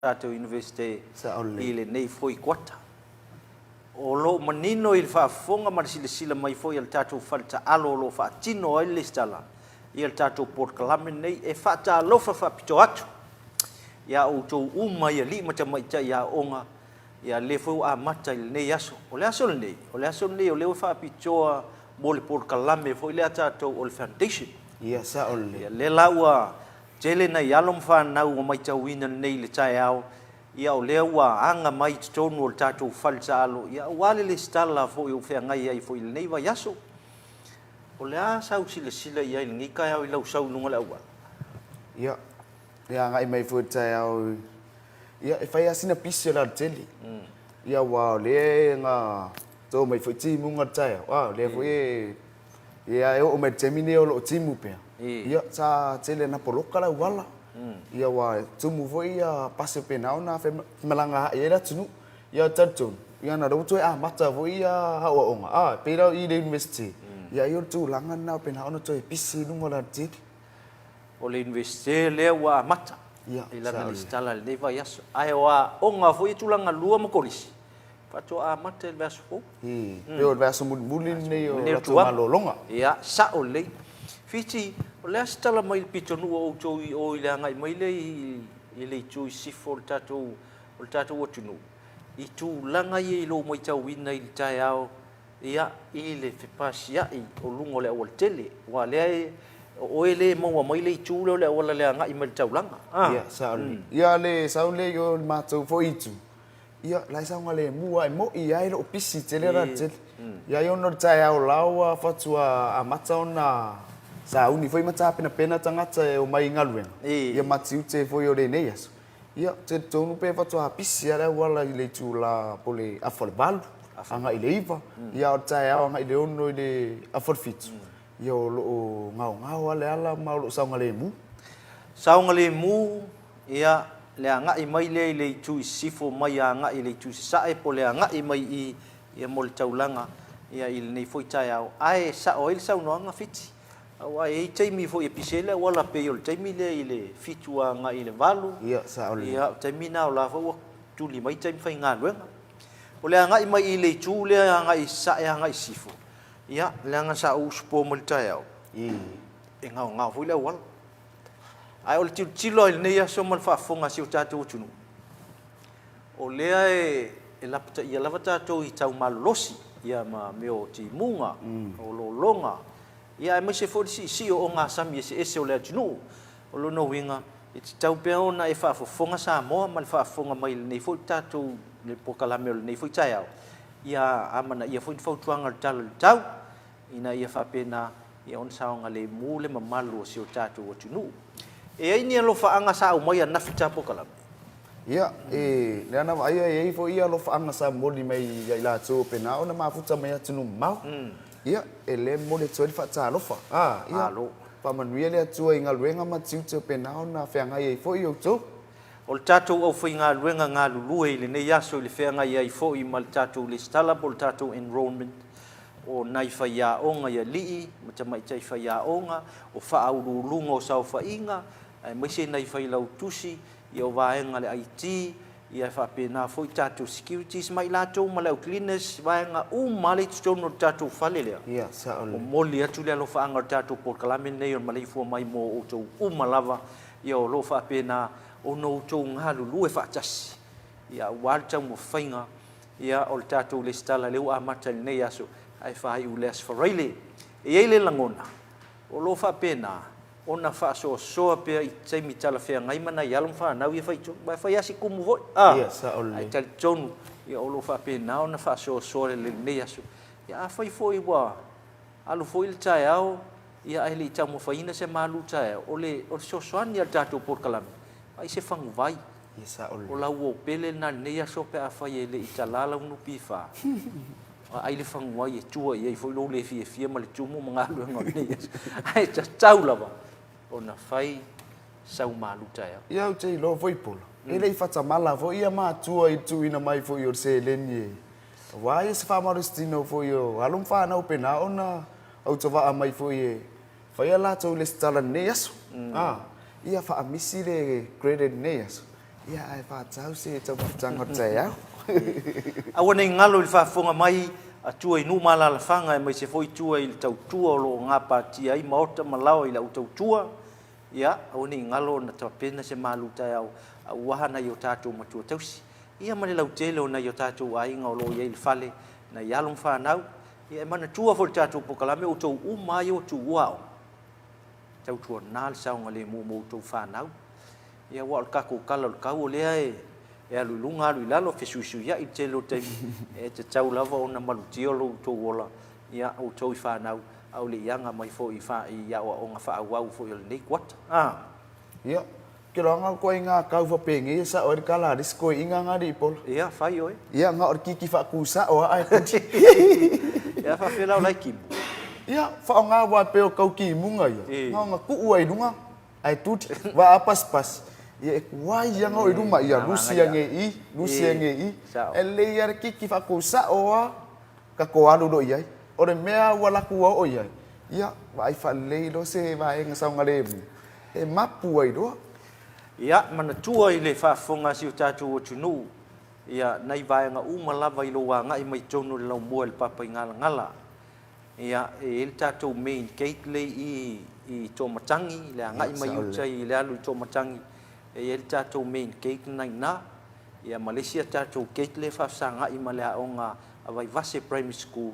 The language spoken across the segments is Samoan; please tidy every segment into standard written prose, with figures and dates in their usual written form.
Tatou Iunivesite i lenei foi kuata. O lo o manino i le faafofoga ma le silasila mai foi a le tatou fale taalo o lo o faatino ai le lesitala ia le tatou polokalame lenei. E faatalofa faapitoa atu ia outou uma i alii ma tamaitai aooga ia lea foi ua amata i lenei aso. O le aso lenei, o le aso lenei o lea ua faapitoa mo le polokalame foi lea a tatou o le foundation. Ia, sao lelei. Ia lea la ua Tele nai alo ma fanau ua maitauina lenei i le taeao, ia o lea ua aga mai i totonu o le tatou fale taalo, ia aua le lesitala foi o feagai ai foi i lenei vaiaso. O le a sau silasila i ai i lenei taeao i lau sau i luga o le auala? Ia, e agai mai foi i le taeao, ia e fai lava sina pisi o le alatele. Ia aua o lea na to mai foi timuga i le taeao, a o lea foi e Ia, e oo mai i le taimi lenei o lo o timu pea, ia, sa tele ina poloka le auala. Ia, ua tumu foi ia pasi faapena ona femalagaai ai le atunuu. Ia, e talitonu, ia ona o lea ua toe amata foi ia aoaoga, a, e pei la o i i le Iunivesite, ia ai o le tulaga lena faapena ona toe pisi i luga o le alatele. O le Iunivesite lea ua amata i lana lesitala i lenei vaiaso, ae o aoga foi ia tulaga lua ma kolisi, Faatoa amata i le vaiaso fou. Ii, pei o le vaiaso mulimuli lenei o latou malologa. Ia, sao lelei. Fiti, o le a se tala mai le pitonuu o outou i o i le agai mai lea i le itu i sisifo o le tatou, o le tatou atunuu, i tulaga ia i lou matauina i le taeao, ia, i le fepasia'i o luga o le aualatele, aua o lea e, o oe lea e maua mai le itu lea o le auala i le agai mai i le taulaga. A? Ia, sao lelei. Ia, le sau lea i o i le matou foi itu, Ia, la e saogalemu lava, e moni lava e le o pisi tele la le tele. Ia ai ona o le taeao la ua faatoa amata ona sauni foi ma tapenapena tagata e omai i galuega, ia ma tiute foi o lenei aso. Ia, ou te talitonu pe faatoa pisi lava le auala i le itula po o le afa o le 8 agai i le 9, ia a o le taeao agai i le 6 i le afa o le 7, ia o lo o gaogao lava le ala ma o lo o saogalemu. Saogalemu Ia, le agai mai lea i le itu i sisifo mai agai i le itu i sasae po o le agai mai i i mo le taulaga ia i lenei foi taeao. Ae sao ai le saunoaga Fiti, aua e i ai taimi foi e pisi ai le auala pei o le taimi lea i le 7 agai i le 8. Ia, sao lelei. Ia, o le taimi lena o la foi ua tuli mai taimi faigaluega. O le agai mai i le itu lea agai i sasae agai i sisifo, ia, leaga sa ou usupo mai le taeao, e gaogao foi le auala. Ae o le tilotilo i lenei aso ma le faafofoga a si o tatou atunuu, o lea e lapataia lava tatou i tau malolosi ia ma mea o timuga, o lologa, ia aemaise foi le siisii o ogasami eseese o le atunuu. O lona uiga, e tatau pea ona e faafofoga Samoa ma le faafofoga mai i lenei foi tatou le polokalame o lenei foi taeao, ia amanaia foi ni fautuaga o le Tala o le Tau, ina ia faapena ona saogalemu le mamalu o si o tatou atunuu. E i ai ni alofaaga sa aumai ananafi i ta polokalame? Ia, e lea na vaaia e i ai foi alofaaga sa momoli mai ia i latou o pena ona mafuta mai atunuu mamao. Ia, e le momoli atu ai le faatalofa. A, ia, faamanuia le Atua i galuega ma tiute o pena ona feagai ai foi outou. O le tatou aufaigaluega galulue i lenei aso i le feagai ai foi ma le tatou lesitala po o le tatou enrolment, o nai faiaoga i alii ma tamaitai faiaoga, o faauluuluga o saofaiga, aemaise nai failautusi, ia o vaega a le IT, ia e faapena foi tatou securities ma i latou ma le au cleaners, vaega uma lava i totonu o le tatou fale lea. Ia, sao lelei. Momoli atu le alofaaga o le tatou polokalame lenei o le Maleifua Mai mo outou uma lava, ia o lo o faapena ona outou galulue faatasi, ia aua le taumafaiga Ia, o le tatou lesitala lea ua amata i lenei aso, ae faaiu i le Aso Faraile. E i ai le lagona, o lo o faapena ona faasoasoa pea i taimi talafeagai ma nai alo ma fanau ia faitonu, aua e fai lava si tumu foi, a, Ia, sao lelei. ae talitonu, ia, o lo o faapena ona faasoasoa i lenei aso. Ia, afai foi ua alu foi le taeao, ia, ae le i taumafaina se malu taeao, o le fesoasoani a le tatou polokalame, ai se faguvai. O lau uo pele lena i lenei aso pe afai e le i tala lau NPF, aai le faguai e tua i ai foi lou le fiafia ma le tumu ma galuega o lenei aso. Ae tatau lava ona fai sau malu taeao. Ia ou te iloa foi Pola, e le i fatamala foi ia matua i le tuuina mai foi o le seleni e aua ia se faamalositino foi o alo ma fanau pena ona autavaa mai foi e Fai a latou lesitala i lenei aso. A, ia faamisi le credit i lenei aso. Ia, ae faatatau se taumafataga o le taeao. Aua ne i galo i le faafofoga mai a tua i nuu ma alaalafaga aemaise foi tua i le tautua o lo o gapatia ai maota ma laoa i le au tautua. Ia, aua ne i galo ona tapena se malu taeao aua nai o tatou matua tausi, ia ma le lautele o nai o tatou aiga o lo o i ai i le fale, nai alo ma fanau. Ia e manatua foi i le tatou polokalame, o outou uma lava ia ua tuua aoga, tautuana le saogalemu mo outou fanau. Ia aua o le tatou tala o le tau o lea e alu i luga alu i lalo, fesuisuiai le tele o taimi, e tatau lava ona malutia lo outou ola, ia outou i fanau, a o le i aga mai foi i aoaoga faaauau foi o lenei kuata. A. Ia, ke loaga o koe ngā kau whapengi e sao ai le kala a le isi koiinga ngā li pola. Ia, fai oe. Ia, ngā o le kiki whaaku sao a ai kuti. Ia, whawhela o lai kimu. Ia, whao ngā wā pe o kau kimunga ia. Ngā o ngā kuu ai lunga. Ae tuti, wa a pasipasi, ia e kuai ia ngao i luma, ia lusi ange i, lusi ange i. E lelei ia le kiki faakou sao a ka ko alu lo i ai. O le mea ua laku ua oo i ai, ia vaai faalelei loa se vaega saogalemu e mapu ai loa. Ia, manatua i le faafofoga a si o tatou atunuu, ia, nai vaega uma lava i lou agai mai totonu o le laumua i le Papaigalagala. Ia, e i ai le tatou main gate lea i i Toamatangi, le agai mai uta i le alu i Toamatangi, e i ai le tatou main gate lena i ina. Ia ma le isi a tatou gate lea e faafesagai ma le aoga a Vaivase Primary School.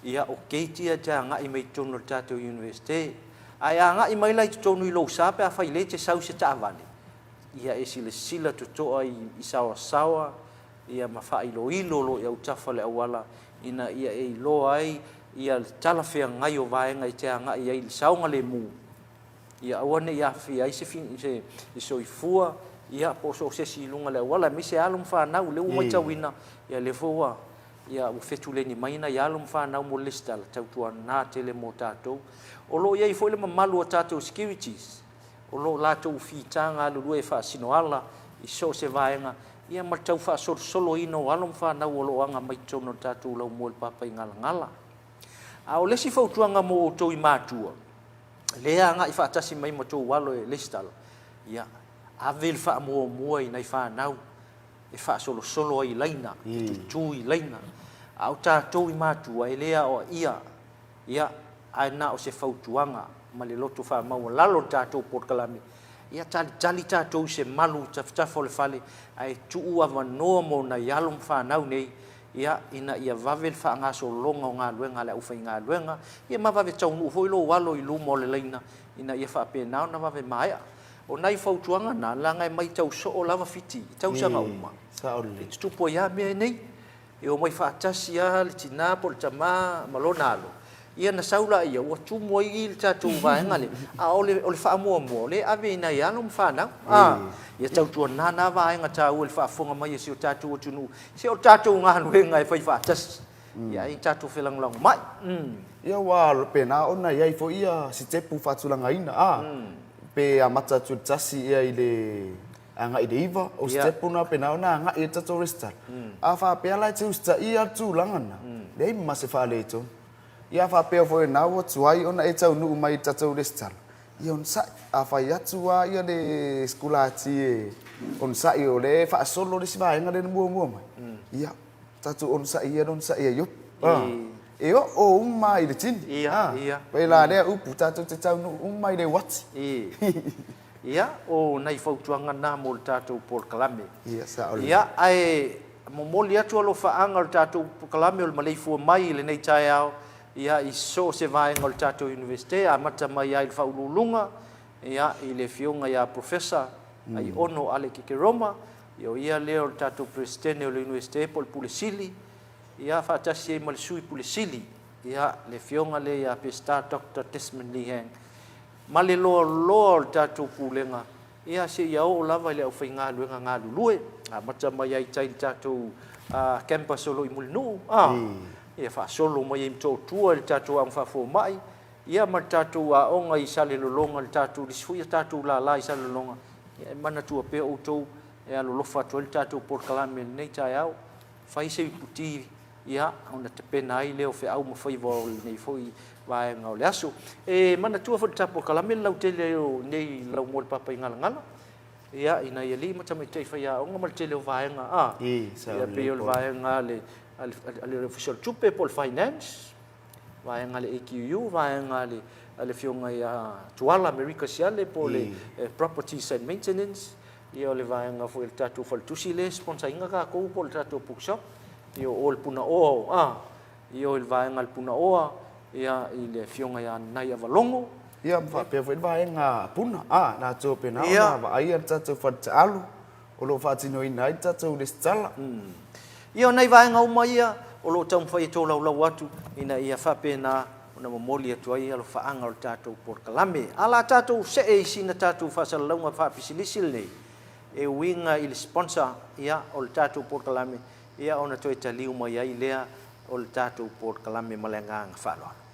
Ia, o gate ia e te agai mai i totonu o le tatou Universite. Ae agai mai la i totonu i lou sa pe afai lea e te sau i se taavale, ia e silasila totoa i saoasaoa ia ma faailoilo lo i autafa o le auala ina ia e iloa ai ia le talafeagai o vaega e te agai ai i le saogalemu, ia aua ne i aafia ai se se soifua ia po o so o se isi i luga o le auala, aemaise alo ma fanau. O lea ua matauina, ia lea foi ua ia ua fetuleni mai nai alo ma fanau mo le lesitala, tautuana tele mo tatou. O lo o i ai foi le mamalu o tatou securities o lo o latou fita galulue e faasinoala i so o se vaega, ia ma le tau faasolosoloina o alo ma fanau o lo o aga mai totonu o le tatou laumua i le Papaigalagala. A o le isi fautuaga mo outou i matua, lea e agai faatasi mai ma tou alo e lesitala, ia, ave le faamuamua i nai fanau e faasolosolo ai i laina, e tutu i laina. A o tatou i matua, e le aoaia Ia, ae na o se fautuaga ma le loto faamaualalo o le tatou polokalame, ia talitali tatou i se malu i tafatafa o le fale, ae tuu avanoa mo nai alo ma fanau nei, ia, ina ia vave le faagasologa o galuega a le aufaigaluega, ia ma vave taunuu foi lou alo i luma o le laina, ina ia faapena ona vave maea. O nai fautuaga na, leaga e matau soo lava Fiti i tausaga uma, e tutupu ai lava mea nei. E omai faatasi lava le tina po o le tama ma lona alo, ia ona sau laia, ua tumu ai i i le tatou vaega lea, a o le, o le faamuamua, o lea e ave i nai alo ma fanau. A, ia tautuana na vaega taua i le faafofoga mai a si o tatou atunuu, se o le tatou galuega e fai faatasi, ia ae tatou felagolagomai. Ia aua pena ona i ai foi ia sitepu faatulagaina, a, pe amata atu i le tasi ia i le agai i le iva, o sitepu na pena ona agai i le tatou resitala. A faapea la e te usitaia le tulaga lena, leai ma se faaletonu. Ia a faapea foi o lena ua tuai ona e taunuu mai i le tatou resitala, ia onosai. A fai atu lava ia le sikulati e onosai o lea e faasolo le isi vaega lea na muamua mai, ia, tatou onosai ia le onosai e Iopu. E oo uma lava i le tini. Pei la lea upu, tatou te taunuu uma i le uati. Ia, o nai fautuaga na mo le tatou polokalame. Ia, sao lelei. Ia, ae momoli atu alofaaga o le tatou polokalame o le maleifua mai i lenei taeao, ia, i so o se vaega o le tatou Iunivesite, amata mai lava i le Faauluuluga, ia, i le Afioga ia Professor Aiono Alec Ekeroma, ia, o ia lea o le tatou Peresetene o le Iunivesite po o le Pule Sili, ia, faatasi ai ma le Sui Pule Sili, ia, le Afioga lea ia Peseta Doctor Desmond Lee Hang. ma le loaloa o le tatou Pulega, ia seia oo lava i le aufaigaluega galulue, amata mai ai i tai i le tatou campus o lo o i Mulinuu, a, ia faasolo mai ai i Motootua i le tatou aoga faafomai, ia ma le tatou aoga i Salelologa, le tatou, le isi foi a tatou lala i Salelologa, ia e manatua pea outou e alolofa atu ai le tatou polokalame i lenei taeao. Fai se iputi Ia, ona tapena ai lea o feau ma faiva o lenei foi vaega o le aso. E manatua foi le tapuakalame le lautele o nei lau mo le Papaigalagala. Ia, i nai alii ma tamaitai faiaoga ma le tele o vaega, a, ia pei o le vaega a le, a le Ofisa o le Tupe po o le Finance, vaega a le AQU, vaega a le, a le Afioga ia Tuala Amerika Siale po o le Properties and Maintenance, ia o le vaega foi o le tatou faletusi lea e sponsor ina tatou po o le tatou bookshop, ia o le Punaoa, a, ia o le vaega a le Punaoa, ia i le Afioga ia Nai Avalogo. Ia ma faapea foi le vaega puna, a, latou pena ona vaaia le tatou fale taaalo o lo o faatinoina ai le tatou lesitala. Ia o nai vaega uma ia o lo o taumafai e tolaulau atu ina ia faapena ona momoli atu ai alofaaga o le tatou polokalame. A la tatou see i sina tatou faasalalauga faapisinisi lenei e uiga i le sponsor ia o le tatou polokalame ia ona toe taliu mai ai lea o le tatou polokalame ma le agaga faaaloalo.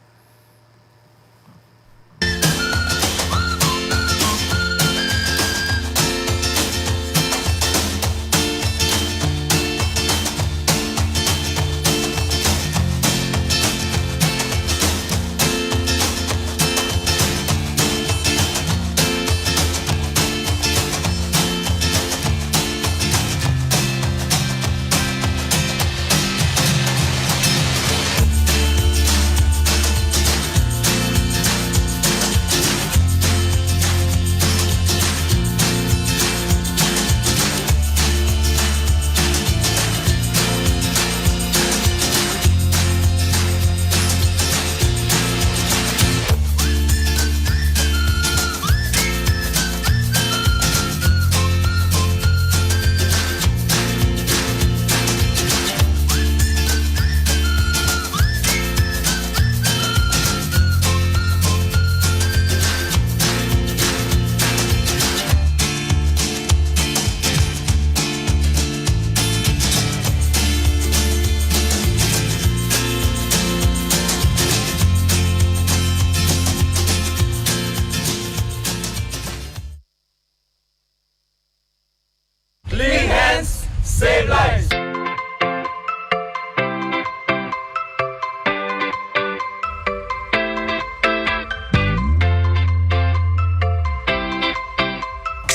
Clean hands, save lives.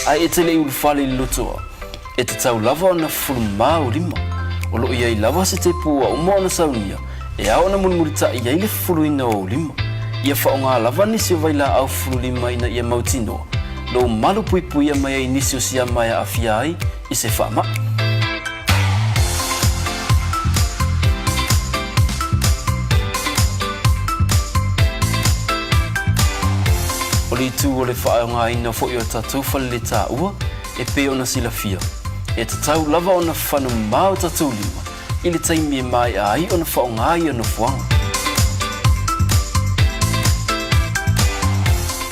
Ae e te le i ulufale i le lotoa, e tatau lava ona fufulu mā ou lima. O lo o i ai lava se tepu ua uma ona saunia e ao ona mulimulitaʻi ai le fufuluina o ou lima. Ia faaaoga lava nisi o vailaau fufulu lima ina ia mautinoa lou malu puipuia mai ai nisi o siama e aafia ai i se faamaʻi. O le itu o le faaaogaina foi o tatou faleletaua e pei ona silafia, e tatau lava ona fano mā o tatou lima i le taimi e maea ai ona faaaoga ia nofoaga.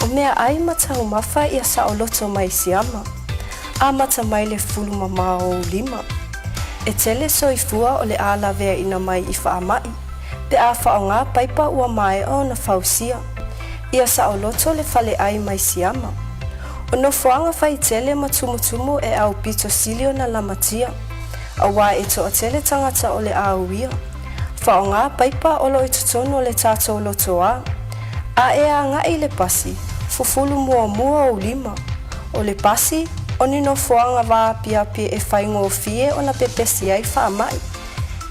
O meaʻai ma taumafa ia saoloto mai siama, amata mai le fulu mamao o ou lima. E tele soifua o le a laveaina mai i faamaʻi, pe a faaaoga paipa ua maea ona fausia. Ia saoloto le faleʻai mai siama. O nofoaga faitele ma tumutumu e aupito sili ona lamatia. Aua e toatele tagata o le a uia. Faaaoga paipa o lo i totonu o le tatou lotoa. A e agai i le pasi, fufulu muamua ou lima. O le pasi, o ni nofoaga vaapiapi e faigofie ona pepesi ai faamaʻi.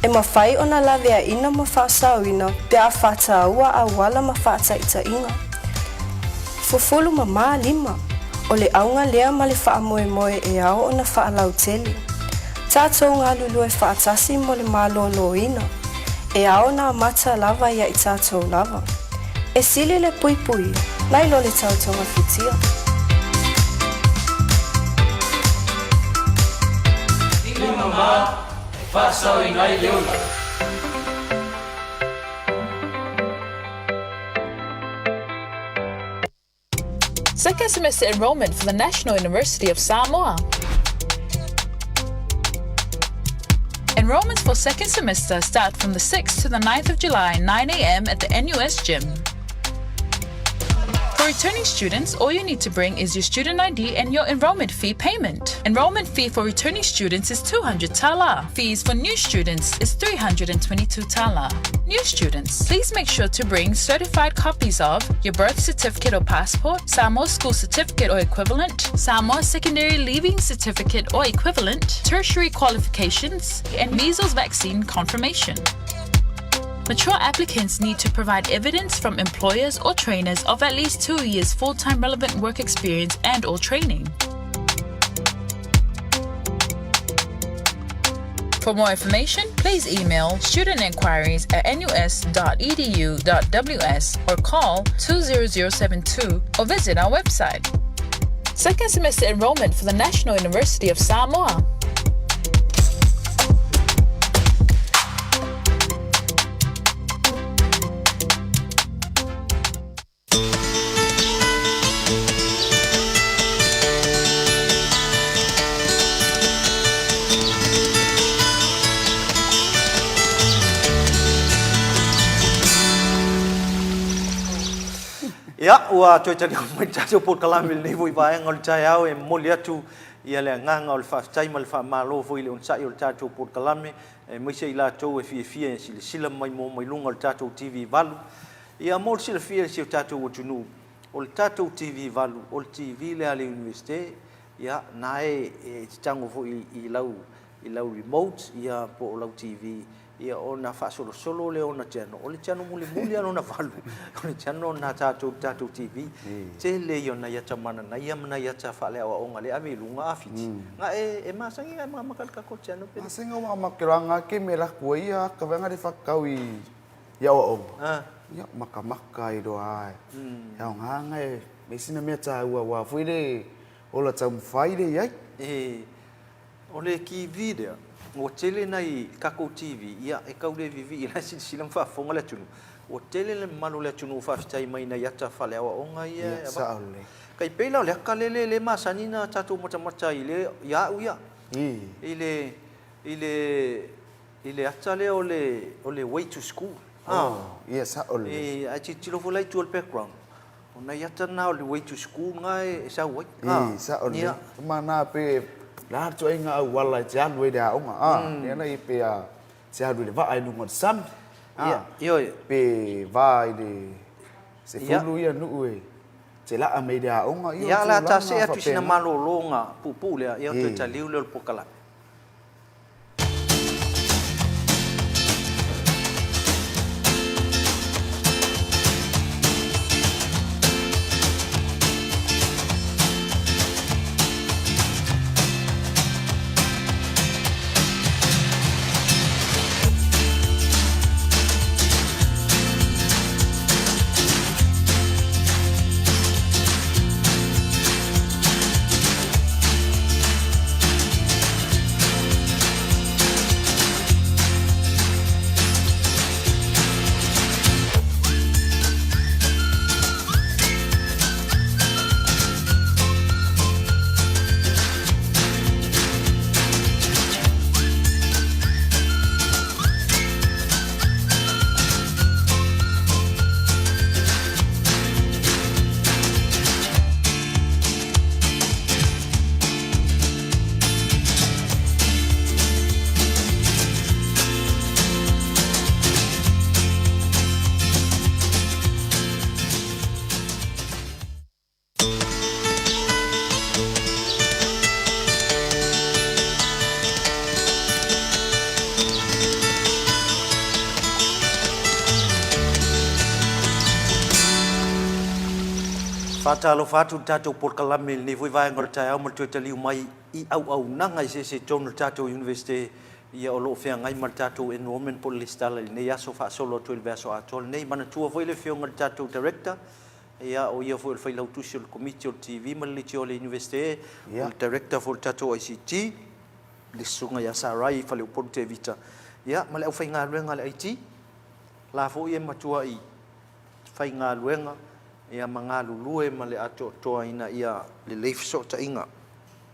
E mafai ona laveaina ma faasaoina pe a faataua auala ma faataitaiga. Fufulu mamā lima. O le auga lea ma le faamoemoe e ao ona faalautele. Tatou galulue faatasi mo le malōlōina. E ao ona amata lava ia i tatou lava. E sili le puipuia, nai lo le tau togafitia. Lima mamā e faasaoina ai le ola. Second semester enrollment for the National University of Samoa. Enrollments for second semester start from the 6th to the 9th of July, 9 a.m. at the NUS gym. For returning students, all you need to bring is your student ID and your enrollment fee payment. Enrollment fee for returning students is 200 tala. Fees for new students is 322 tala. New students, please make sure to bring certified copies of your birth certificate or passport, Samoa school certificate or equivalent, Samoa secondary leaving certificate or equivalent, tertiary qualifications, and measles vaccine confirmation. Mature applicants need to provide evidence from employers or trainers of at least 2 years full-time relevant work experience and or training. For more information, please email studentinquiries@nus.edu.ws or call 20072 or visit our website. Second semester enrollment for the National University of Samoa. Ia, ua toe taliu mai le tatou polokalame i lenei foi vaega o le taeao e momoli atu ia le agaga o le faafetai ma le faamalo foi i le onosai o le tatou polokalame, aemaise i latou e fiafia e silasila mai mo mai luga o le tatou TV 8. Ia, mo le silafia e si o tatou atunuu, o le tatou TV 8, o le TV lea a le Iunivesite, ia, na e te tago foi i lau i lau remote ia po o lau TV, ia ona faasolosolo lea o ona channel. O le channel mulimuli lava lona valu, o le channel lena a tatou i le tatou TV. Tele ia o nai ata mananaia ma nai ata faaleaoaoga lea e ave i luga a Fiti. Ga e masani ga e makamaka i le tatou channel pe. Masani ga makamaka loa ga ke me laku ai ia ka vaega le whakau i i aoaoga. Ia makamaka ai loa ae. E aoga ga e me sina mea tāua wā foi le ola taumawhai le iai. E, o le TV lea, ua tele nai takou TV, ia e tau le vivii la e silasila ma faafofoga le atunuu. Ua tele le mamalu o le atunuu ua faafetai mai nai ata faaleaoaoga ia e avatu. Tai pei la o le ata lele lea e masani na tatou matamata ai i le, ia au ia, i le, i le, i le ata lea o le, o le way to school. Oh, ia sao lelei. E, ae tilotilo foi la i tua i le background, o nai ata na o le way to school na e sau ai. E, sao lelei. Mana pe la atu ai nga auala e te alu ai le aoga, a, lea la i pe a te alu i le vaa i luga o le sami, a, Ioe. pe va i le sefulu ia nuu e te laa mai le aoga, ia o Ia, o le a tulaga ta see atu i sina faapena. malologa puupuu lea, ia ona toe taliu lea o le polokalame. Faatalofa atu i le tatou polokalame i lenei foi vaega o le taeao ma le toe taliu mai i auaunaga eseese i totonu o le tatou Iunivesite ia o lo o feagai ma le tatou enrollment po o le lesitala i lenei aso faasolo atu ai i le vaiaso atoa lenei. Manatua foi le afioga i le tatou Director, ia o ia foi o le Failautusi o le Komiti o le TV ma le Leitio a le Iunivesite, o le Director foi o le tatou ICT, le Susuga ia Sarai Faleupolu Tevita, ia ma le aufaigaluega a le IT, la foi e matuai faigaluega ia ma galulue ma le atoatoa ina ia lelei fesootaiga.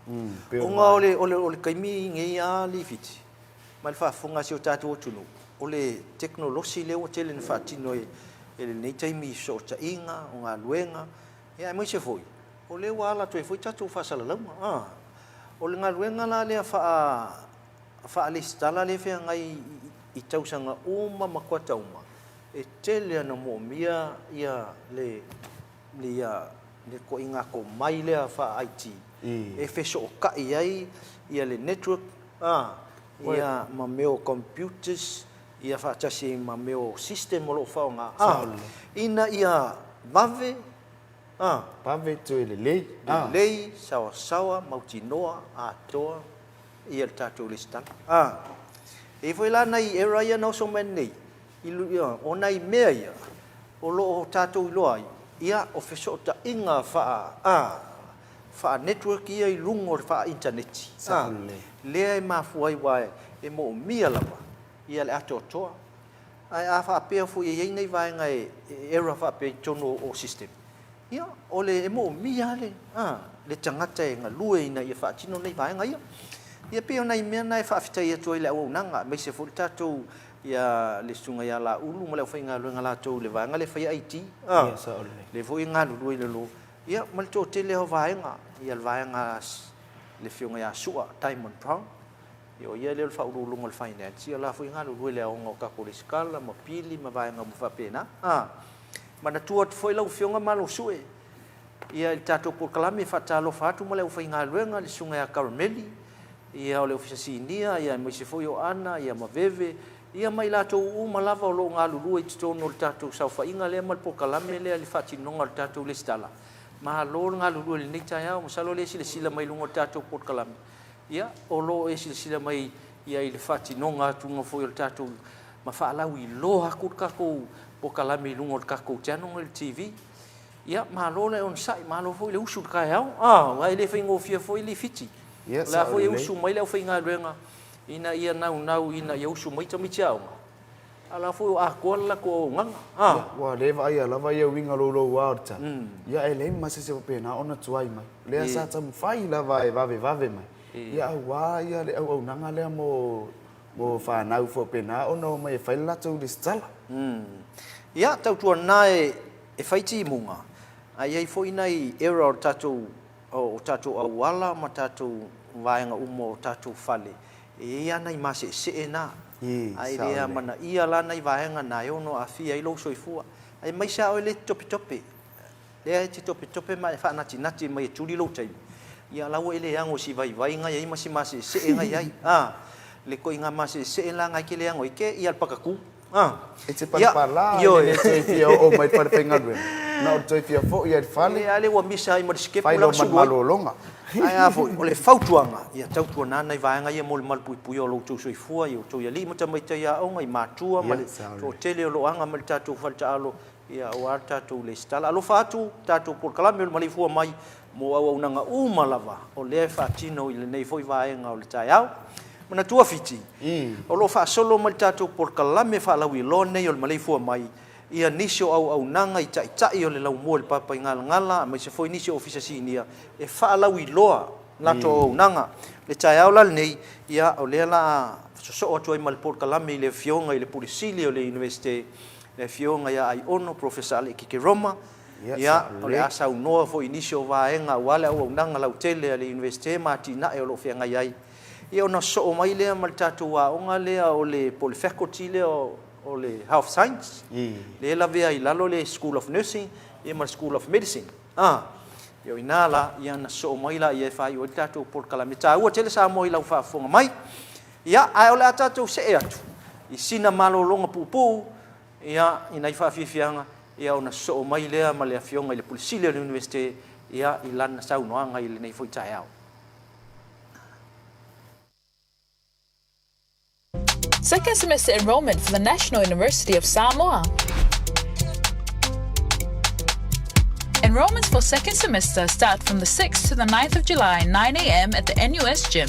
Ona o le, o le, o le taimi nei a Lifiti, ma le faafofoga a si o tatou atunuu, o le tekonolosi lea ua tele ina faatino e lenei taimi i fesootaiga, o galuega. Ia aemaise foi, o lea ua ala atu ai foi tatou faasalalauga. A, o le galuega la lea faa, faa-lesitala lea e feagai i tausaga uma ma kuata uma, e tele ana moomia ia le, le, ia, le ituaiga tomai lea faa-IT e fesootai ai ia le network, a, ia ma mea o computers, ia faatasi ai ma mea o system o lo o faaaoga, a, ina ia vave, a. Vave toe lelei, a. Lelei, saoasaoa, mautinoa, atoa ia le tatou lesitala, a. E i ai foi la nai error ia na oso mai nei, i, o nai mea ia o lo o tatou iloa ai, ia, o fesootaiga faa, a, faa-network ia i luga o le faa-initaneti, a, lea e mafua ai aua e moomia lava ia le atoatoa. Ae a faapea foi e i ai nai vaega e error faapea i totonu o system, ia, o le, e moomia lava le, a, le tagata e galue ina ia faatino nai vaega ia. Ia e pei o nai mea na e faafetai atu ai i le auaunaga, aemaise foi le tatou, ia, le Susuga ia Laulu ma le aufaigaluega latou i le vaega lea e faia IT, a, lea foi e galulue i lalo, ia, ma le toatele lava o vaega, ia le vaega a le Afioga ia Sua Diamond Brown, Ia o ia lea o le Faauluuluga o le Finance, ia o la foi e galulue i le aoga o tatou lesitala ma pili ma vaega uma faapena. A manatua atu foi lau Afioga Malosue, ia i le tatou polokalame e faatalofa atu ma le aufaigaluega, le Susuga ia Karameli, ia o le Ofisa Sinia, ia aemaise foi o Ana, ia ma Veve, ia ma i latou uma lava o lo o galulue i totonu o le tatou saofaiga lea ma le polokalame lea i le faatinoga o le tatou lesitala. Malo le galulue i lenei taeao, masalo o lea e silasila mai i luga o le tatou polokalame. Ia, o lo o e silasila mai ia i le faatinoga atuga foi o le tatou, ma faalauiloa atu le tatou polokalame i luga o le tatou channel i le TV. Ia, malo le onosai, malo foi le usu i le taeao. A, aua e le faigofie foi lifiti. Ia, O le a sao foi e lelei. usu mai le aufaigaluega ina ia naunau ina ia usu mai tamaiti aoga, A la foi ua atoa le latou auaunaga, a. Ia, ua le vaaia lava ia uiga louloua o le tala, ia e leai ma se isi faapena ona tuai mai. O lea sa taumafai lava e vavevave mai, ia aua ia le auaunaga lea mo mo fanau faapena ona omai e fai le latou lesitala. Ia, tautuana e fai timuga, ae i ai foi nai error o le tatou o tatou auala ma tatou vaega uma o tatou fale, e i ai lava nai maseesee na, ae le amanaia la nai vaega na e ono aafia ai lou soifua. Aemaise lava oe lea e te topetope, lea e te topetope ma e faanatinati mai e tuli lou taimi, ia la ua e le ago i si vaivaiga e i ai ma si maseesee na i ai. A, le ituaiga maseesee la na e te le ago ai, te i a le patatu. A, E te palapala e le toe fia oo mai i le fale faigaluega, na o le toe fia foi lava i le fale. E a lea ua misa ai ma le sikepu fai la lau na sulu ai. malologa. Ae a foi, o le fautuaga, ia tautuana nai vaega ia mo le malupuipuia o lo outou soifua, i outou i alii ma tamaitai aoga, i matua ma le toatele o lo o aga mai le tatou faletaalo, Ia, aua le tatou lesitala. Alofa atu tatou polokalame o le maleifua mai mo auaunaga uma lava o lea e faatino i lenei foi vaega o le taeao. Manatua Fiti, o lo o faasolo mai le tatou polokalame faalauiloa nei o le maleifua mai ia nisi o auaunaga i taitai o le laumua i le Papaigalagala aemaise foi nisi o Ofisa Sinia e faalauiloa latou auaunaga. Le taeao la lenei, ia, o lea la a sosoo atu ai ma le polokalame i le Afioga i le Pule Sili o le Iunivesite le Afioga ia Aiono Professor Aleki Keroma, ia, o le a saunoa foi i nisi o vaega aua le auaunaga lautele a le Iunivesite ma atinae o lo o feagai ai. Ia ona sosoo mai lea ma le tatou aoga lea o le, po o le faculty lea o le Health Science, lea e lavea ai i lalo le School of Nursing ia ma le School of Medicine. A, ia o i ina la, ia ona sosoo mai laia e faaiu ai le tatou polokalame taua tele Samoa i lau faafofoga mai. Ia, ae o le a tatou see atu i sina malologa puupuu, ia, i nai faafiafiaga, ia, ona sosoo mai lea ma le Afioga i le Pule Sili o le Iunivesite, ia, i lana saunoaga i lenei foi taeao. Second semester enrollment for the National University of Samoa. Enrollments for second semester start from the 6th to the 9th of July, 9 a.m. at the NUS gym.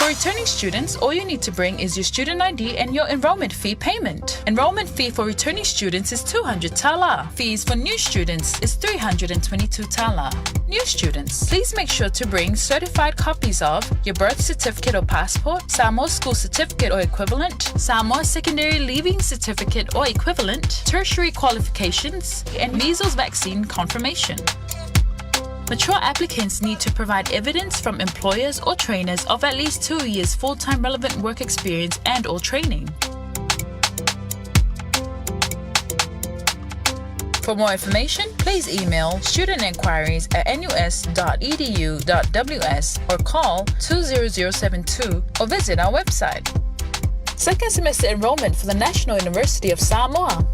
For returning students, all you need to bring is your student ID and your enrollment fee payment. Enrollment fee for returning students is 200 tala. Fees for new students is 322 tala. New students, please make sure to bring certified copies of your birth certificate or passport, Samoa school certificate or equivalent, Samoa secondary leaving certificate or equivalent, tertiary qualifications, and measles vaccine confirmation. Mature applicants need to provide evidence from employers or trainers of at least 2 years full-time relevant work experience and or training. For more information, please email studentinquiries@nus.edu.ws or call 20072 or visit our website. Second semester enrollment for the National University of Samoa.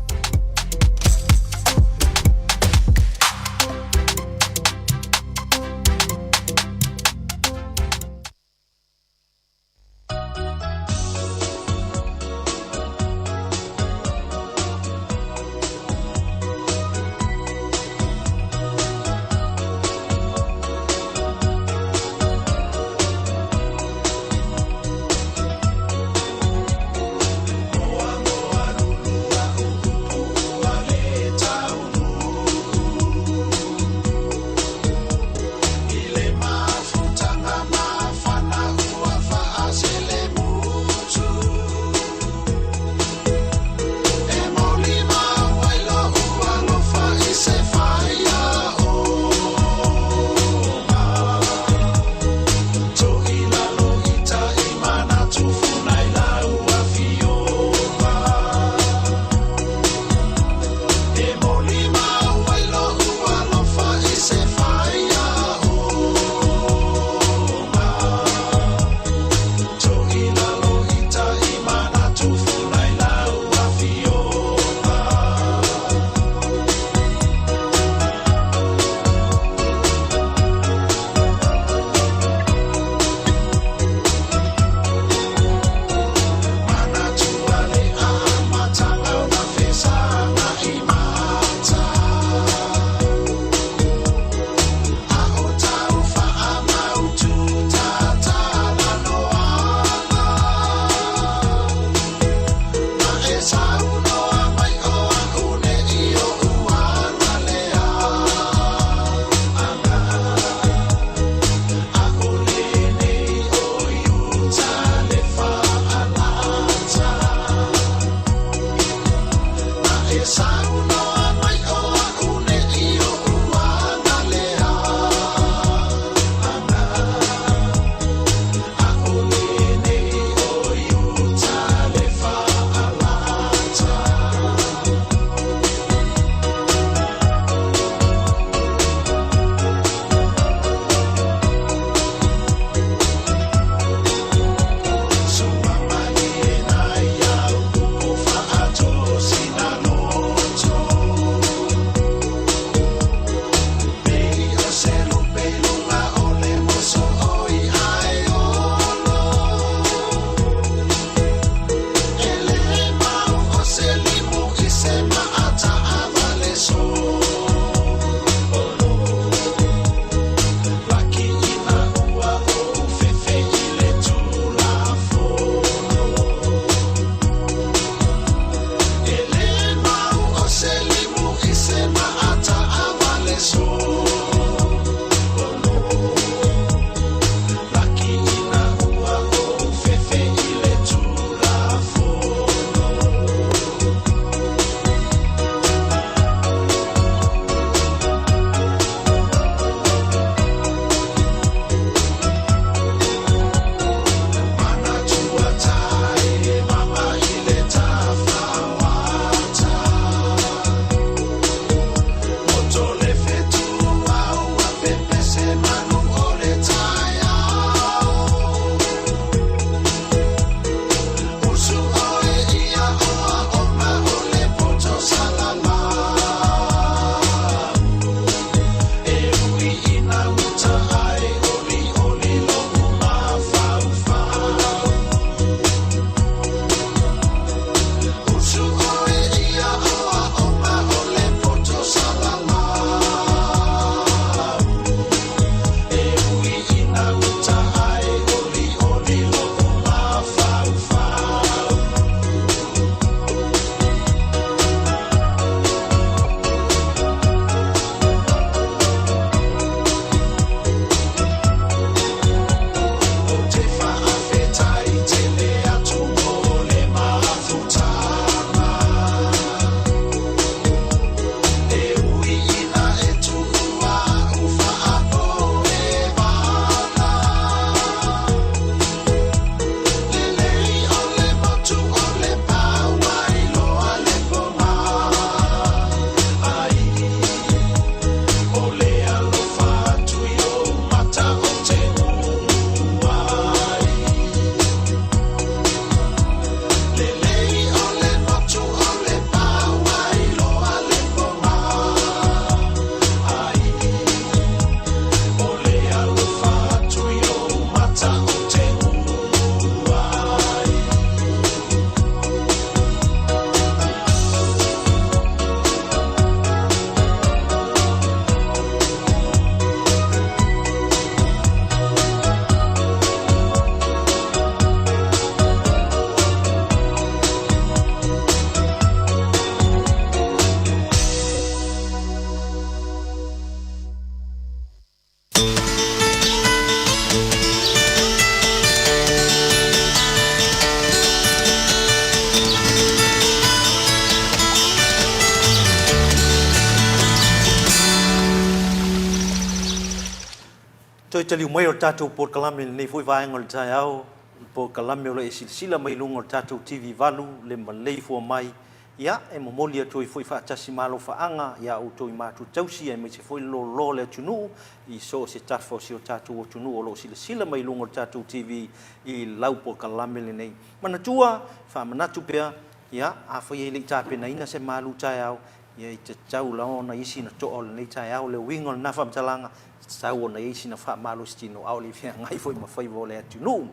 Toe taliu mai o le tatou polokalame i lenei foi vaega o le taeao, o le polokalame o lo o e silasila mai i luga o le tatou TV 8, le maleifua mai, ia, e momoli atu ai foi faatasi ma alofaaga i a outou i matua tausi aemaise foi le loloa o le atunuu i so o se tafa o si o tatou atunuu o lo o silasila mai i luga o le tatou TV i lau polokalame lenei. Manatua, faamanatu pea, ia, afai e le i tapenaina se malu taeao, ia e tatau lava ona i ai sina toa o lenei taeao. O le uiga o lena faamatalaga, e tatau ona i ai sina faamalositino, a o le i feagai foi ma faiva o le atunuu.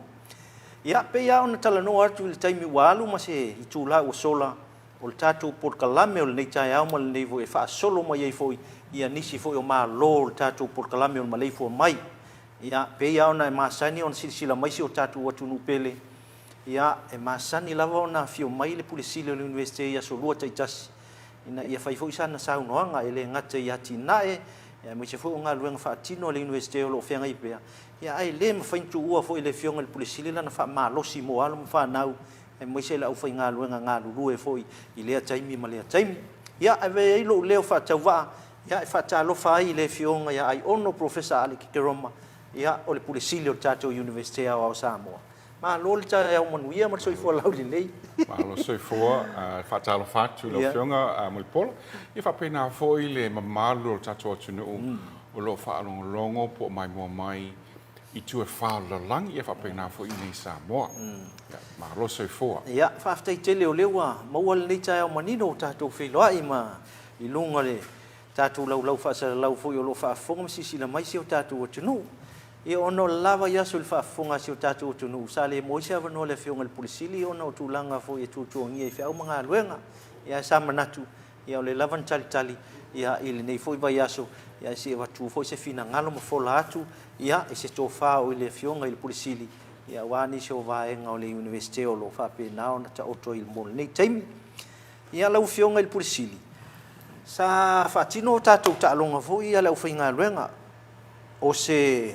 Ia, pei lava ona talanoa atu i le taimi ua alu ma se itula ua sola, o le tatou polokalame o lenei taeao ma lenei foi e faasolo mai ai foi ia nisi foi o Malo o le tatou polokalame o le maleifua mai. Ia, pei lava ona e masani ona silasila mai si o tatou atunuu pele, ia, e masani lava ona afio mai le Pule Sili o le Iunivesite i aso Lua taitasi, ina ia fai foi sana saunoaga, e le gata i atinae, aemaise foi o galuega faatino a le Iunivesite o lo o feagai pea, ia, ae le mafai ona tuua foi e le Afioga i le Pule Sili lana faamalosi mo alo ma fanau, aemaise le aufaigaluega galulue foi i lea taimi ma lea taimi. Ia, avea ai lou leo faatauvaa, ia, e faatalofa ai i le Afioga ia Aiono Polofesa Alec Keroma, ia, o le Pule Sili o le tatou Iunivesite Aoao o Samoa. Malo le taeao manuia ma le soifua laulelei. Malo soifua. E faatalofa atu i lau Afioga Mulipola. Ia faapena foi le mamalu o le tatou atunuu o lo o faalogologo po o maimoa mai i itu e fa o le lalolagi, ia faapena foi i inei i Samoa. Ia, malo soifua. Ia, faafetai tele o lea ua maua lenei taeao manino ua tatou feiloai ma i luga o le tatou laulau faasalalau foi o lo o faafofoga ma silasila mai si o tatou atunuu. Ia ona o le la vaiaso i le faafofoga a si o tatou atunuu, sa le maua ai se avanoa o le Afioga i le Pule Sili ona o tulaga foi e tuatuagia i feau ma galuega. Ia ae sa manatu, ia o lea lava na talitali ia i lenei foi vaiaso, ia se i avatu foi se finagalo ma fola atu ia i se tofa o i le Afioga i le Pule Sili, ia aua nisi o vaega o le Iunivesite o lo o faapena ona taoto ai mo lenei taimi. Ia lau Afioga i le Pule Sili, sa faatino tatou taaloga foi a le aufaigaluega, o se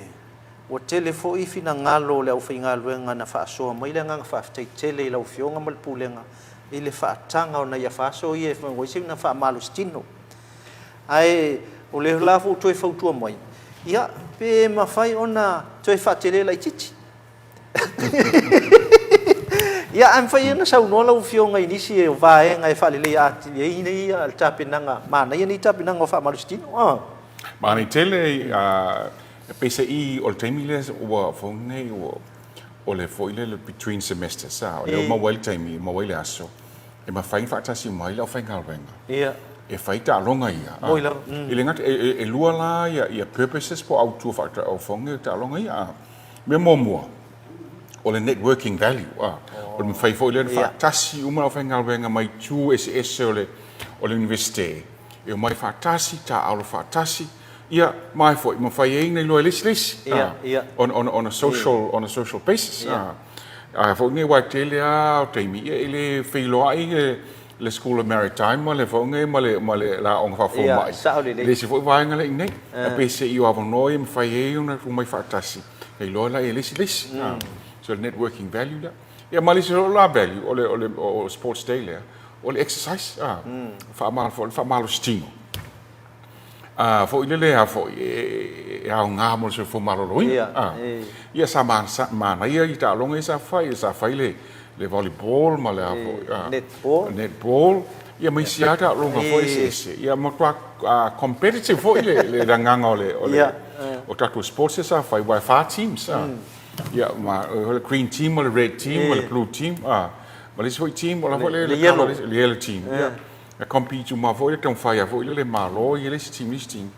ua tele foi finagalo o le aufaigaluega na faasoa mai le agaga faafetai tele i lau Afioga ma le Pulega i le faataga o nai afa aso ia e fai ai sina faamalositino. Ae o lea la ua toe fautua mai, ia pe mafai ona toe faatele laitiiti. Ia, ae mafai ona saunoa lau Afioga i nisi o vaega e faaleleia atili ai nei le tapenaga, manaia nei tapenaga o faamalositino. Ah. Manaia tele, peiseai o le taimi lea ua fou nei ua o le foi lele between semesters, a, o lea ua maua ai le taimi, maua ai le aso e mafai ona faatasi uma ai le aufaigaluega e fai taaloga ia. Moi lava. E le gata, e lua la ia purposes po o autu o taaloga ia, a. Mea muamua, o le networking value, a, o le mafai foi lea ona faatasi uma le aufaigaluega mai itu eseese o le o le Iunivesite, e omai faatasi, taaalo faatasi, ia, ma e foi, mafai ai ona iloa e le isi le isi, a, on, on, on a social, on a social basis, a. A foi nei aua e tele lava o taimi, ia, e le feiloai le, le School of Maritime ma le foi nei ma le, ma le aoga faafomai, i le isi foi vaega lea i inei. Ae peiseai o avanoa ia e mafai ai ona omai faatasi, e iloa la e le isi le isi. So le networking value lea. Ia ma le isi foi la value o le, o le o sports day lea, o le exercise, faamalositino. A foi lele a foi e aoga mo le soifua maloloina. Ia sa manaia i taaloga ia sa fai, sa fai le le volleyball ma le a foi netball, netball ia ma isi lava taaloga foi eseese. Ia matua competitive foi le le agaga o le o le o tatou sports ia sa fai aua e fa teams. Ia ma o le green team ma le red team ma le blue team ma le isi foi team o la foi le le yellow team. Ia E compete uma foi le taumafai a foi lele malo ia le isi team le isi team.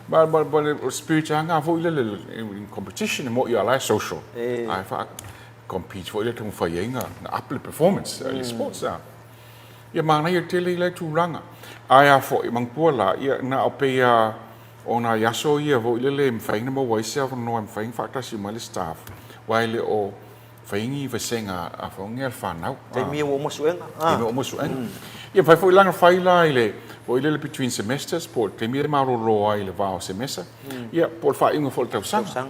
Ma ma ma le spirit lava lena foi lele in competition e moni a la e social. Ae faa compete foi le taumafai ai na up le performance i le sports a. Ia manaia tele i lea tulaga. Ae a foi manatua la ia na o pei a o nai aso ia foi lele e mafai ona maua ai se avanoa e mafai ona faatasi uma ai le staff aua e le o fai ni vasega a foi a le fanau. Taimi ua uma suega. Taimi ua uma suega. Ia mafai foi la ona fai la i le foi lele between semesters po o le taimi e malolo ai i le va o semesa. Ia po o le faaiuga foi o le tausaga.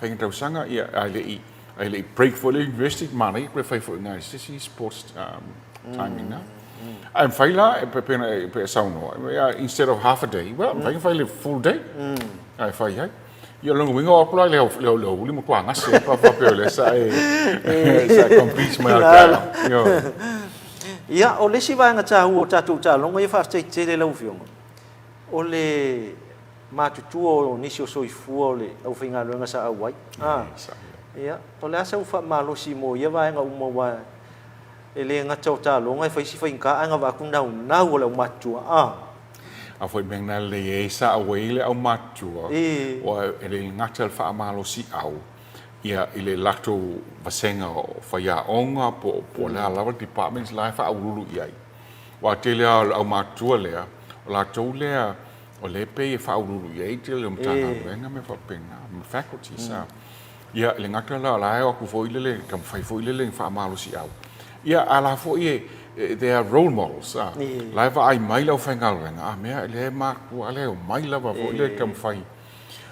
Faiga tausaga ia ae le i ae le i break foi le university manaia toe fai foi i ina i se isi sports time i ina. Ae mafai la e pei ona e saunoa instead of half a day, well mafai ona fai le full day ae fai ai. Ia, o lona uiga o aku la i le le aoauli matua gase ai pe a faapea o lea sa e sa e compete mai ia te au. Ioe. Ia, o le isi vaega taua o tatou taaloga ia, faafetai tele i lau Afioga, o le matutua o nisi o soifua o le aufaigaluega sa auai. A, ia, o le a sau faamalosi mo ia vaega uma aua e le gata o taaloga e fai si faigata ae gava atu naunau o le aumatutua. A. A foi mea na lelei ai sa auai le aumatutua, ua e le gata le faamalosiau ia i le latou vasega o faiaoga po o le a lava le departments la e faauluulu i ai. Aua tele lava o le aumatutua lea, o latou lea o lea e pei e faauluulu i ai tele o Matagaluega ma mea faapena, ma faculties. Ia, e le gata la, o la e o atu foi lele, taumafai foi lele e faamalosiau. Ia, a la foi e, they are role models, a. La e vaai mai le aufaigaluega, a mea, lea e matutua, lea e omai lava foi lea e taumafai.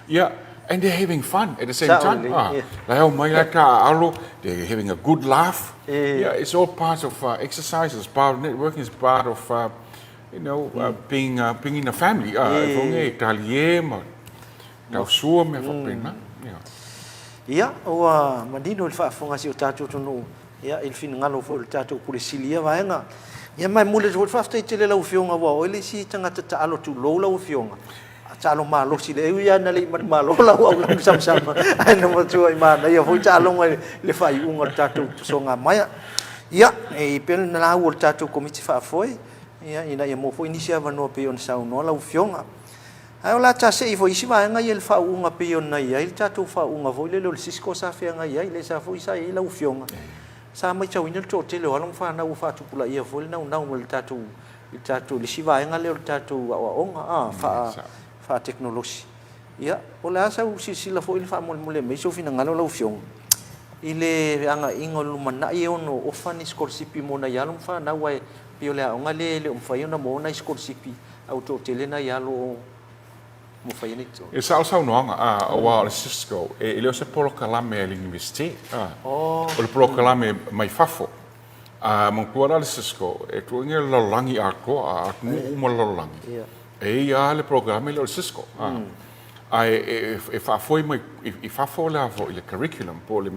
Ia, and they're having fun at the same time. A, la e omai la e taaalo, they're having a good laugh. Ia, it's all part of exercise, it's part of networking, it's part of, you know, being, being in a family. A, e foi e talie ma tausua mea faapena. Ia. Ia, ua manino i le faafofoga a si o tatou atunuu, ia, i le finagalo foi o le tatou Pule Sili i ia vaega. Ia, ma e momoli atu foi le faafetai tele i lau Afioga, aua o oe le isi tagata taalo tulou lau Afioga, taalo malosi i le, e ui lava ina le i manumalo lau aulanu samasama, ae na matuai manaia foi taaloga i le faaiuga o le tatou tosoga maea. Ia, e pei ona laua le tatou Komiti Faafoe, ia, ina ia maua foi nisi avanoa pei ona saunoa lau Afioga. Ae o le a ta see foi i isi vaega ia i le faauuga pei ona i ai le tatou faauuga foi lele o le Cisco sa feagai ai, lea sa foi sa i ai lau Afioga. Sa matauina le toatele o alo ma fanau ua faatupulaia foi le naunau mai le tatou i le tatou i le isi vaega lea o le tatou aoaoga a, faa, faatekonolosi. Ia, o le a sau silasila foi le faamolemole mai sou finagalo lau Afioga i le agaiga o le lumanai e ono ofa ni sikolasipi mo nai alo ma fanau aua e pei o le aoga lea e le o mafai ona maua nai sikolasipi a ua toatele nai alo o mafai ona E sao le saunoaga, a, aua o le Cisco, e le o se polokalame a le Iunivesite, a, o le polokalame mai fafo. A manatua la le Cisco, e tuuaiga le lalolagi atoa, a atunuu uma o le lalolagi, e i ai lava le polokalame lea o le Cisco. A, ae e faafoe mai i fafo le a foi le curriculum po o le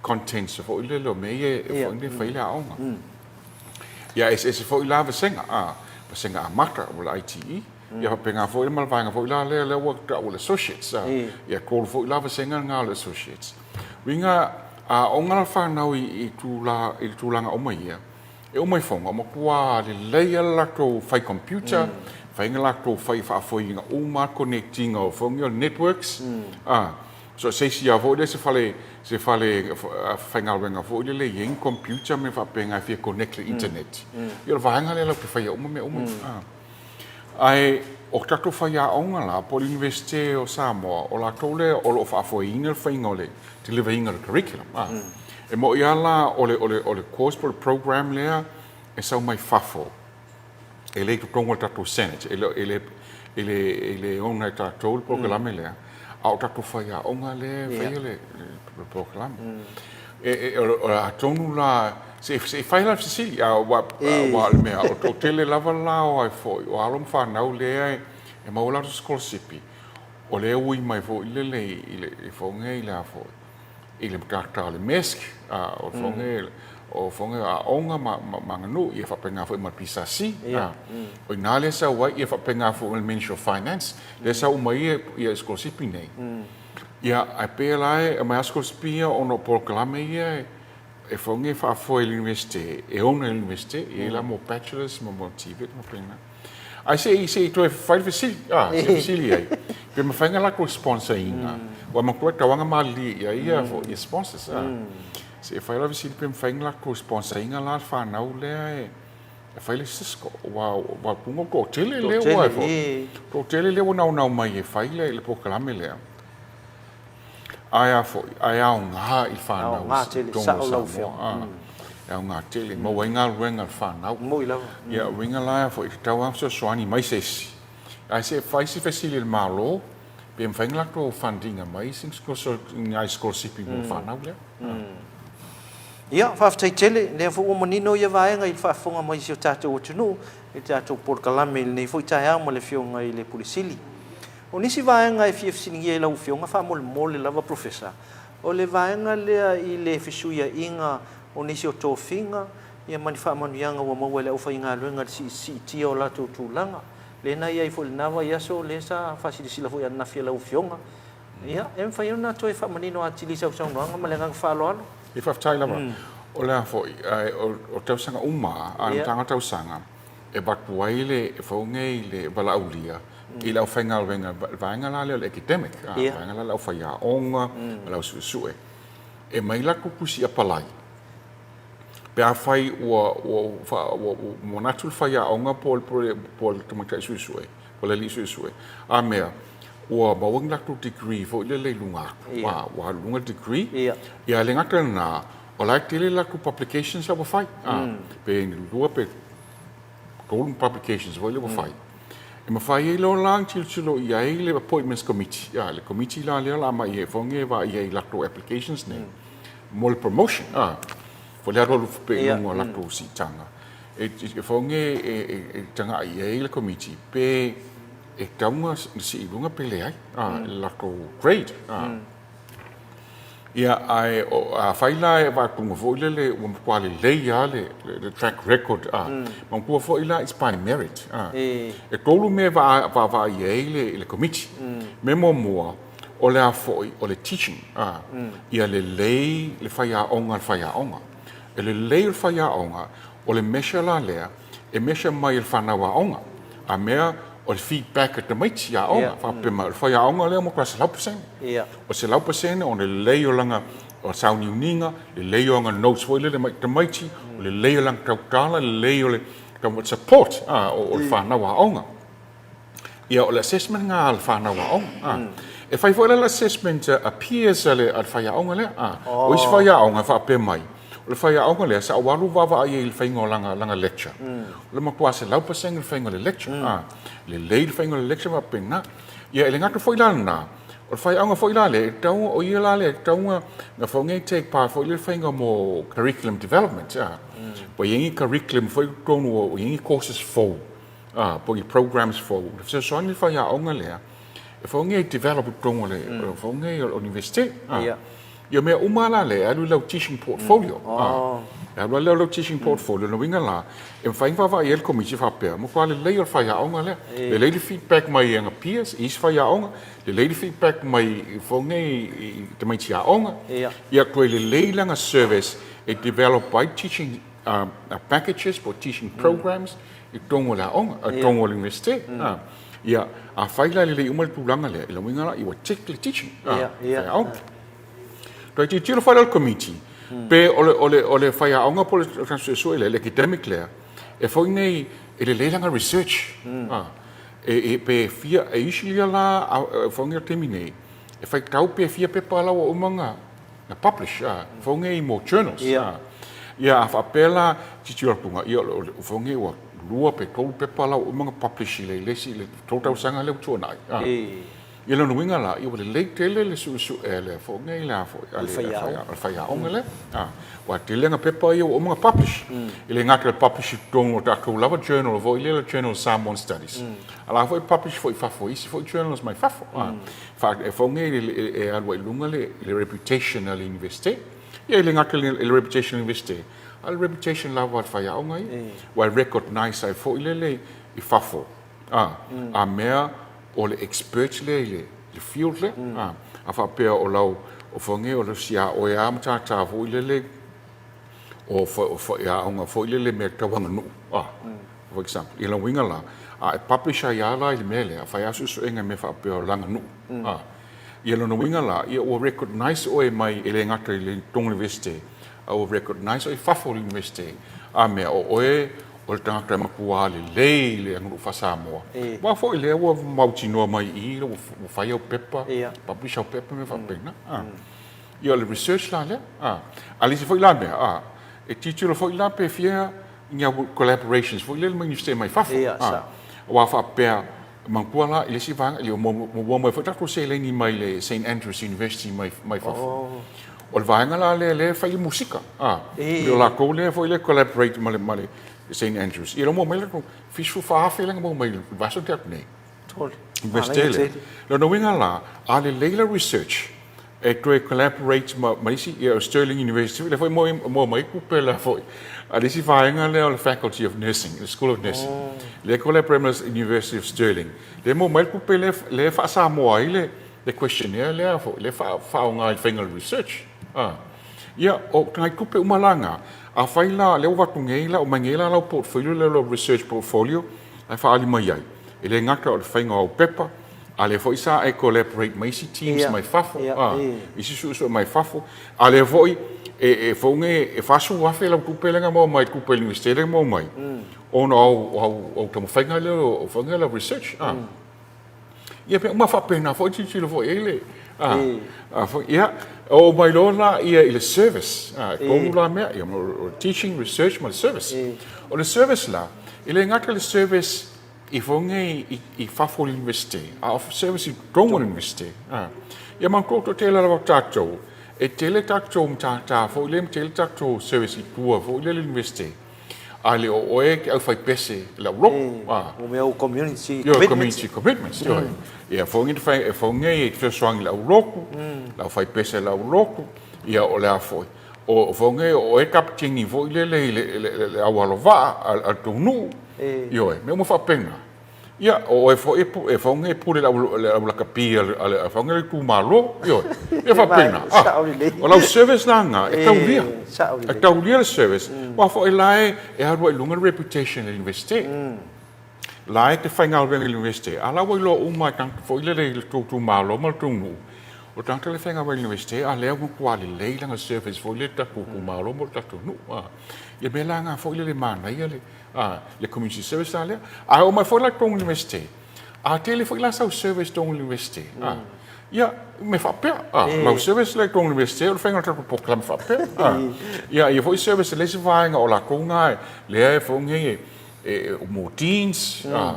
contents foi lele o mea ia e fai ai le aoga. Ia, e eseese foi la vasega, a, vasega amata o le ITE, ia faapena foi ma le vaega foi la lea, lea ua tau o le Associates, a, ia tolu foi la vasega na o le Associates. Uiga, a aoga la fanau i, tula, i le tulaga uma ia, e uma ifoga, matua lelei lava le latou fai computer, faiga latou fai faafoeina uma connect ina o foi o networks, a, So se isi lava foi lea se fale se fale faigaluega foi lele e i ai ni computer ma mea faapena e fia connect i le internet. Ia o le vaega lea latou te faia uma mea uma ia. Ae o tatou faiaoga la po o le Iunivesite o Samoa, o latou lea o lo o faafoeina le faiga o le deliver ina o le curriculum. E moni lava la o le o le o le course po o le program lea e sau mai fafo, e le i totonu o le tatou Senate, e le, e le, e le, e le ona e tatou le polokalame lea, a o tatou faiaoga lea e faia le, le polokalame. E, e, o, atonu la, se, se i fai la le fesili, a, ua, aua o le mea, o toatele lava la o ai foi, o alo ma fanau lea e, e maua latou sikolasipi, o lea e ui mai foi lele i le, i foge i le a foi, i le matata o le MESC, o foge, o foge aoga ma, ma, ma aganuu, ia faapena foi ma le PSC. Yeah. O ina lea sau ai, ia faapena foi ma le Ministry of Finance, lea sau uma ai ia, ia sikolasipi nei. Ia, ae pei la e aumai lava sikolasipi ia ona o polokalame ia e, e foge e faafoe e le Iunivesite, e ona e le Iunivesite, e i ai la mo bachelors ma mo TVET ma faapena. Ae se i, se i toe fai le fesili, a, se i fesili ai, pe mafai ona latou sponsor ina, ua matua e tauaga malilie i ai ia foi, ia sponsors, a. Se i fai la fesili pe mafai ona latou sponsor ina la le fanau lea e, e fai le Cisco, aua ua puga o toatele lea ua e foi, toatele lea ua naunau mai e fai le, le polokalame lea. Ae a foi, ae aoga i fanau Aoga tele, totonu o sao lau Samoa. Afioga. A, e aoga tele, maua ai galuega a le fanau. Moi lava. Ia, uiga la e foi, e tatau lava ona fesoasoani mai se isi. Ae se i fai se fesili i le Malo, pe mafai ona latou fund ina mai se nai sikolasipi mo le fanau lea. Ia, faafetai tele, lea foi ua manino ia vaega i le faafofoga mai i si o tatou atunuu, i le tatou polokalame i lenei foi taeao ma le Afioga i le Pule Sili. O nisi vaega e fia fesiligia i lau Afioga faamolemole lava Professor, o le vaega lea i le fesuiaiga o nisi o tofiga ia ma ni faamanuiaga ua maua e le aufaigaluega i le siisiitia o latou tulaga, lea na i ai foi i lena vaiaso lea sa faasilasila foi ananafi e lau Afioga. Ia, e mafai ona toe faamanino atili i sau saunoaga ma le agaga faaaloalo? Ia, faafetai lava. O le a foi, o tausaga uma lava, a amataga o tausaga, e avatu ai le fauga i le valaaulia i le aufaigaluega, le vaega la lea o le academic, le vaega la lea o le aufaiaoga ma le ausuesue, e aumai latou tusi apalai pe afai ua manatu le faiaoga po o le tamaitai suesue, po o le alii suesue, a mea, ua maua ni latou degree foi lele i luga atu, ua alu i luga le degree, ia e le gata i lena, o la e tele latou publications la ua fai, pe 2 pe 3 publications foi lea ua fai. E mafai ai loa la ona tilotilo i ai le Appointments Committee, le Komiti la lea o le a aumai ai foi e vaai ai i latou applications nei mo le promotion, po o le alualu pea i luga o latou siitaga. E foi e tagai i ai le Komiti pe e tatau ona sii i luga pe leai le latou grade. Ia, ae afai la e avatu foi lele ua matua lelei lava le track record, manatua foi la it's by merit. E tolu mea e vaavaai i ai le Komiti. Mea muamua, o le a foi o le teaching, ia lelei le faiaoga a le faiaoga. E lelei o le faiaoga, o le measure la lea, e measure mai e le fanau aoga. A mea o le feedback a tamaiti aoga, faapea mai, o le faiaoga lea ua matua 100%. O le 100% ona lelei o lana sauniuniga, lelei o ana notes foi lele mai tamaiti, o lelei o lana tautala, lelei o le support o le fanau aoga. Ia, o le assessment lena a le fanau aoga. E fai foi la le assessment a peers a le faiaoga lea. O isi faiaoga e faapea mai, o le faiaoga lea sa ou alu vaavaai ai i le faiga o lana lecture, o le matua 100% le faiga o le lecture. Lelei le faiga o le lecture ma faapena. Ia, e le gata foi la lena, o le faiaoga foi la lea, e tatau, o ia la lea e tatau ona foi nei take part foi i le faiga mo curriculum development. Ua i ai ni curriculum foi i totonu, ua i ai ni courses fou A, po o ni programs fou, le fesoasoani le faiaoga lea e fauga e develop i totonu o le fauga o le Universite. Ia mea uma la lea e alu i lau teaching portfolio. E alu lea i lau teaching portfolio, lona uiga la, e mafai ona vaavaai i ai le Komiti faapea, matua lelei o le faiaoga lea. Lelei le feedback mai ana peers i isi faiaoga, lelei le feedback mai i fauga i tamaiti aoga. Ia toe lelei lana service e develop ai teaching packages po o teaching programs i totonu o le aoga, i totonu o le Universite. Ia, afai la e lelei uma le tulaga lea, i lona uiga la, ua tick le teaching, faiaoga. Toe tilotilo foi la le Komiti, pe o le faiaoga po o le tagata suesue lea, le academic lea, e foi nei e lelei lana research. E pe fia, e usually la, foi nei o le taimi nei, e faitau pe fia pepa la ua uma ona na publish a fou nei mo journals a ia a faapea la tilotilo atu nga ia o fou nei ua 2 pe 3 pepa la ua uma ona publish i le isi le 3 tausaga lea ua tuanai a ia lona uiga la ia ua lelei tele le suesue a le fou nei le a foi a le faiaoga lea a ua tele ana pepa ia ua uma ona publish e le gata i le publish i totonu o tatou lava journal foi lea le Journal of Samoan Studies a la foi publish foi i fafo i isi foi journals mai fafo a E fou nei e alu ai i luga le reputation a le Universite. Ia e le gata i le reputation a le Universite, a o le reputation lava a le faiaoga ia. Ua e recognise ai foi lele i fafo, a mea o le expert lea i le field lea. A faapea o lau, o fou nei o le siaoe lava matata foi lele o faiaoga foi lele i mea tau aganuu. For example, i lona uiga la, a e publish ai lava la i le mea lea, fai lava suesuega i mea faapea o le aganuu, a. Ia lona uiga la, ia ua recognise oe mai e le gata i le totonu o le Universite, a ua recognise oe i fafo o le Universite, a mea, o oe o le tagata e matua lelei i le aganuu faa-Samoa. Aua foi lea ua mautinoa mai i i, ua fai au pepa, publish au pepa ma mea faapena, a. Ia o le research la lea, a. A o le isi foi la mea, a, e tilotilo foi la pe fia ni au collaborations foi lele ma Universite mai fafo. Ia, sa. Aua faapea, manatua la i le isi vaega, ia ua maua foi tatou seleni mai le Saint Andrews University mai mai fafo. Oh. O le vaega la lea lea e fai le musika, a. E. O latou lea foi lea collaborate ma le ma le Saint Andrews. Ia la maua mai latou 74,000 lea na maua mai i le vaiaso na tea atu nei. Tole. Iunivesite lea. Lona uiga la, a lelei lau research, e toe collaborate ma, ma isi, ia o Stirling University foi, lea foi e moa mai tupe la foi a le isi vaega lea o le Faculty of Nursing, le School of Nursing. Lea e collaborate ma le University of Stirling, lea e moa mai le tupe lea, lea e faa-Samoa ai le, le questionnaire lea foi, lea e faaaoga i le faiga o le research. Ah. Ia, o nai tupe uma la na, afai la, lea ua avatu nei la, aumai nei la lau portfolio lea, lau research portfolio, la e faaali mai ai, e le gata o le faiga o au pepa, a lea foi sa e collaborate ma isi teams mai fafo, a, isi suesue mai fafo, a lea foi e, e fou nei, e 40,000 lau tupe lea na maua mai, tupe a le Iunivesite lea na maua mai, ona o au, au, au taumafaiga lea, o faiga lea o research, a. Ia mea uma faapena foi tilotilo foi i ai le a, a foi ia oo mai loa la ia i le service a, e tolu la mea ia o le teaching, research ma le service. O le service la, e le gata le service i foi nei i, i fafo o le Iunivesite, a o service i totonu o le Iunivesite. A, ia ma tou toatele lava o tatou, e tele tatou matata foi lea ma tele tatou service i tua foi lea i le Iunivesite. A le o oe ke aufaipese i lau lotu. A. O mea o community Ioe, commitments. community commitments, ioe. Ia, fogi te whai, e fogi e te fesoasoani i lau lotu, lau faipese i lau lotu, ia o le a foi. O fogi o oe kapitini foi lele i le, le, le, le au alovaa a, a le tou nuu, ioe, mea uma faapena. Ia, o oe foi e, e faoge e pule le au, le au lakapi a le, a le, faoge le itumalo, ioe. Ia faapena. Ah, o lau service la nga, e taulia. E taulia le service. Aua foi la e, e alu ai i luga le reputation a le Universite. La e te faigaluega i le Universite, a la ua iloa uma e tagata foi lele i le tou itumalo ma le tou nuu, o le tagata lea e faigaluega i le Universite, a lea ua matua lelei lana service foi lele i le tatou itumalo ma le tatou nuu. Ah, ia mea la nga foi lele e manaia le, A, le community service la lea. A oo mai foi la i totonu o le Iunivesite, a tele foi la sau service i totonu o le Iunivesite, a, ia, mea faapea, a, lau service la i totonu o le Iunivesite, o le faiga o le tatou polokalame faapea, a. Ia, ia foi service e le isi vaega o latou na lea e foi nei e, e, mo deans, a,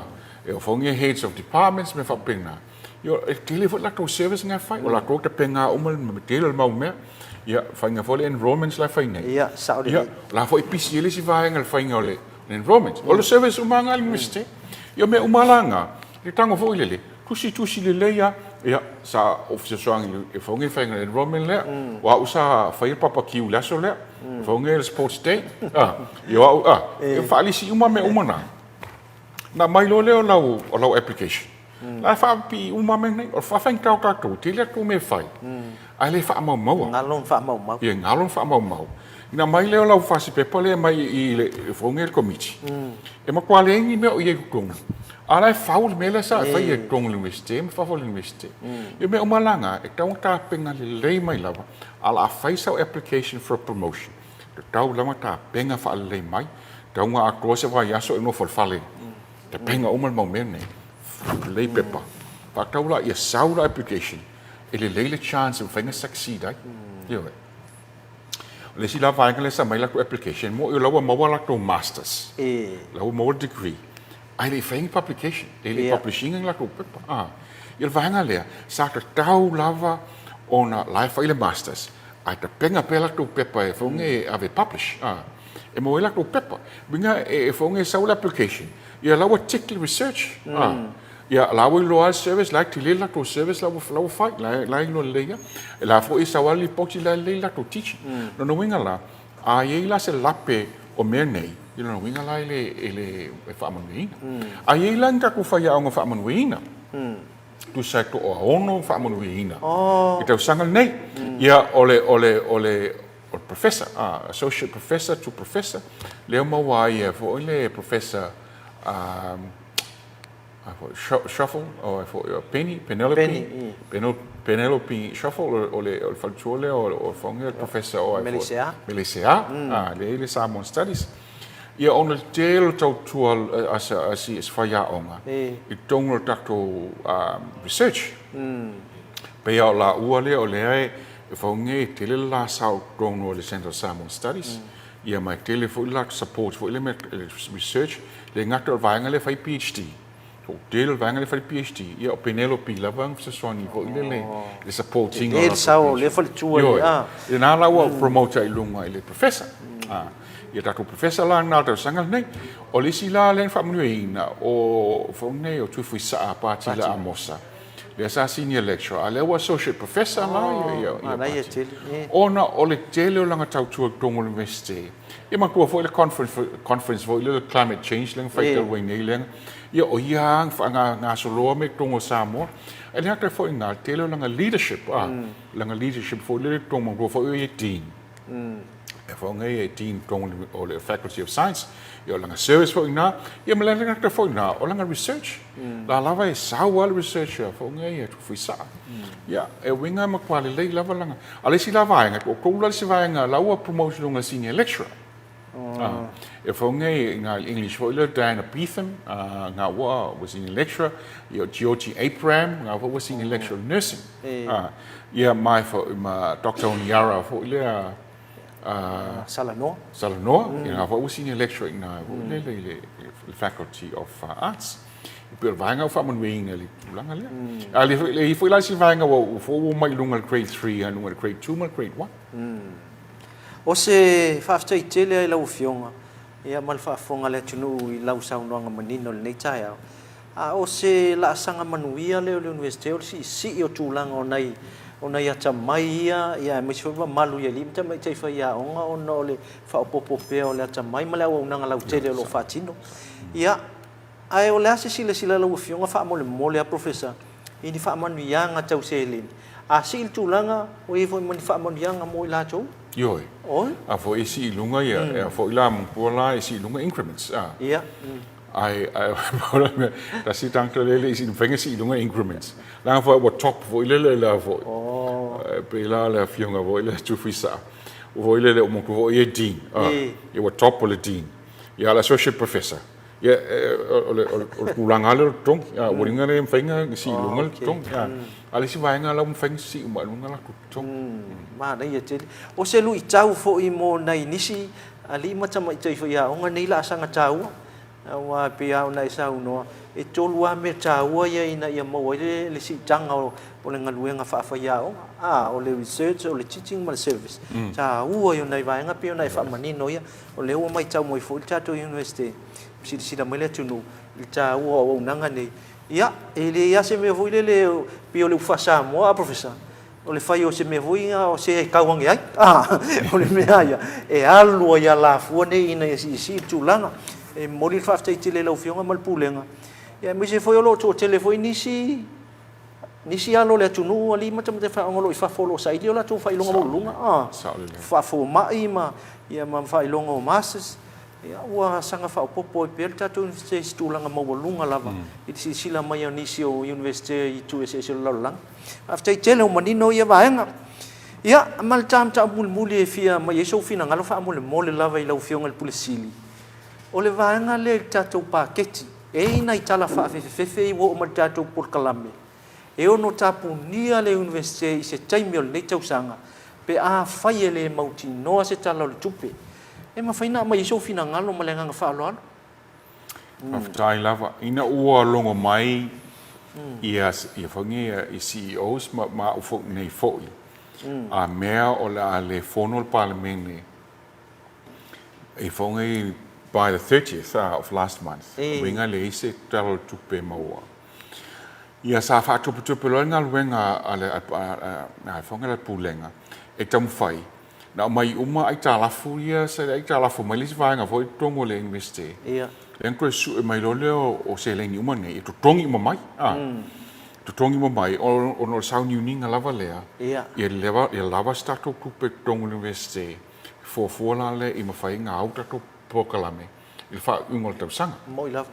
e foi nei heads of departments, mea faapena. Ia, e tele foi latou service na e fai, o latou e tapena uma le tele o le mau mea. Ia, faiga foi le enrollments la e fai nei. Ia, sao lelei. Ia, la foi e pisi ai le isi vaega i le faiga o le enrollment. O le service uma lava na a le Iunivesite. Ia, o mea uma la na, le tago foi lele, tusitusi lelei lava. Ia, sa ou fesoasoani i le fauga i le faiga o le enrollment lea. O au sa faia le papakiu i le aso lea. Fauga i le sports day. Ia, o au, e faalisi uma mea uma na. Ona aumai loa lea o lau, o lau application. La e faapipii uma mea nei. O le faafaigata o tatou, e tele atu mea e fai, ae le faamaumaua. Galo na faamaumau. Ia, galo na faamaumau. Ona aumai lea o lau fasipepa lea mai i le fofoga i le Komiti, e matua leai ni mea o i ai i totonu. A o la e fau le mea lea sa e faia i totonu o le Iunivesite ma fafo o le Iunivesite. Ia, o mea uma la na, e tatau ona tapena lelei mai lava, a o le a fai sau application for promotion, tatau lava ona tapena faalelei mai, tatau ona atoa se vaiaso e nofo i le fale, tapena uma le mau mea nei, lelei pepa, faatau la ia sau la application, e lelei le chance e mafai ona succeed ai. Ioe. O le isi la vaega lea sa aumai latou application, mo i o la ua maua latou masters, la ua maua le degree, ae le i faia ni publication, e le i publish ina ni latou pepa. Ia le vaega lea, sa tatau lava ona la e fai le masters, ae tapena pea latou pepa e foge e ave e publish, e maua ai latou pepa. Uiga e foge e sau le application, ia la ua tick le research, ia la ua iloa le service, la e tele le latou service la ua fai, la e iloa lelei lava. E la foi e sau lava le lipoti la e lelei le latou teaching. Lona uiga la, a i ai la se lape o mea nei, ia lona uiga la e le faamanuiaina. A i ai la ni tatou faiaoga faamanuiaina, tusa e toaono faamanuiaina i tausaga lenei. Ia, o le, o le, o le, o le professor, associate professor to professor, lea maua ai e foi le professor Shuffle, o foi o Penny, Penelope, Penny, Penelope Shuffle, o le, o le faletua lea o, o le professor o Melesea. Melesea, lea i le Samoan Studies. Ia ona le tele o tautua a se, a se faiaoga i totonu o le tatou research. Pei lava o laua lea o lea e fauga e tele le la sao i totonu o le Centre of Samoan Studies. Ia ma e tele foi le latou support foi lea i le research. E le gata o le vaega lea e fai PhD. Toatele o le vaega lea e fai PhD, ia o Penelope lava na fesoasoani foi lele i le support ina o latou PhD. Tele le sao o lea faletua. Ioe, lena la ua promote ai i luga i le professor. Ia tatou professor la lena o le tausaga lenei. O le isi la lea na faamanuiaina o foi lenei o Tuifuisaa Patila Amosa, lea sa senior lecturer, a lea ua associate professor la ia ia Patila. Ona o le tele o lana tautua i totonu o le Iunivesite. Ia manatua foi le conference conference foi lea o le climate change lea na fai talu ai nei lea, ia o ia lava na faagasoloa mai i totonu o Samoa. Ae le gata foi i lena, tele o lana leadership, lana leadership foi lea i totonu, manatua foi o ia e Dean. E foi nei e Dean i totonu o le Faculty of Science, ia o lana service foi lena, ia ma le gata foi i lena, o lana research. La lava e sau lava le research a foi nei e Tuifuisaa. Ia, e uiga e matua lelei lava lana. A o le isi la vaega, po o tolu la le isi vaega la ua promote i luga i le senior lecturer. E foi nei i ngā English foi lea, Diana Beetham, ngā ua ua senior lecturer, ia o Georgie Abraham, ngā foi ua senior lecturer of nursing. Ia mai foi ma Doctor Oniara foi lea, Salanoa. Salanoa, ia ngā foi ua senior lecturer i ngā foi lele i le Faculty of Arts. E pei o le vaega ua faamanuiaina i le tulaga lea. A le foi, le foi la isi vaega ua ua fou ua mai i luga i le grade 3, i luga i le grade 2 ma le grade 1. O se faafetai tele ai lau Afioga ia ma le faafofoga a le atunuu i lau saunoaga manino i lenei taeao. A o se laasaga manuia lea o le Iunivesite o le siisii o tulaga o nai o nai atamai ia ia aemaise foi mamalu i alii ma tamaitai faiaoga ona o le faaopoopo pea o le atamai ma le auaunaga lautele o lo o faatino. Ia, ae o le a se silasila a lau Afioga faamolemole a Professor i ni faamanuiaga tau seleni? A sii le tulaga, ua i ai foi ma ni faamanuiaga mo i latou? Ioe. Oi. A foi e sii i luga ia, a foi la manatua la e sii i luga increments, a. Ia. Ai, ai, pau le mea, tasi le tagata lea e le i sii, mafai ona sii i luga increments. Leaga foi ua top foi lele la foi. Oh. Pei la le afioga foi lea Tuifuisaa, ua foi lele ua manatua foi ia e Dean, a. Ia ua top o le Dean. Ia a o le Associate Professor. Ia, o le tulaga lava lea o le totogi. Ua liga le mafai ona sii i luga le totogi. A o le isi vaega la ua mafai ona sii uma i luga latou totogi. Manaia tele. O se luitau foi mo nai nisi alii ma tamaitai faiaoga nei laasaga taua, aua e pei lava ona e saunoa, e tolu lava mea taua ia ina ia maua ai le siitaga o le galuega faafaiaoga, a, o le research, o le teaching ma le service. E taua ia o nai vaega pei ona e faamanino ia. O lea ua matau mai foi le tatou Iunivesite, silasila mai le atunuu i le taua o auaunaga nei. Ia, e leai lava se mea foi lele pei o le ufa Samoa, a Professor, o le fai o se mea foi o se e tau ane ai. A, o le mea ia, e alu ai alafua nei ina ia siisii le tulaga. E momoli le faafetai tele i lau Afioga ma le Pulega, ia aemaise foi o lo o toatele foi nisi Nisi alo o le atunuu, alii ma tamaitai faiaoga o lo o i fafo o lo o saili o latou faailoga maualuluga, faafomai ma, ia, ma faailoga o masters, ia, ua saga faaopoopo ai pea le tatou Iunivesite i se tulaga maualuga lava i le silasila mai o nisi o Iunivesite i itu eseese o le lalolagi. Faafetai tele ua manino ia vaega. Ia, ma le ta mataupu mulimuli e fia aumai ai sou finagalo faamolemole lava i lau Afioga i le Pule Sili, o le vaega lea i le tatou paketi, E i ai nai tala faafefefefe i ua oo mai i le tatou polokalame, e ono tapunia le Iunivesite i se taimi o lenei tausaga pe afai e le mautinoa se Tala o le Tupe. E mafai ona aumai ai sou finagalo ma le agaga faaaloalo. Faafetai lava. Ina ua logo mai ia foi nei ia CEOs ma au foi nei foi, a mea o le a le fono le Palemene E fofoga i by the 30th of last month, uiga leai se Tala o le Tupe e maua. Ia sa faatupetupe loa le galuega a le fofoga le Pulega e taumafai na aumai uma aitalafu ia sa aitalafu mai le isi vaega foi i totonu o le Iunivesite. Lea na toe sue mai loa lea o seleni uma nei e totogi uma mai. Totogi uma mai ona o le sauniuniga lava lea ia lava se tatou tupe i totonu o le Iunivesite. Fuafua la lea i mafai ona au tatou polokalame i le faaiuga o le tausaga. Moi lava.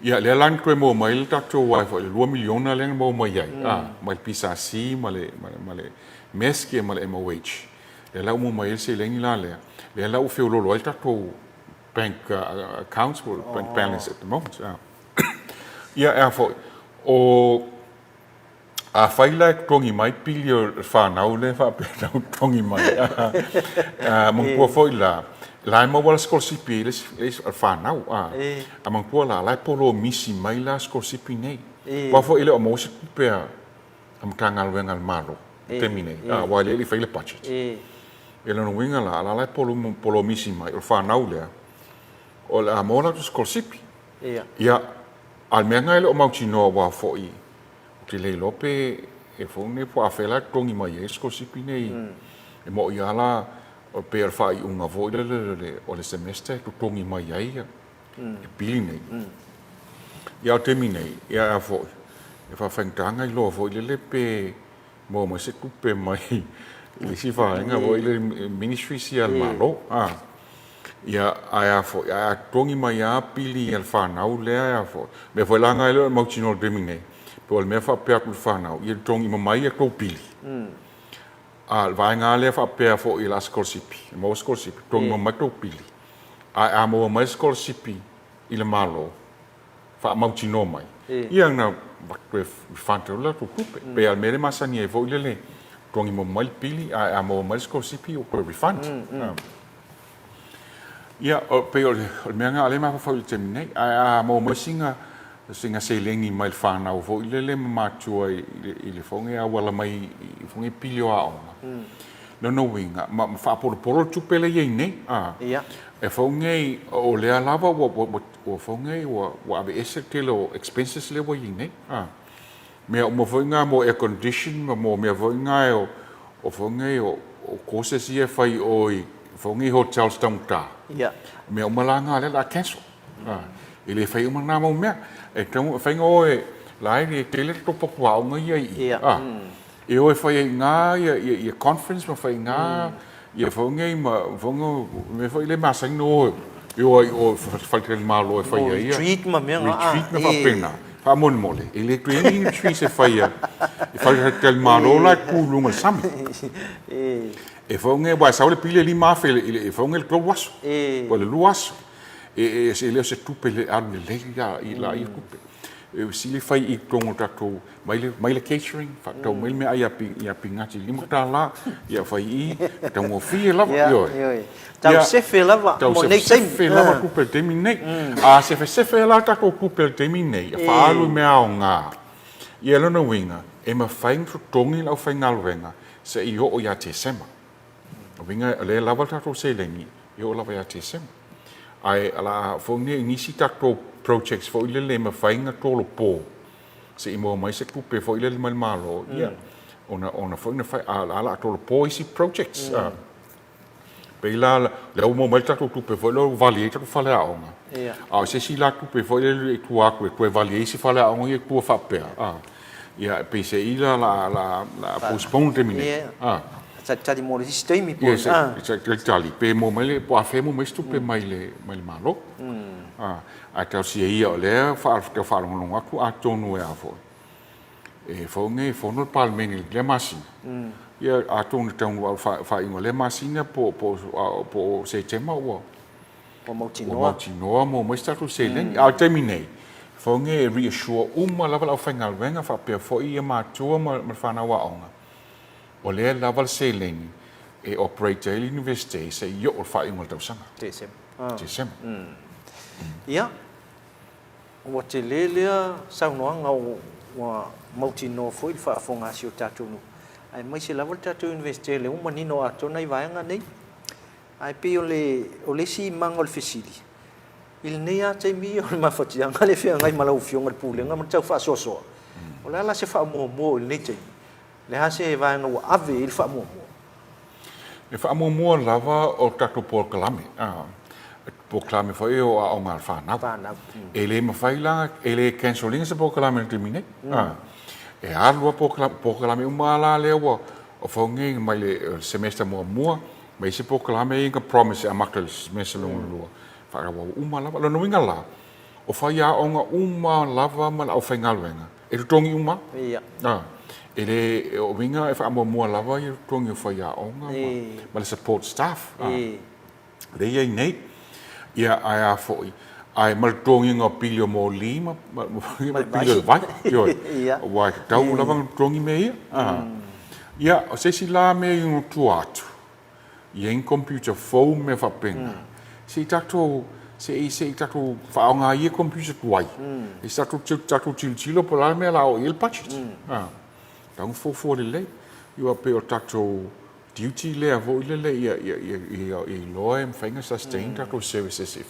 Ia, lea la na toe maua mai le tatou ai foi, le $2 miliona lea na maua mai ai, a, mai le PSC ma le, ma le, ma le MESC ma le MOH. Lea la ua maua mai ai le seleni la lea, lea la ua feoloolo ai le tatou bank accounts po o bank balance at the moment. Ia, e a foi, o Afai la e totogi mai pili o le fanau lea faapea na ou totogi mai, manatua foi la, la e maua le sikolasipi e le isi fanau, a manatua la, la e polomisi mai la sikolasipi nei. Aua foi e le o maua se tupe a Matagaluega a le Malo i le taimi nei, aua e le i fai le budget. Ia lona uiga la, o la e polomisi mai, o le fanau lea, o le a maua latou sikolasipi. Ia, a o le mea lena e le o mautinoa aua foi, ou te le iloa pe e foi nei po o afea la e totogi mai ai sikolasipi nei. E moni lava la, pei o le faaiuga foi lele o le semester e totogi mai ai ia pili nei. Ia a o le taimi nei, ia a foi, e faafaigata ona iloa foi lele pe maua mai se tupe mai i le isi vaega foi lele ministries ia a le Malo. Ia, ae a foi, ae a totogi mai lava pili a le fanau lea a foi, mea foi la lena e le o mautinoa i le taimi nei, po o le mea faapea atu i le fanau, ia totogi uma mai a outou pili. A o le vaega lava lea faapea foi o le a sikolasipi, e maua sikolasipi, totogi uma mai tou pili. Ae a maua mai sikolasipi i le Malo, faamautinoa mai, ia na toe refund atu le latou tupe. E pei lava o le mea lea e masani ai foi lele, totogi muamua mai le pili, ae a maua mai le sikolasipi ua toe refund. Ia, e pei o le mea lena o lea e mafaufau i le taimi nei. Ae a maua mai sina seleni mai le fanau foi lele ma matua i le foi lenei auala mai i foi nei pili o aoga, lona uiga, ma faapolopolo le tupe lea e i ai nei. E foi lenei, o lea lava ua foi lenei ua aveese le tele o expenses lea ua i ai nei. Mea uma foi na mo air condition ma mo mea foi na o foi nei o courses ia e fai i o i foi nei hotels taugata. O mea uma la na lea o le a cancel. E le fai uma na mau mea. E tatau e fai na o e la e le tele le top up o aoga ia i i. E o e fai ai i ina ia conference ma fai i ina ia foi nei ma foi mea foi lea e masani ona o e o ai i o i faletalimalo e fai ai ia retreat ma mea na retreat ma faapena. Faamolemole, e le toe i ai ni retreats e faia i faletalimalo la e tu i luga o le sami. E foi nei, aua e sau le pili e $5,000 i le foi nei i le 3 aso, po o le 2 aso. E le o se tupe e alu lelei la ia tupe. E sili fai i totonu o le tatou, mai le, mai le catering, faatau mai le meaai ia Pinati i $5, ia fai i i, e taugofie lava, ioe. Ioe. Tau sefe lava mo nei taimi. Tau sefesefe lava tupe i le taimi lenei. A sefesefe la tatou tupe i le taimi lenei, e faaalu i mea aoga, ia lona uiga, e mafai ona totogi le aufaigaluega seia oo ia Tesema. O uiga, o lea e lava le tatou seleni e oo lava ia Tesema. Ae o le a foi nei nisi tatou projects foi lele e mafai ona tolopo se i maua mai se tupe foi lele mai le Malo, ia, ona foi ona fai, a o le a tolopo isi projects. Pei la, lea ua maua mai le tatou tupe foi lea ua vali ai tatou faleaoga, a o se isi la tupe foi lele i tua atu e toe vali ai isi faleaoga ia i tua faapea, ia, e peiseai la o le a postpone le taimi nei. Talitali mo le isi taimi po o le. Ia, talitali pe maua mai le, po o afea e maua mai se tupe mai le Malo. Ae talosia ia o lea e tau faalogologo atu atonu e a foi, e foi nei e fono le Palemene i lea masina, ia atonu e taunuu lava i le faaiuga o lea masina po o Setema ua mautinoa maua mai se tatou seleni. A o le taimi nei, e foi nei e reassure uma lava le aufaigaluega faapea foi ia matua ma le fanau aoga, o lea e lava le seleni e operate ai le Iunivesite seia oo i le faaiuga o le tausaga. Tesema. Ia, ua tele lea saunoaga ua mautinoa foi le faafofoga a si o tatou nuu, aemaise lava le tatou Iunivesite lea ua manino atoa nai vaega nei. Ae pei o le, o le isi maga o le fesili, i lenei lava taimi ia o le mafatiaga lea e feagai ma lau Afioga i le Pulega ma le tau faasoasoa, o le a la se faamuamua i lenei taimi? Le a se vaega ua ave i ai le faamuamua? E faamuamua lava o tatou polokalame, polokalame foi o aoga a le fanau. Fanau. E le mafai la, e le cancel ina se polokalame i le taimi nei. E alu lava polokalame uma la lea ua fau nei mai le semester muamua, ma isi polokalame ia na promise e amata i le semester lona lua, faaauau uma lava. O lona uiga la, o faiaoga uma lava ma le aufaigaluega, e totogi uma. Ia. E le, o uiga e faamuamua lava ia totogi o faiaoga ma le support staff. Lea e i ai nei. Ia, ae a foi, ae ma le totogiina o pili o moli ma pili o le vai. Ioe. Aua e tatau lava ona totogi mea ia. Ia, o se isi la mea i tua atu, i ai ni computer fou ma mea faapena, se i tatou, se i, se i tatou faaaoga ia computer tuai, e se tatou, tatou tilotilo po o le a le mea o le a oo i ai le budget. Tau ona fuafua lelei. Ia pei o tatou duty lea foi lele ia ia ia ia iloa e mafai ona sustain tatou services i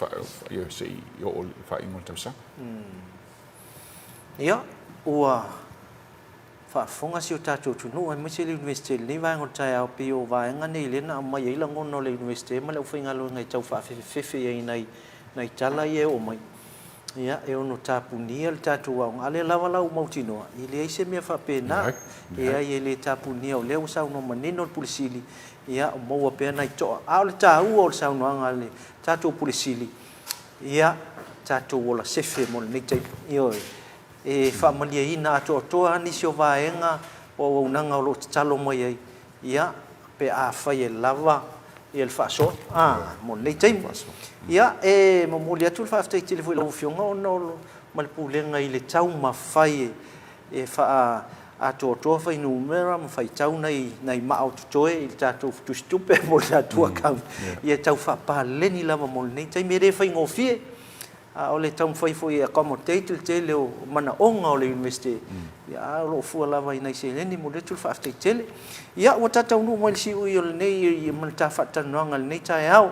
ia se i oo i le faaiuga o le tausaga. Ia, ua faafofoga si o tatou atunuu aemaise le Iunivesite i lenei vaega o le taeao, pei o vaega nei lea na aumai ai lagona o le Iunivesite ma le aufaigaluega e tau faafefefefe i ai nai nai tala ia e oo mai. Ia, e ono tapunia le tatou aoga, a o lea lava la ua mautinoa, e leai se mea faapena. Leai, e le tapunia, o lea ua saunoa manino le Pule Sili, ia, o maua pea nai toa. A o le taua o le saunoaga a le tatou Pule Sili, ia, tatou ola sefe mo lenei taimi. Ioe. E faamalieina atoatoa lava nisi o vaega o auaunaga o lo o tatalo mai ai, ia, pe afai e lava le faasoa, a, mo lenei taimi. Ia, e momoli atu le faafetai tele foi i lau Afioga ona o ma le Pulega i le taumafai e faaatoatoa fuainumera ma faitau nai nai maa o totoe i le tatou tusitupe po o le tatou account, ia tau faapaleni lava mo lenei taimi. E le faigofie, A o le taumafai foi e accommodate le tele o manaoga o le Iunivesite, ia a o lo o fua lava i nai seleni, momoli atu le faafetai tele. Ia, ua ta taunuu mai i le siui o lenei ma le ta faatalanoaga i lenei taeao.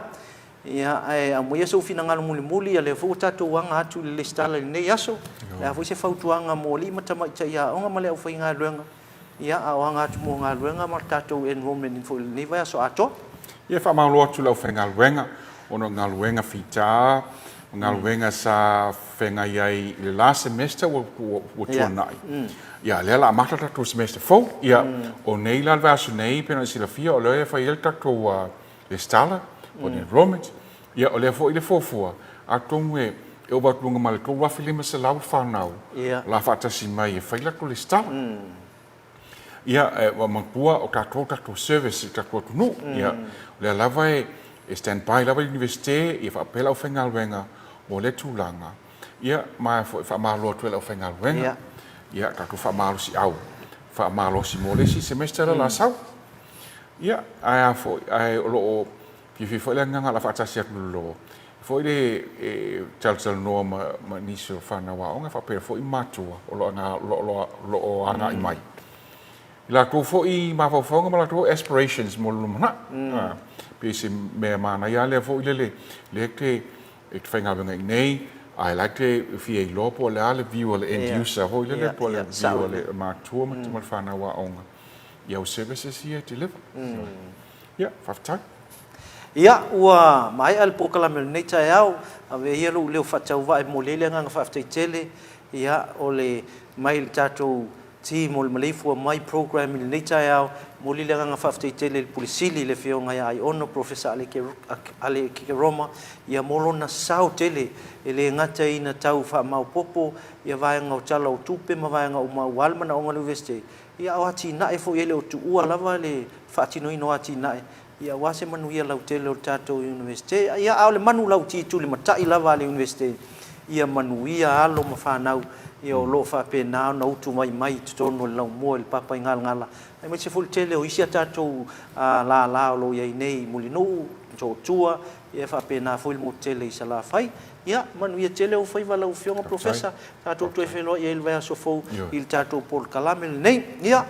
Ia, ae aumaia sou finagalo mulimuli, ia lea foi ua tatou aga atu i le lesitala i lenei aso. O le a foi se fautuaga mo alii ma tamaitai aoga ma le aufaigaluega, ia, a o aga atu mo galuega ma le tatou enrollment foi i lenei vaiaso atoa. Ia, faamalo atu i le aufaigaluega ona o galuega fita ma galuega sa feagai ai i le la semester ua tuanai. Ia, lea la amata tatou semester fou. Ia, o nei la le vaiaso nei pei ona e silafia o lea e fai ai le tatou lesitala po o le enrollment. Ia, o lea foi le fuafua, atonu e ova atu luga ma le 3,500 fanau o le a faatasi mai e fai latou lesitala. Ia, e manatua o tatou tatou service i le tatou atunuu. Ia, o lea lava e stand by lava le Iunivesite ia faapea le aufaigaluega mo lea tulaga. Ia, ma e foi faamalo atu ai i le aufaigaluega. Ia, tatou faamalosiau, faamalosi mo le isi semester lea o le a sau. Ia, ae a foi, ae o lo o Fiafia foi le agaga o le a faatasi atu i lalo foi le e talatalanoa ma, ma nisi o fanau aoga faapea foi matua o lo o, lo o agai mai. I latou foi mafaufauga ma latou aspirations mo le lumanai. Mm. Pei se mea manaia lea foi lele, lea te, e te faigaluega i nei, ae la te fia iloa po o le a le view a le end user foi lele, po o le view a le matua ma le fanau aoga i au services ia e deliver. Ia, faafetai. Ia, ua maea le polokalame o lenei taeao. Avea ia lou leo faatauvaa e momoli ai le agaga faafetai tele, ia, o le mai le tatou team o le Maleifua Mai Program i lenei taeao. E momoli le agaga faafetai tele i le Pule Sili, le Afioga ia Aiono Professor Ale Kekeroma, ia, mo lona sao tele, e le gata ina tau faamaopoopo ia vaega o Tala o Tupe ma vaega uma aua le manaoga o le Iunivesite, Ia, o atinae foi e le o tuua lava le faatinoina o atinae, ia, aua se manuia lautele o le tatou Iunivesite. Ia, a o le manu lauti tulimatai lava a le Iunivesite, ia manuia alo ma fanau, ia, o lo o faapena ona utu mai mai i totonu o le laumua i le Papaigalagala, aemaise foi le tele o isi a tatou lala o lo o i ai nei i Mulinuu, Motootua, ia, e faapena foi le motu tele i Salafai. Ia, manuia tele ou faiva lau Afioga Professor. Tatou toe feiloai ai i le vaiaso fou i le tatou polokalame lenei. Ia,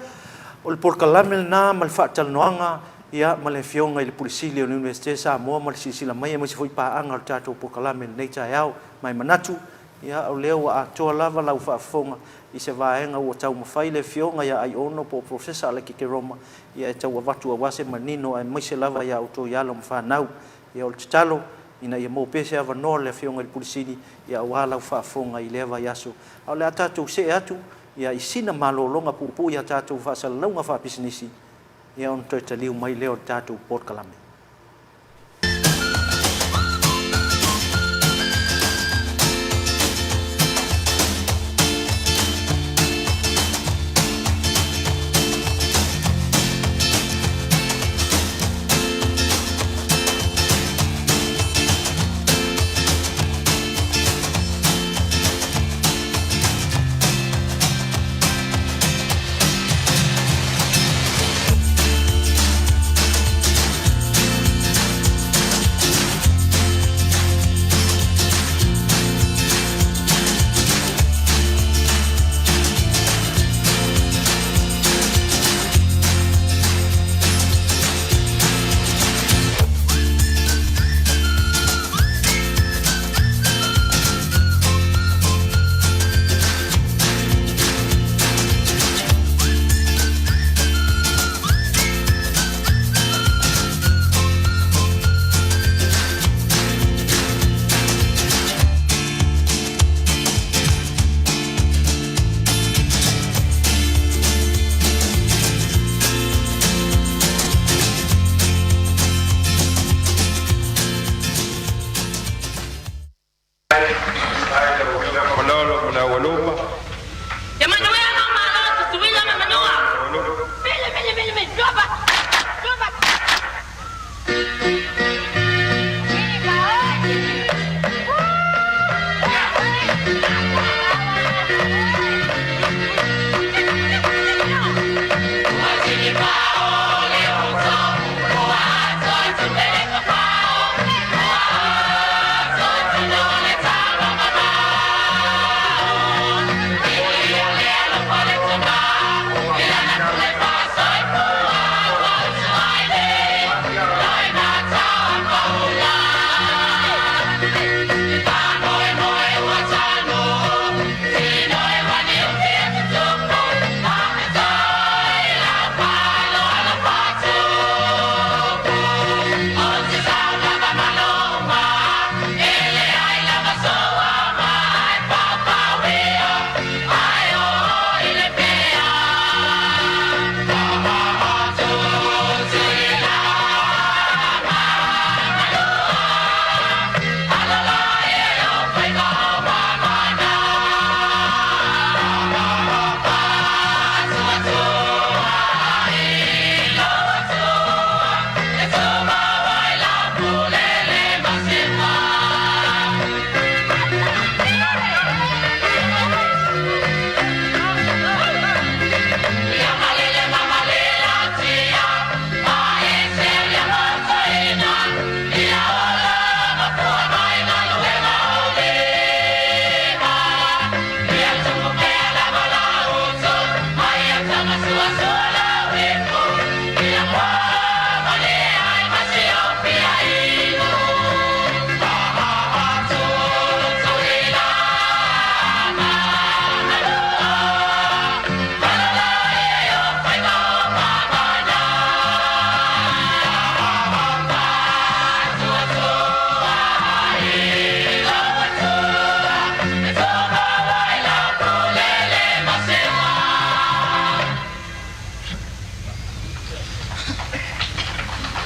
o le polokalame lena ma le faatalanoaga ia, ma le Afioga i le Pule Sili o le Iunivesite Samoa ma le silasila mai aemaise foi paaga o le tatou polokalame i lenei taeao. Ma e manatu, ia, o lea ua atoa lava lau faafofoga i se vaega ua taumafai le Afioga ia Aiono po o Professor Aleki Keroma ia, e tau avatu aua se manino aemaise lava ia outou i alo ma fanau. Ia, o le tatalo, ina ia maua pea se avanoa le Afioga i le Pule Sili, ia, aua lau faafofoga i lea vaiaso. A o le a tatou see atu, ia, i sina malologa puupuu i a tatou faasalalauga faapisinisi, ia, ona toe taliu mai lea o le tatou polokalame. Malolo ma le Aualuma. Ia manuia lou Malo o Tutuila ma Manua! Mele, mele, mele, mele, drop it! Drop it!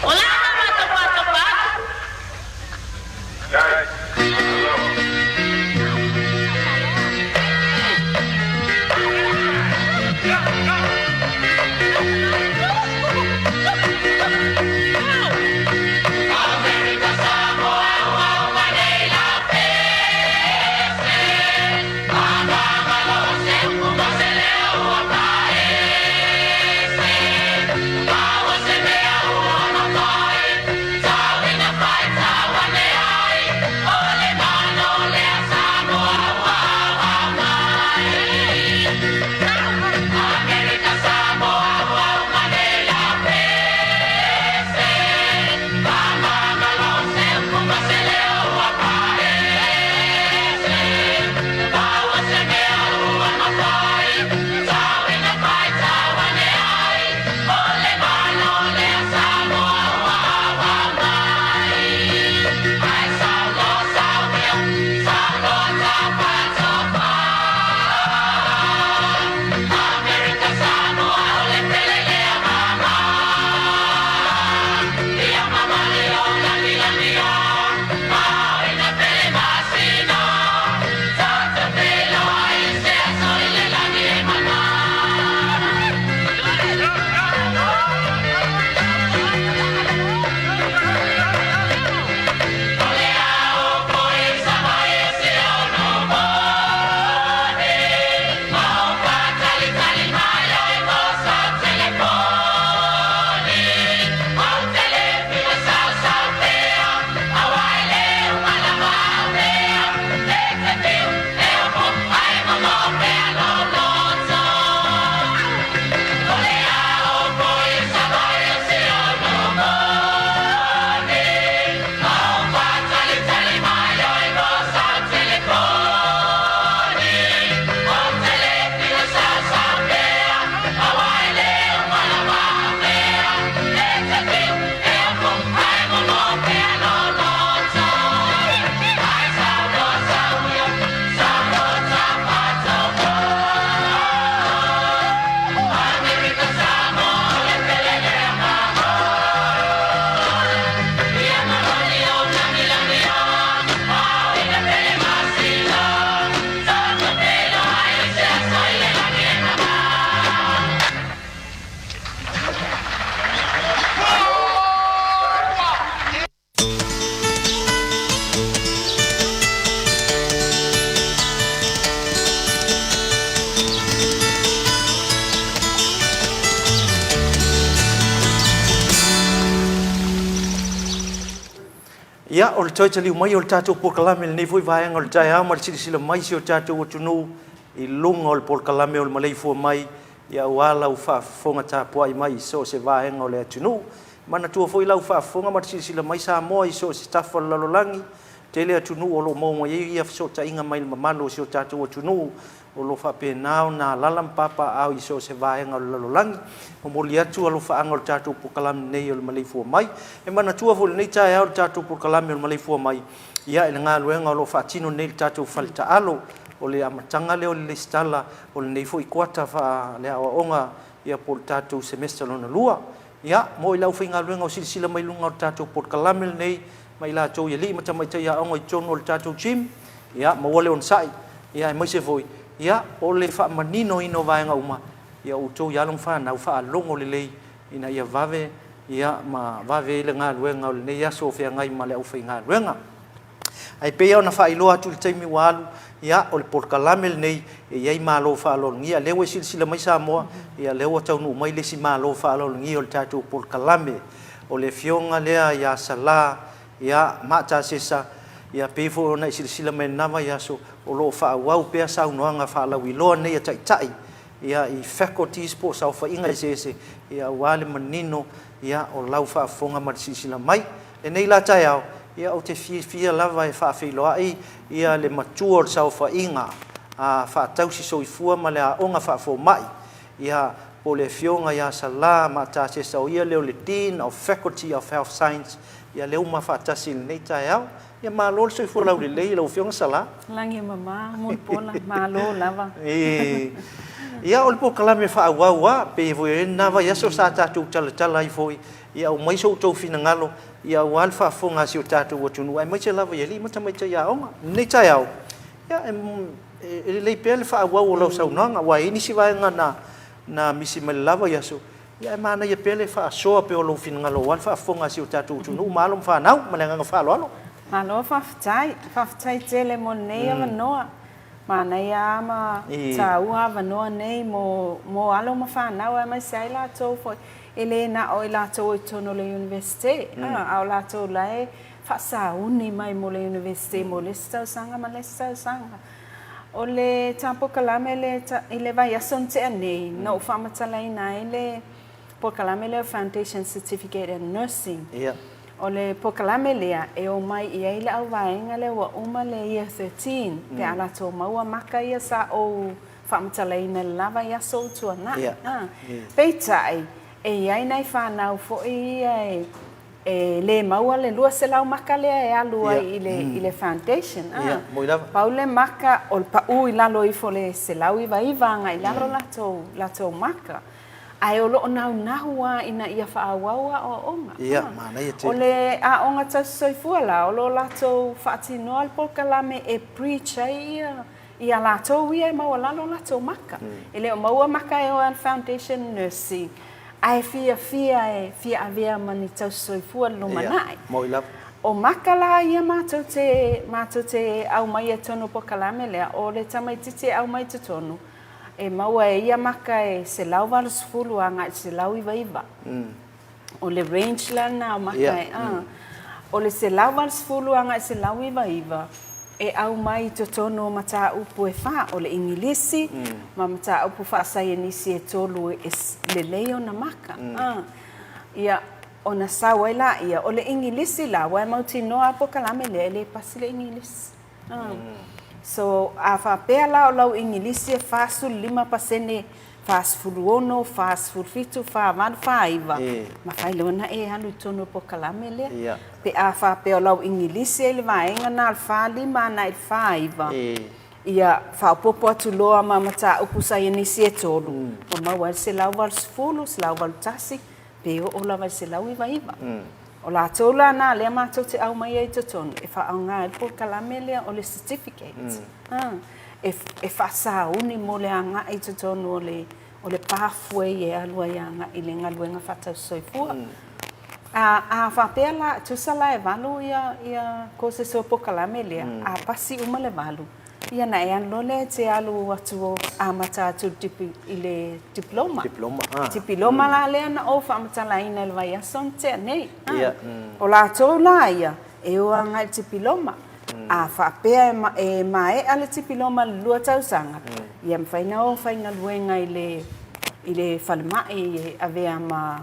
O le a le matou atu? Ia, o le toe taliu mai o le tatou polokalame i lenei foi vaega o le taeao ma le silasila mai i si o tatou atunuu i luga o le polokalame o le maleifua mai ia aua lau faafofoga tapuai mai i so o se vaega o le atunuu. Manatua foi lau faafofoga ma le silasila mai Samoa i so o se tafa o le lalolagi, tele atunuu o lo o maua mai ai ia fesootaiga mai le mamalu o si o tatou atunuu o lo o faapena ona alaala ma papaaao i so o se vaega o le lalolagi. Momoli atu alofaaga o le tatou polokalame nei o le Maleifua Mai. E manatua foi i lenei taeao le tatou polokalame o le Maleifua Mai, ia i le galuega o lo o faatino nei i le tatou fale taalo, o le amataga lea o le lesitala o lenei foi kuata faaleaoaoga ia po o le tatou semester lona lua. Ia, mo i le aufaigaluega o silasila mai i luga o le tatou polokalame lenei, ma i latou i alii ma tamaitai aoga i totonu o le tatou gym, ia, maua le onosai, ia, aemaise foi, ia, o le faamaninoina o vaega uma, ia outou i alo ma fanau, faalogo lelei ina ia vave, ia, ma vave ai le galuega o lenei aso o feagai ma le aufaigaluega. Ae pei lava ona faailoa atu i le taimi ua alu, ia, o le polokalame lenei e i ai malo faaaloalogia. Lea ua e silasila mai Samoa, ia, lea ua taunuu mai le isi malo faaaloalogia o le tatou polokalame. O le afioga lea ia Sala, ia, Maatasesa, ia, pei foi ona e silasila mai i lena vaiaso, o lo o faaauau pea saunoaga faalauiloa nei a Taitai, ia, i faculties po o saofaiga eseese, ia, aua le manino, ia, o lau faafofoga ma le silasila mai. Lenei la taeao, ia, ou te fiafia lava e faafeiloai, ia, le matua o le saofaiga a faatausi soifua ma le aoga faafomai, ia, po o le Afioga ia Sala Maatasesa, o ia lea o le Dean of Faculty of Health Science, ia, lea ua ma faatasi i lenei taeao. Ia, malo le soifua laulelei i lau Afioga Sala. Lagi e mama, Mulipola, malo lava. Ia, o le polokalame faaauau lava, pei foi o lena vaiaso sa tatou talatala ai foi, Ia aumai so outou finagalo, ia aua le faafofoga a si o tatou atunuu, aemaise lava i alii ma tamaitai aoga. I lenei taeao, ia, e lelei pea le faaauau o lau saunoaga, aua e i ai nisi vaega na, na misi mai le lava i aso, ia ae manaia pea le faasoa pea o lou finagalo aua le faafofoga a si o tatou atunuu ma alo ma fanau. Ma le agaga faaaloalo. Malo faafetai. Faafetai tele mo lenei avanoa. Manaia lava ma taua avanoa nei mo, mo alo ma fanau aemaise ai latou foi E le na o i latou o i totonu o le Iunivesite, a o latou la e faasauni mai mo le Iunivesite mo le isi tausaga ma le isi tausaga. O le polokalame lea i le vaiaso na tea nei, na ou faamatalaina ai le polokalame lea o Foundation Certificate in Nursing. O le polokalame lea e omai i ai le auvaega lea ua uma le Year 13 pe a latou maua maka ia sa ou faamatalaina i le la vaiaso ua tuanai. Peitai, e i ai nai fanau foi ia e le maua le 200 maka lea e alu ai i le foundation. Pau le maka o le pau i lalo ifo o le 199 agai i lalo latou maka. Ae o lo o naunau lava ina ia faaauau aoaoga. O le aoga tausisoifua la, o lo o latou faatinoa le polokalame e preach ai ia Ia latou ia e maualalo latou maka. E le o maua maka e o ai le Foundation Nursing, ae fiafia e fia avea ma ni tausisoifua i le lumanai. O maka la ia matou te, matou te aumaia i totonu o polokalame lea, o le tamaitiiti e aumai i totonu, e maua e ia maka e 180 agai i le 199. O le range la lena o maka e, a. O le 180 agai 199 e aumai i totonu o mataupu e fa, o le Igilisi ma mataupu faasaienisi e tolu e lelei ona maka, a. Ia, ona sau ai laia, o le Igilisi la, aua e mautinoa lava polokalame lea e le pasi le Igilisi. A. So, a faapea la o lau Igilisi e 45 pasene 46, 47, 48, 49, mafai loa ona e alu i totonu o le polokalame lea. Pe a faapea o lau Igilisi e i le vaega lena o le 45 agai i le 49, ia faaopoopo atu loa ma mataupu saienisi e tolu, ua maua ai le 180, 181, pe oo lava i le 199. O latou la na lea matou te aumaia i totonu e faaaoga ai le polokalame lea o le certificate e faasauni mo le agai i totonu o le o le pathway e alu ai agai i le galuega faatausisoifua. A faapea la, tusa la e valu ia courses o le polokalame lea, a pasi uma le valu, Ia ona e alu loa lea e te alu atu amata atu i le diploma. Diploma, ah. Dipiloma la lea na ou faamatalaina i le vaiaso na tea nei. O latou la ia, E o agai i le tipiloma. A faapea e maea le tipiloma i le 2 tausaga, ia e mafai ona o faigaluega i le i le falemai e avea ma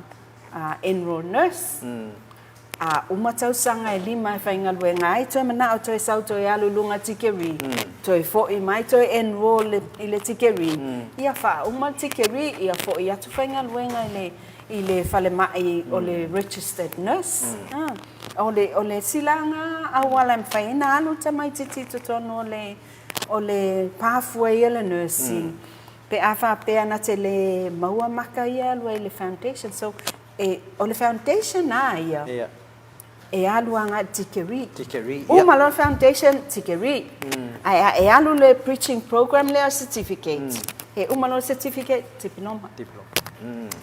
enrolled nurse. A uma tausaga e 5 e faigaluega ai, toe manao toe sau toe alu i luga tikeri, toe foi mai toe enroll i le tikeri, ia faauma le tikeri, ia foi atu faigaluega i le i le falemai o le registered nurse. O le o le isi la na auala e mafai ai ona alu le tamaitiiti i totonu o le o le pathway a le nursing pe a faapea na te le maua maka ia e alu ai i le foundation. So e o le foundation lava ia e alu agai i le tikeri. Tikeri, ia. Uma loa le foundation, tikeri. Ae a e alu i le bridging program lea o le certificate, e uma loa le certificate, diploma. Diploma.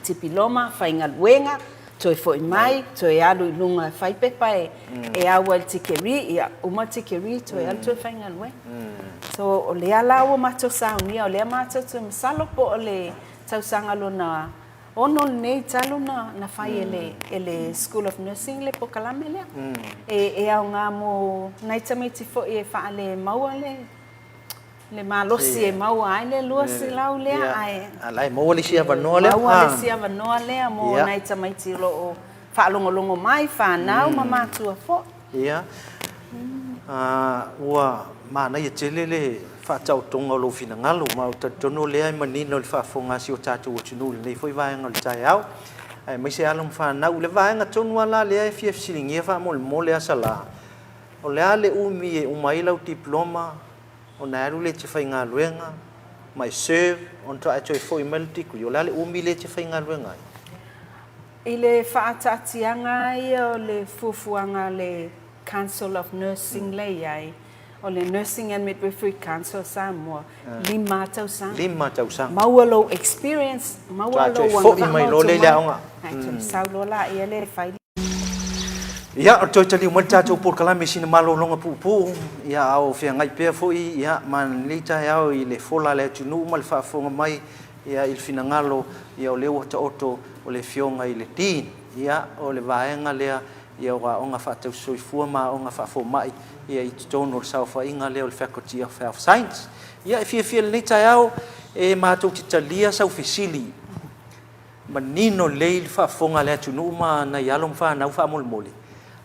Dipiloma, faigaluega, toe foi mai, toe alu i luga e fai pepa e au ai i le tikeri, ia uma le tikeri toe alu toe faigaluega. So o lea la ua matou saunia, o lea matou te masalo po o le tausaga lona 6 lenei talu na fai e le School of Nursing le polokalame lea. E aoga mo nai tamaiti foi e faalemaua le Le malosi e maua ai le 200 lea, ae. A la e maua le isi avanoa lea. Maua le isi avanoa lea mo nai tamaiti o lo o faalogologo mai, fanau ma matua foi. Ia. Ua manaia tele le faataotoga o lou finagalo, ma ou te talitonu o lea e manino i le faafofoga a si o tatou atunuu i lenei foi vaega o le taeao, aemaise alo ma fanau. I le vaega tonu lava la lea e fia fesiligia faamolemole Asalā, o le a le umi e uma ai lau diploma ona e alu lea e te faigaluega ma e serve ona faatoa e toe foi mai le degree. O le a le umi lea e te faigaluega ai? I le faataatiaga ia o le fuafuaga a le Council of Nursing lea e i ai, o le Nursing and Midwifery Council of Samoa, 5 tausaga. 5 tausaga. Maua lou experience, maua lou agavaa ma foi mai loa lea i le aoga. Ae toe sau loa laia lea e fai. Ia, o le toe taliu mai le tatou polokalame i sina malologa puupuu, ia, a o feagai pea foi, ia, ma lenei taeao i le fola a le atunuu ma le faafofoga mai, ia, i le finagalo, ia, o lea ua taoto o le Afioga i le Dean, ia, o le vaega lea, ia, o Aoga Faatausisoifua ma Aoga Faafomai, ia, i totonu o le saofaiga lea o le Faculty of Health Science. Ia, e fiafia i lenei taeao e matou te talia sau fesili. Manino lelei le faafofoga a le atunuu ma nai alo ma fanau faamolemole,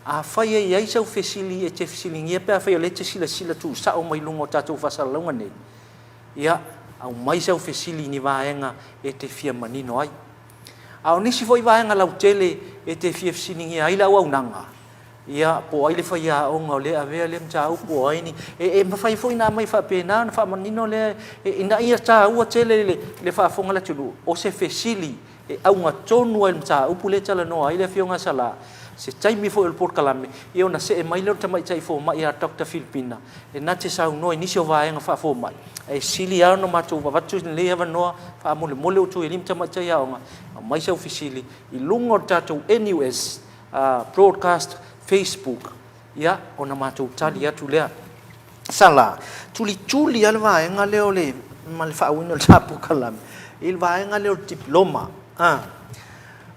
afai e i ai sau fesili e te fesiligia pe afai o lea e te silasila tuusao mai luga o tatou faasalalauga nei, ia, aumai sau fesili i ni vaega e te fia manino ai. A o nisi foi vaega lautele e te fia fesiligia ai le auaunaga, Ia, po o ai le faiaoga o lea e avea lea mataupu, o ai ni... E, e mafai foi ona aumai faapena ona faamanino lea, ina ia taua tele le, le faafofoga a le atunuu, o se fesili e auga tonu ai i le mataupu lea e talanoa ai le Afioga ia Salã, se taimi foi o le polokalame, ia ona see mai lea o le tamaitai fomai ia Doctor Filipina, e na te saunoa i nisi o vaega faafomai, ae sili lava ona matou avatu lenei avanoa faamolemole outou i alii ma tamaitai aoga, aumai sau fesili i luga o le tatou NUS, broadcast Facebook, ia ona matou tali atu lea. Sala, tulituli lava le vaega lea o le, ma le faauiina o le ta polokalame, i le vaega lea o le diploma.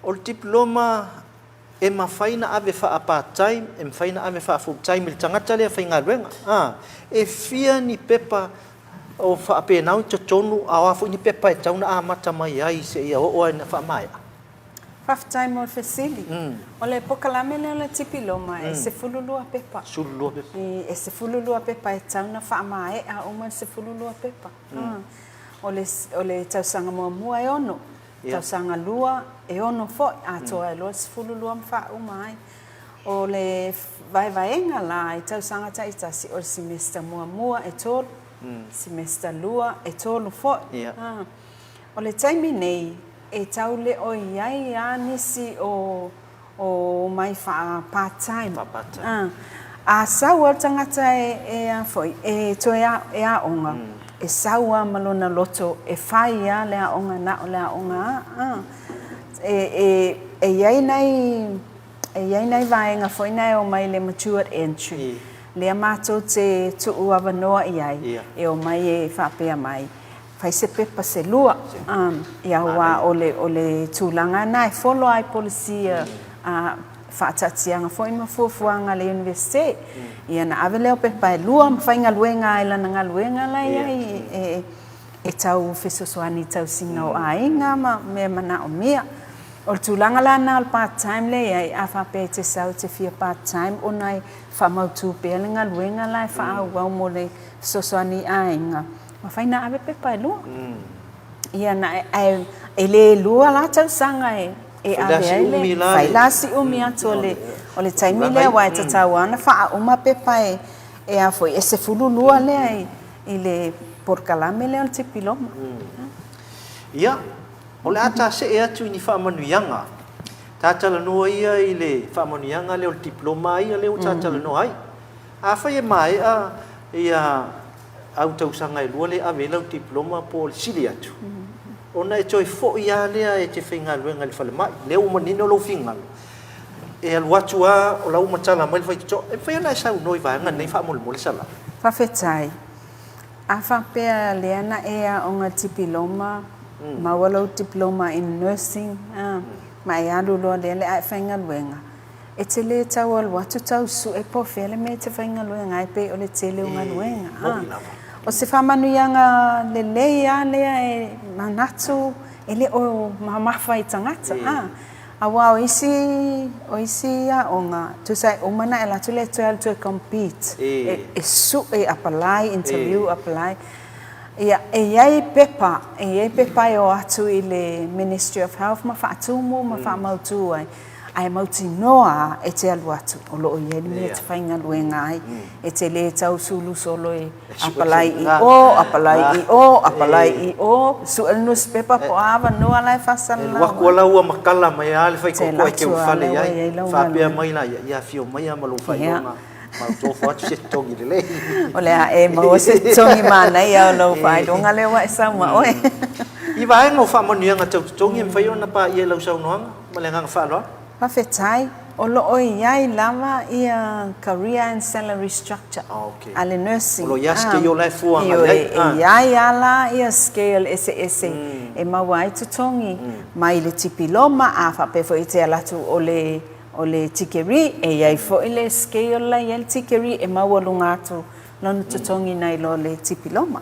O le diploma e mafai ona ave faa-part time, e mafai ona ave faa-full time i le tagata lea faigaluega. E fia ni pepa o faapenau i totonu, a o a foi ni pepa e tatau ona amata mai ai seia oo lava ina faamaea? Faafetai mo le fesili. O le polokalame lea o le Tipiloma e 12 pepa. 12 pepa. E 12 pepa e tatau ona faamaea uma le 12 pepa. O le o le tausaga muamua e 6, tausaga lua e 6 foi, atoa ai loa le 12 ma faauma ai. O le vaevaega la i tausaga taitasi, o le semester muamua e 3, semester lua e 3 foi. O le taimi nei, e tau le o i ai a nisi o o omai faa part time. Faa part time. A sau a le tagata e e a foi e toe a e aoga, e sau a ma lona loto e fai a le aoga na o le aoga a. E e e i ai nai e i ai nai vaega foi na e omai le matured entry. Lea matou te tuu avanoa i ai e omai e faapea mai Fai se pepa se lua, ia aua o le, o le tulaga lena e follow ai policy a, faataatiaga foi ma fuafuaga a le Iunivesite. Ia ona ave lea o pepa e lua ma faigaluega ai i lana galuega la e i ai e e tau fesoasoani i tausiga o aiga ma mea manaomia. O le tulaga la lena o le part time lea e i ai, a faapea e te sau e te fia part time ona e faamautu pea le galuega la e faaauau mo le fesoasoani i aiga, mafai ona ave pepa e lua. Ia na, ae e le lua la tausaga e e ave ai le, fai la si umi atu o le o le taimi lea aua e tatau lava ona faauma pepa e e a foi e 12 lea i i le polokalame lea o le tipiloma. Ia, o le a ta see atu i ni faamanuiaga. Ta talanoa ia i le faamanuiaga lea o le diploma ia lea ua ta talanoa ai. Afai e maea ia au tausaga e lua lea e ave ai lau diploma po o le sili atu, ona e toe foi lava lea e te faigaluega i le falemai. Lea ua manino lou finagalo, e alu atu lava o la ua matala mai le faitotoa. E mafai ona e saunoa i vaega nei faamolemole Sala? Faafetai. A faapea lea na e aoga i le tipiloma, maua lou diploma in nursing, ma e alu loa lea le a e faigaluega, E te le tau alu atu tau sue po o fea le mea e te faigaluega ai pei o le tele o galuega. O se faamanuiaga lelei lava lea e manatu e le o mamafa i tagata. Aua o isi, o isi aoga, tusa e uma ona e alu atu lea e toe alu toe compete, e sue, apply, interview, apply. Ia, e i ai pepa, e i ai pepa e o atu i le Ministry of Health ma faatumu ma faamautu ai. Ae mautinoa a e te alu atu, o lo o i ai le mea e te faigaluega ai. E te le tau sulu solo e apalai i o, apalai i o, apalai i o, sue le nusipepa po o a avanoa la e faasalalau ai. E alu atu la ua matala mai lava le faitotoa e te ulufale i ai, faapea mai la ia, ia afio mai lava ma lou faailoga ma ou tofo atu se totogi lelei. O le a e maua se totogi manaia o lou faailoga lea ua e sau ma oe. I vaega o faamanuiaga tau totogi e mafai ona paia i lau saunoaga? Ma le agaga faaaloalo. Faafetai. O lo o i ai lava ia career and salary structure a le nursing. O lo o i ai scale la e fua agai ai. Ioe, e i ai lava la ia scale eseese e maua ai totogi mai le tipiloma, a faapea foi e te alu atu o le o le tikeri, e i ai foi le scale la e i ai le tikeri e maualuga atu lona totogi nai lo le tipiloma.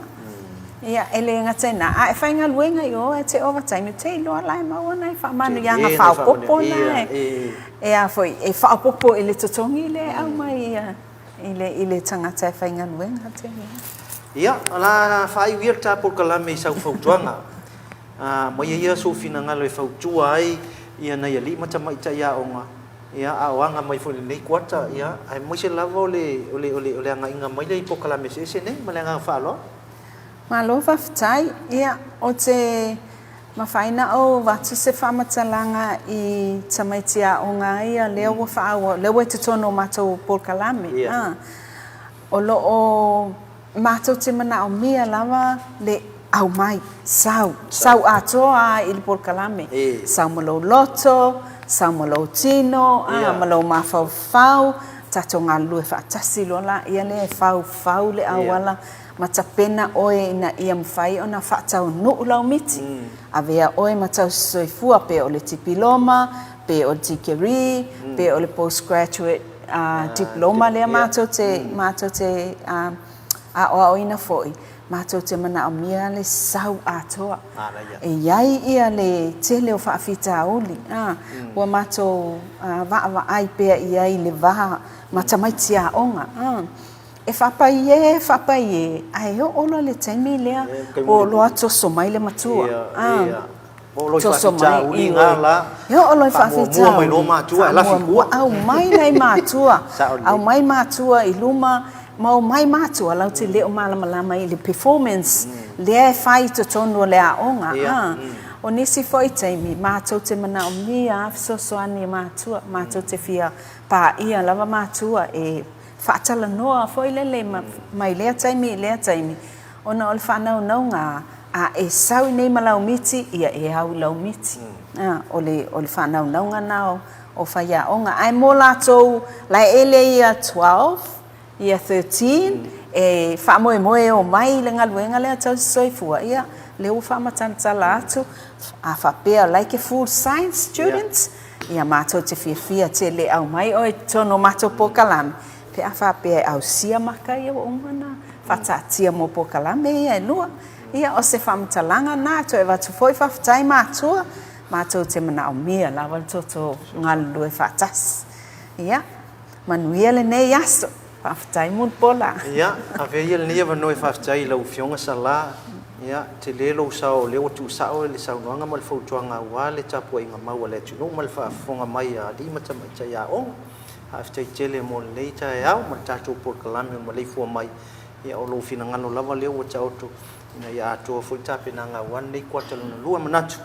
Ia, e le gata i lena, a e faigaluega i o e te overtime, e te iloa la e maua nai faamanuiaga faaopoopo na e a foi, e faaopoopo i le totogi lea e aumai i le i le tagata e faigaluega. Ia, o le a faaiu ia le ta polokalame i sau fautuaga. Aumaia ia sou finagalo e fautua ai ia nai alii ma tamaitai aoga Ia, a o aga mai foi i lenei kuata, ia, aemaise lava o le, o le, o le, o le agaiga mai lea i polokalame eseese nei. Ma le agaga faaaloalo. Malo faafetai. Ia, ou te mafai na ou avatu se faamatalaga i tamaiti aoga ia lea ua faaauau, lea ua i totonu o matou polokalame. Ia. O lo o Matou te manaomia lava le aumai, sau, sau atoa lava i le polokalame, sau ma lou loto, sau ma lou tino, a, ma lou mafaufau, tatou galulue faatasi loa laia lea e faufau le auala ma tapena oe ina ia mafai ona faataunuu lau miti. Avea oe ma tausisoifua pe o le tipiloma, pe o le tikeri, pe o le postgraduate diploma lea matou te, matou te aoaoina foi, matou te manaomia le sau atoa. E i ai ia le tele o faafitauli, ua matou vaavaai pea i ai i le va ma tamaiti aoga. E faapai e, faapai e, ae oo loa i le taimi lea ua loa toso mai le matua. Toso mai, ioe. E oo loa i faafitauli, faamuamua, aumai nai matua, aumai matua i luma, ma omai matua latou te le o malamalama i le performance lea e fai i totonu o le aoga. O nisi foi taimi, matou te manaomia lava fesoasoani e matua, matou te fia paia lava matua e faatalanoa foi lele mai lea taimi i lea taimi, ona o le faanaunauga a e sau i nei ma lau miti, ia e au i lau miti. O le, o le faanaunauga na o faiaoga. Ae mo latou laeele ia 12, ia 13, e faamoemoe e omai i le galuega lea tausisoifua, ia, lea ua faamatalatala atu, a faapea like a full science students, Ia matou te fiafia tele e aumai oe i totonu o matou polokalame pe a faapea e ausia maka ia ua uma ona faataatia mo polokalame ia e lua. Ia o se faamatalaga na, toe avatu foi faafetai matua, matou te manaomia lava le toto galulue faatasi. Ia, manuia lenei aso. Faafetai Mulipola. Ia, avea ia lenei avanoa e faafetai i lau Afioga Sala. Ia, tele lou sao o lea ua tuusao le saunoaga ma le fautuaga aua le tapuaiga mau a le atunuu ma le faafofoga mai a alii ma tamaitai aoga. Faafetai tele mo lenei taeao ma le tatou polokalame o le maleifua mai. Ia, o lou finagalo lava lea ua taoto ina ia atoa foi tapenaga aua lenei kuata lona lua. E manatu,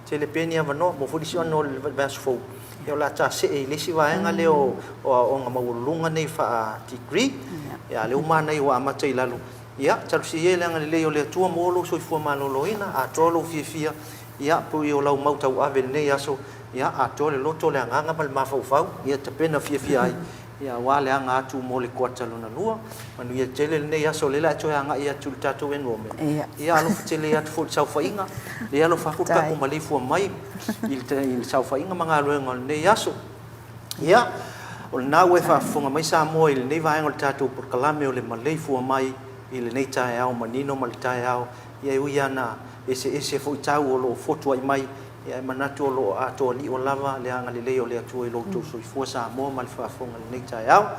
tele pea ni avanoa mo foi le isi ono o le vaiaso fou, ia o le a ta see i le isi vaega lea o aoaoga maualuluga nei faa-degree. Ia, a o lea ua manaia ua amata i lalo. Ia, talosia ia le agalelei o le Atua mo lou soifua maloloina, atoa lou fiafia, ia, pei o lau mau tauave i lenei aso, ia, atoa le loto, le agaga ma le mafaufau, ia tapena fiafia ai, ia, aua le aga atu mo le kuata lona lua. Manuia tele lenei aso, o lea o le a e toe agai atu i le tatou enrollment. Ia, alofa tele atu foi i le saofaiga, lea e alofa atu le tatou maleifua mai i le saofaiga ma galuega o lenei aso. Ia, o lena ua e faafofoga mai Samoa i lenei vaega o le tatou polokalame o le maleifua mai i lenei taeao manino ma le taeao, ia e ui lava ina eseese foi tau o lo o fotuai mai, ia ae manatu o lo o atoa lio lava le agalelei o le Atua i lo outou soifua Samoa ma le faafofoga i lenei taeao.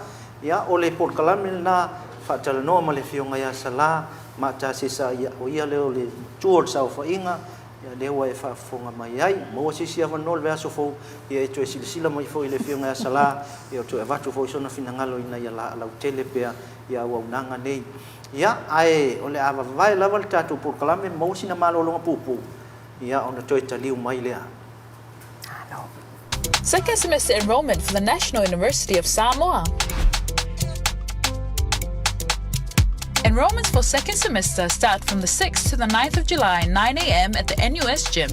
Ia, o le polokalame lena, faatalanoa ma le Afioga ia Sala Maatasesa, ia, o ia lea o le matua o le saofaiga, Ia, lea ua e faafofoga mai ai. Maua se isi avanoa i le vaiaso fou, ia e toe silasila mai foi i le Afioga ia Sala, ia toe avatu foi sona finagalo ina ia lautele pea ia auaunaga nei. Ia, ae o le a vavae lava le tatou polokalame, maua sina malologa puupuu, ia ona toe taliu mai lea. Second semester enrollment for the National University of Samoa. Enrollments for second semester start from the 6th to the 9th of July, 9 a.m. at the NUS gym.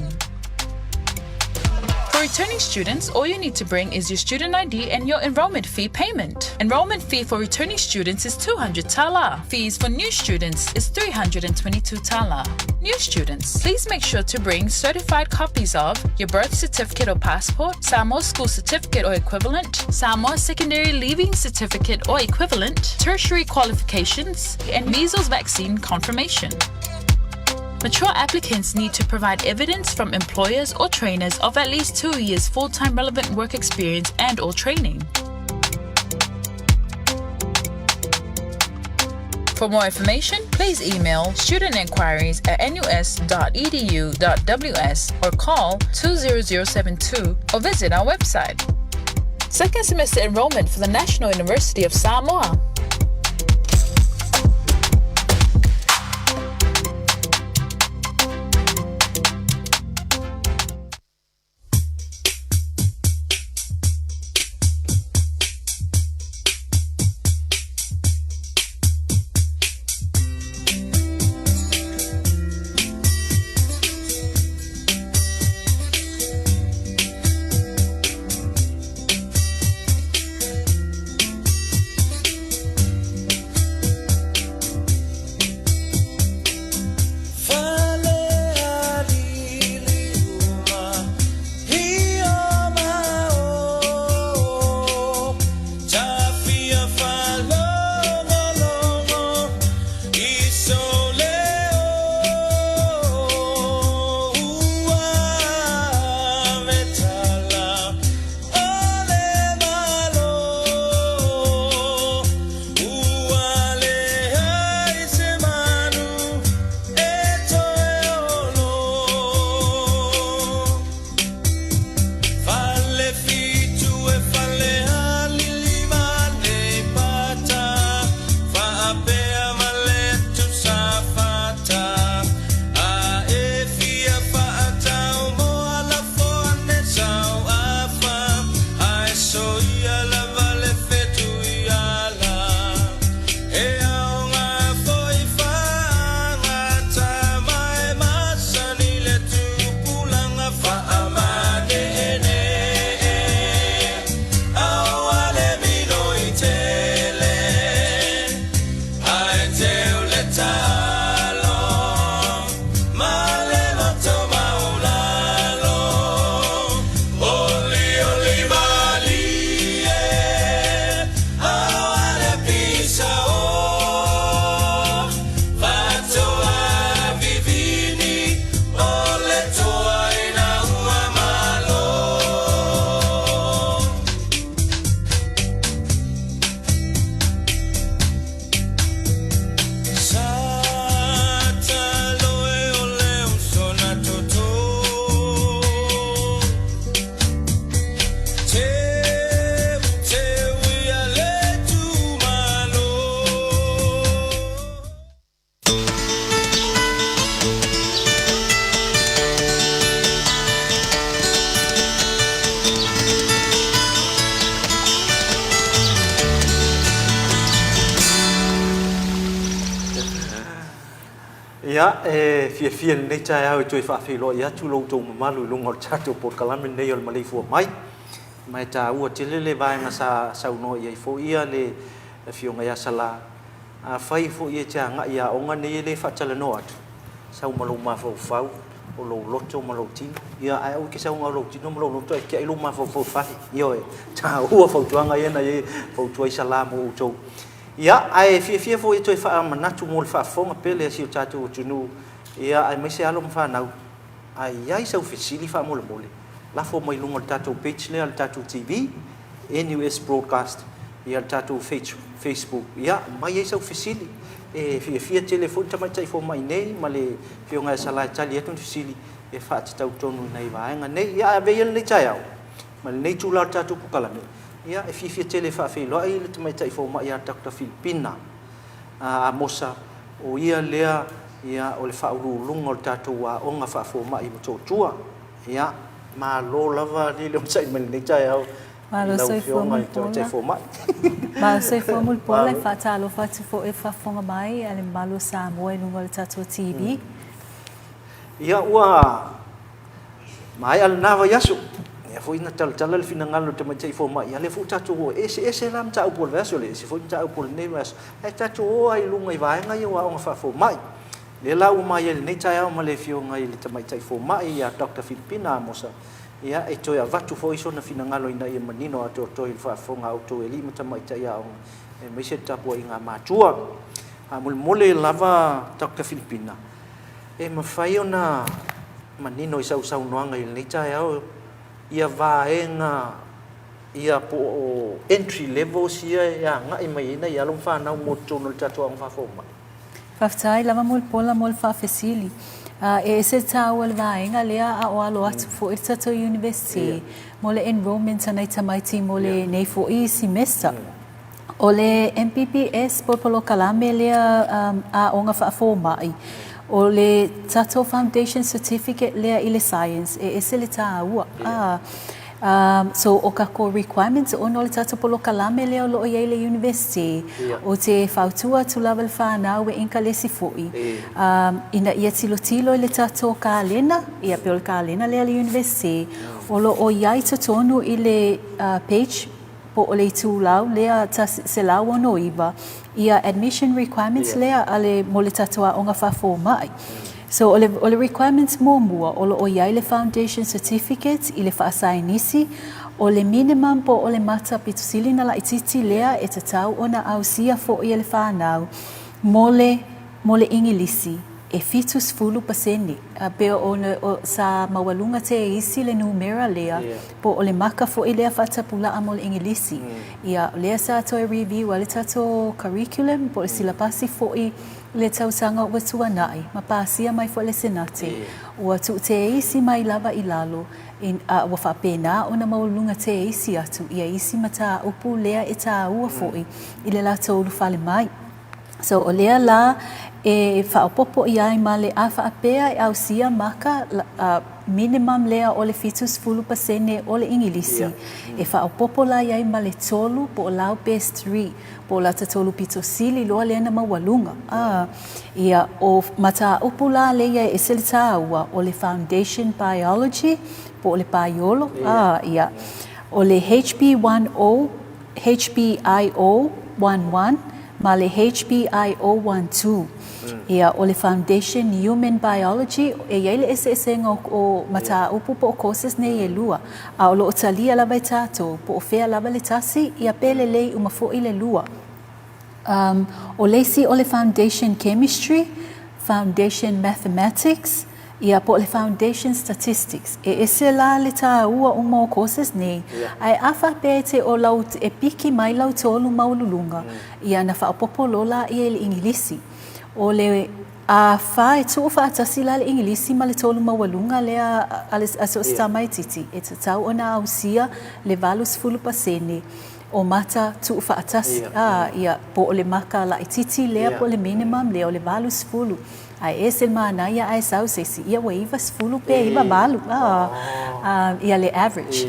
For returning students, all you need to bring is your student ID and your enrollment fee payment. Enrollment fee for returning students is 200 tala. Fees for new students is 322 tala. New students, please make sure to bring certified copies of your birth certificate or passport, Samoa school certificate or equivalent, Samoa secondary leaving certificate or equivalent, tertiary qualifications, and measles vaccine confirmation. Mature applicants need to provide evidence from employers or trainers of at least 2 years full-time relevant work experience and or training. For more information, please email studentinquiries at nus.edu.ws or call 20072 or visit our website. Second semester enrollment for the National University of Samoa. Ia, e fiafia i lenei taeao e toe faafeiloai atu lo outou mamalu i luga o le tatou polokalame lenei o le Maleifua Mai. Ma e taua tele le vaega sa saunoa i ai foi ia le Afioga ia Sala. Afai foi e te agai i aoga nei e le faatalanoa atu, sau ma lou mafaufau o lou loto ma lou tino. Ia, ae aua e te sau na o lou tino ma lou loto ae tiai lou mafaufau i fale. Ioe, taua fautuaga ia na fautua ai Sala mo outou. Ia, ae fiafia foi e toe faamanatu mo le faafofoga pele a si o tatou atunuu, ia, aemaise alo ma fanau, a i ai sau fesili faamolemole, lafo mai luga o le tatou page lea o le tatou TV, NUS Broadcast, ia, le tatou Facebook, ia, aumai ai sau fesili. E fiafia tele foi le tamaitai fomai nei ma le Afioga ia Sala e tali atu ni fesili e faatatau tonu i nai vaega nei. Ia, ae avea ia lenei taeao ma lenei itula o le tatou polokalame, Ia, e fiafia tele e faafeiloai le tamaitai fomai ia Doctor Filipina Amosa, o ia lea ia o le faauluuluga o le tatou aoga faafomai i Motootua. Ia, malo lava alii le onosai mai lenei taeao i lau Afioga i le tamaitai fomai. Malo soifua Mulipola, e faatalofa atu foi i le faafofoga mai a le mamalu o Samoa i luga o le tatou TV. Ia, ua Maea lena vaiaso, lea foi na talatala le finagalo o le tamaitai fomai, ia lea foi ua tatou o, e eseese la mataupu o le vaiaso lea, ese foi mataupu o lenei vaiaso, ae tatou o lava i luga i vaega ia o aoga faafomai. Lea la ua ma i ai i lenei taeao ma le Afioga i le Tamaitai Fomai ia Doctor Filipina Amosa, ia e toe avatu foi sona finagalo ina ia manino atoatoa i le faafofoga a outou e alii ma tamaitai aoga, aemaise le tapuaiga a matua. Faamolemole lava Doctor Filipina, E mafai ona manino i sau saunoaga i lenei taeao ia vaega ia po o entry levels ia e agai mai ai nai alo ma fanau mo totonu o le tatou aoga faafomai? Faafetai lava Mulipola mo le faafesili. E ese le taua o le vaega lea a o alo atu foi le tatou University mo le enrolment a nai tamaiti mo lenei foi semester. O le MBBS po o le polokalame lea aoga faafomai, o le tatou foundation certificate lea i le science, e ese le taua. So o tatou requirements ona o le tatou polokalame lea o lo o i ai i le University, ou te fautua atu lava i le fanau e inkalesi foi ina ia tilotilo i le tatou kalena, ia pei o le kalena lea a le University, o lo o i ai i totonu i le page po o le itulau lea 169, ia admission requirements lea a le, mo le tatou aoga faafomai. So o le, o le requirements muamua, o lo o i ai le foundation certificate i le faasaienisi, o le minimum po o le mata pito sili na laitiiti lea e tatau ona ausia foi e le fanau mo le, mo le Igilisi, e 70%, a pei o, o, sa maualuga te isi le numera lea, po o le maka foi lea faatapulaa mo le Igilisi. Ia, o lea sa toe review ai le tatou curriculum po o le silapasi foi i le tausaga ua tuanai ma pasia mai foi le Senate, ua tuuteisi mai lava i lalo, a ua faapena ona maualuluga teisi atu ia isi mataupu lea e taua foi i le latou ulufale mai. So o lea la e faaopoopo i ai ma le a faapea e ausia maka minimum lea o le 70% o le Igilisi, e faaopoopo la i ai ma le tolu po o lau best three po o lata tolu pito sili loa lea na maualuga. Ia, o mataupu la lea e ese le taua o le Foundation Biology po o le paiolo, ia, o le HB10 HBIO 11 ma le HBIO 12. Ia, o le Foundation Human Biology, e i ai le eseesega o, o mataupu po o courses nei e lua, a o lo o talia lava e tatou, po o fea lava le tasi, ia pe lelei uma foi le lua. Um, o le isi o le Foundation Chemistry, Foundation Mathematics, Ia, po o le Foundation Statistics. E ese la le taua uma o courses nei, ae a faapea e te o lau, e piki mai lau tolu maualuluga, ia na faaopoopo loa laia i le Igilisi. O le a fa e tuu faatasi la le Igilisi ma le tolu maualuga lea a le a so o se tamaitiiti, e tatau ona ausia le 80% o mata tuu faatasi, a, ia, po o le maka laitiiti lea po o le minimum lea o le 80. Ae ese le manaia ae sau se isi, ia ua 90 pe 98, ia le average.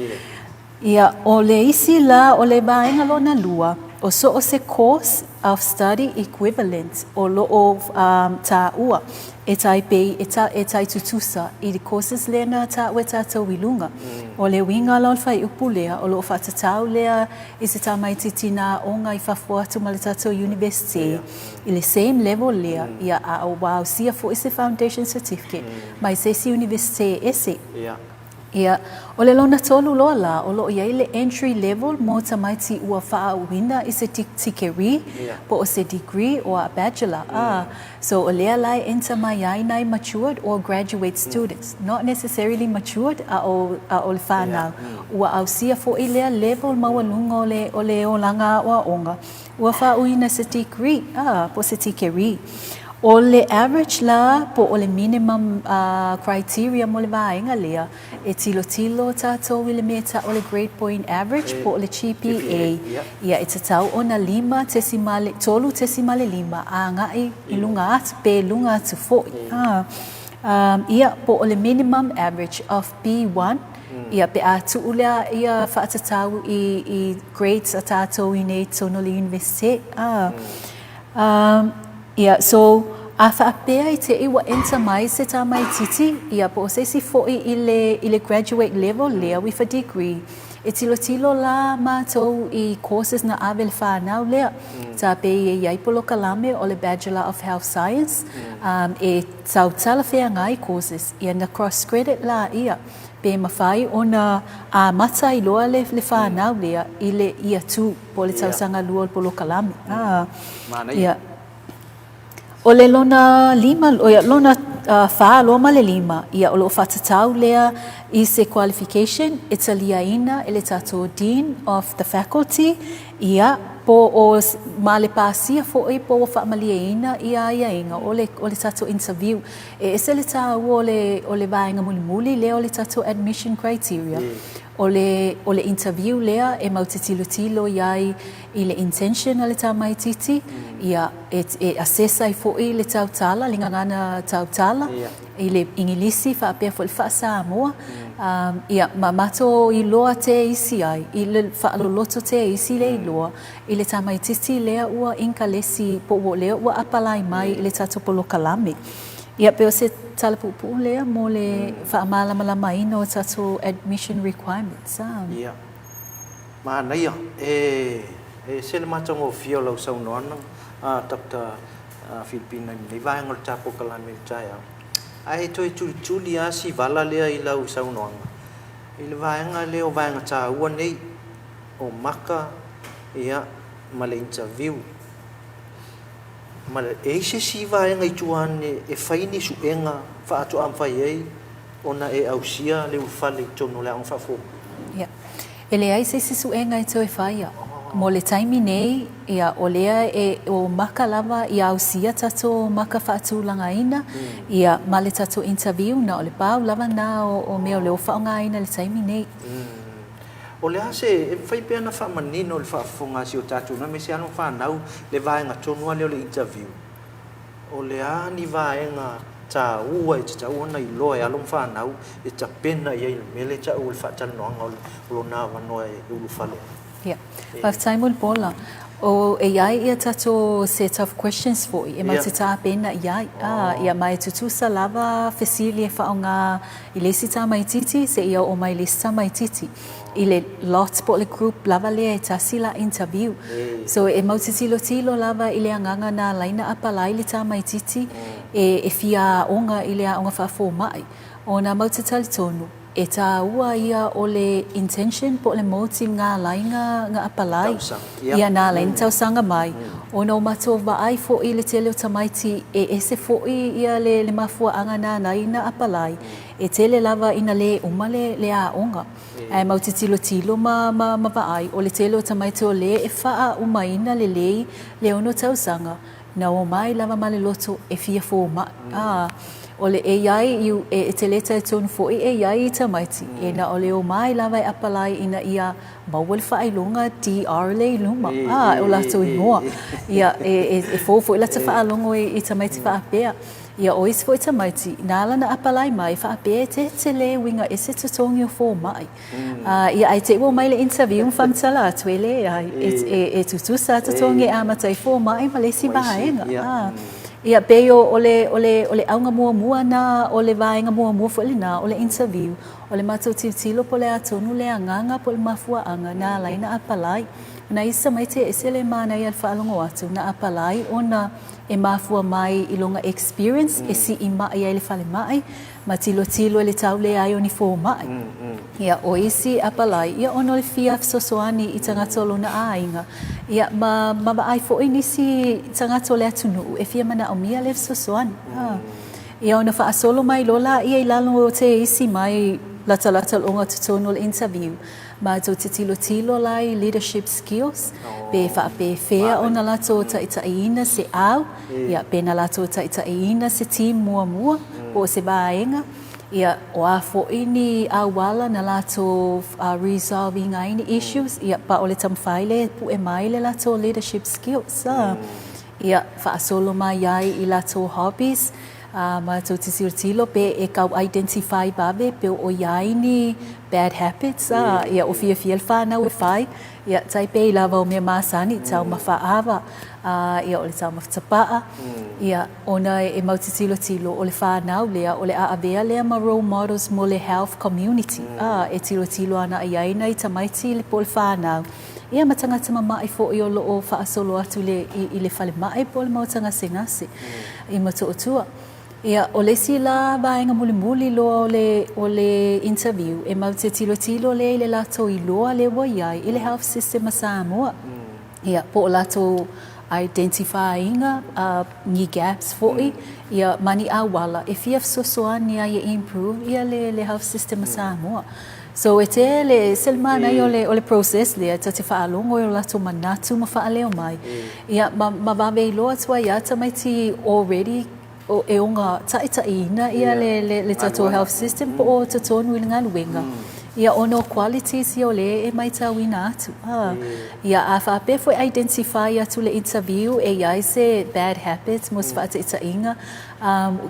Ia, o le isi la, o le vaega lona lua, o so o se course of study equivalent o loo taua e tai pei e ta e tai tutusa i le courses lea na taua e tatou i luga. O le uiga la o le fuaiupu lea, o loo faatatau lea i se tamaitiiti na aoga i fafo atu ma le tatou University i le same level lea, ia a ua ausia foi se foundation certificate mai se isi Universite ese. Ia, o le lona tolu loa la, o lo o i ai le entry level mo tamaiti ua faaauina i se tikerii po o se degree or a bachelor. A, so o lea la e enter mai ai nai matured or graduate students, not necessarily matured a o, a o le whanau. Ua ausia foi lea level maualuga o le, o le olaga aoaoga, ua faauuina se degree, a, po o se tikerii. O le average la po o le minimum criteria mo le vaega lea, e tilotilo tatou i le mea e tau o le grade point average po o le GPA, ia e tatau ona 5 3.5 agai i luga atu pe luga atu foi. Ia, po o le minimum average of B1, ia pe a tuu lea ia faatatau i grades a tatou i nei totonu o le Iunivesite. Ia, so, a faapea i te i ua enter mai se tamaitiiti, ia, po o se isi foi i le, i le graduate level lea with a degree, e tilotilo la matou i courses na ave le whanau lea. Ta pei e i ai polokalame o le Bachelor of Health Science, e tau talafeagai courses, ia na cross credit la ia. Pe mafai ona amata ai loa le, le whanau lea i le year 2. Po o le tausaga lua o le polokalame. Manaia. O le lona lima, o ia, lona fa loa ma le lima, ia, o loo faatatau lea i se qualification e taliaina e le tatou Dean of the Faculty, ia, po o ma le pasia foi po ua faamalieina ia aiaiga o le, o le tatou interview. E ese le taua o le, o le vaega mulimuli lea o le tatou admission criteria. O le, o le interview lea e mau te tilotilo i ai i le intention a le tamaitiiti, ia, e, e assess ai foi le tautala, le gagana tautala, i le Igilisi faapea foi le faa-Samoa. Ia, ma matou iloa te isi ai, i le faaloloto te isi le iloa, i le tamaitiiti lea ua inkalesi po o lea ua apalai mai i le tatou polokalame. Ia, pei o se tala puupuu lea mo le faamalamalamaina o tatou admission requirements. Ia, manaia. E ese le matagofie o lau saunoaga, Doctor Filipi i lenei vaega o le ta polokalame i le taeao. Ae toe tulituli lava si vala lea i lau saunoaga, i le vaega lea o vaega taua nei, o maka, ia, ma le interview. Ma e i ai se isi vaega i tua ane e fai ni suega faatoa mafai ai ona e ausia le ulufale i totonu o le aoga faafomai? Ia. E leai se isi suega e toe faia. Mo le taimi nei, ia, o lea e o maka lava ia ausia tatou maka faatulagaina, ia, ma le tatou interview, na o le pau lava na o mea o lea ua faaaogaina i le taimi nei. O le a se, e mafai pea ona faamanino i le faafofoga a si o tatou nuu aemaise alo ma fanau le vaega tonu lava lea o le interview. O le a ni vaega taua e tatau ona iloa e alo ma fanau e tapena i ai i le mea lea e tau o le faatalanoaga o lona avanoa e ulufale ai? Ia. Faafetai mo le pola. O, e i ai ia tatou set of questions foi e matou te tapena i ai. Ia, ma e tutusa lava fesili e faaaoga I le isi tamaitiiti seia oo mai i le isi tamaitiiti i le lot po o le group lava lea e tasi la interview. So e mau te tilotilo lava i le agaga na ala ai ona apalai le tamaitiiti e fia aoga i le aoga faafomai. Ona mau te talitonu e taua ia o le intention po o le motive na ala ai na apalai ia na ala ai na tausaga mai ona o matou vaai foi i le tele o tamaiti e ese foi ia le mafuaaga na ala ai na apalai, e tele lava ina le uma le aoga. Ae mau te tilotilo ma vaai, o le tele o tamaiti o le e faaaumaina lelei le ono tausaga, na omai lava ma le loto e fia fomai. A, o le e i ai, e te le talitonu foi e i ai i tamaiti, e na o le omai lava e apalai ina ia maua le faailoga DR lea i luma, a, o latou igoa. Ia, e fou foi lata faalogo i tamaiti faapea. Ia, o isi foi tamaiti, na ala ona apalai mai faapea e tetele uiga ese totogi o fomai. Ia, ae te i ua omai i le interview ma faamatala atu, e leai, e tutusa totogi e amata ai fomai ma le isi vaega. Ia, pei o le, o le, o le auga muamua na, o le vaega muamua foi lena o le interview, o le matou tilotilo po o le a tonu le agaga po o le mafuaaga na ala ai ona apalai. O nai isi tamaiti e ese le manaia i le faalogo atu, na apalai ona e mafua mai i lona experience e sii maʻi ai i le falemai ma tilotilo i le tau leai o ni fomai. Ia, o isi apalai, ia ona o le fia fesoasoani i tagata o lona aiga, ia ma, ma vaai foi nisi tagata o le atunuu e fia manaomia le fesoasoani. Ia ona faasolo mai loa laia i lalo o te isi mai latalata loga totonu o le interview. Matou te tilotilo la i leadership skills, pe faapefea ona latou taitaiina se au, ia, pe na latou taitaiina se team muamua po o se vaega, ia, o a foi ni auala na latou resolve ina ai ni issues, ia, pa o le taumafai lea e pue mai le latou leadership skills. Ia, faasolo mai ai i latou hobbies, Ā, matou te tilotilo pe e tau identify vave pe o i ai ni bad habits, ā, ia o fiafia le whānau e whai, ia tai pei lava o mea masani, taumafa ava, ā, ia o le taumafa tapa'a, ia, ona e mau te tilotilo o le whānau lea, o le a avea lea ma role models mo le health community, ā, e tilotilo ana i ai nai tamaiti po o le whānau, ia ma tagata mama'i fo'i o lo'o fa'asolo atu le i le falemai po o le maota gasegase i Motootua. Ia, o le isi la vaega mulimuli loa o le o le interview e mau te tilotilo lea i le latou iloa lea ua i ai i le health system a Samoa. Ia, po o latou identify ina ni gaps fo'i ia ma ni auala e fia fesoasoani ai e improve ia le le health system a Samoa. So e tele, e ese le manaia o le, o le process lea, ta te faalogo i o latou manatu ma faaleo mai. Ia, ma, ma vave iloa atu ai lava tamaiti already o, e oga taitaiina ia le, le, le tatou health system po o totonu i le galuega. Ia, ona o qualities ia o lea e maitauina atu. A, ia, a faapea foi identify atu le interview e i ai se bad habits mo se faataitaiga,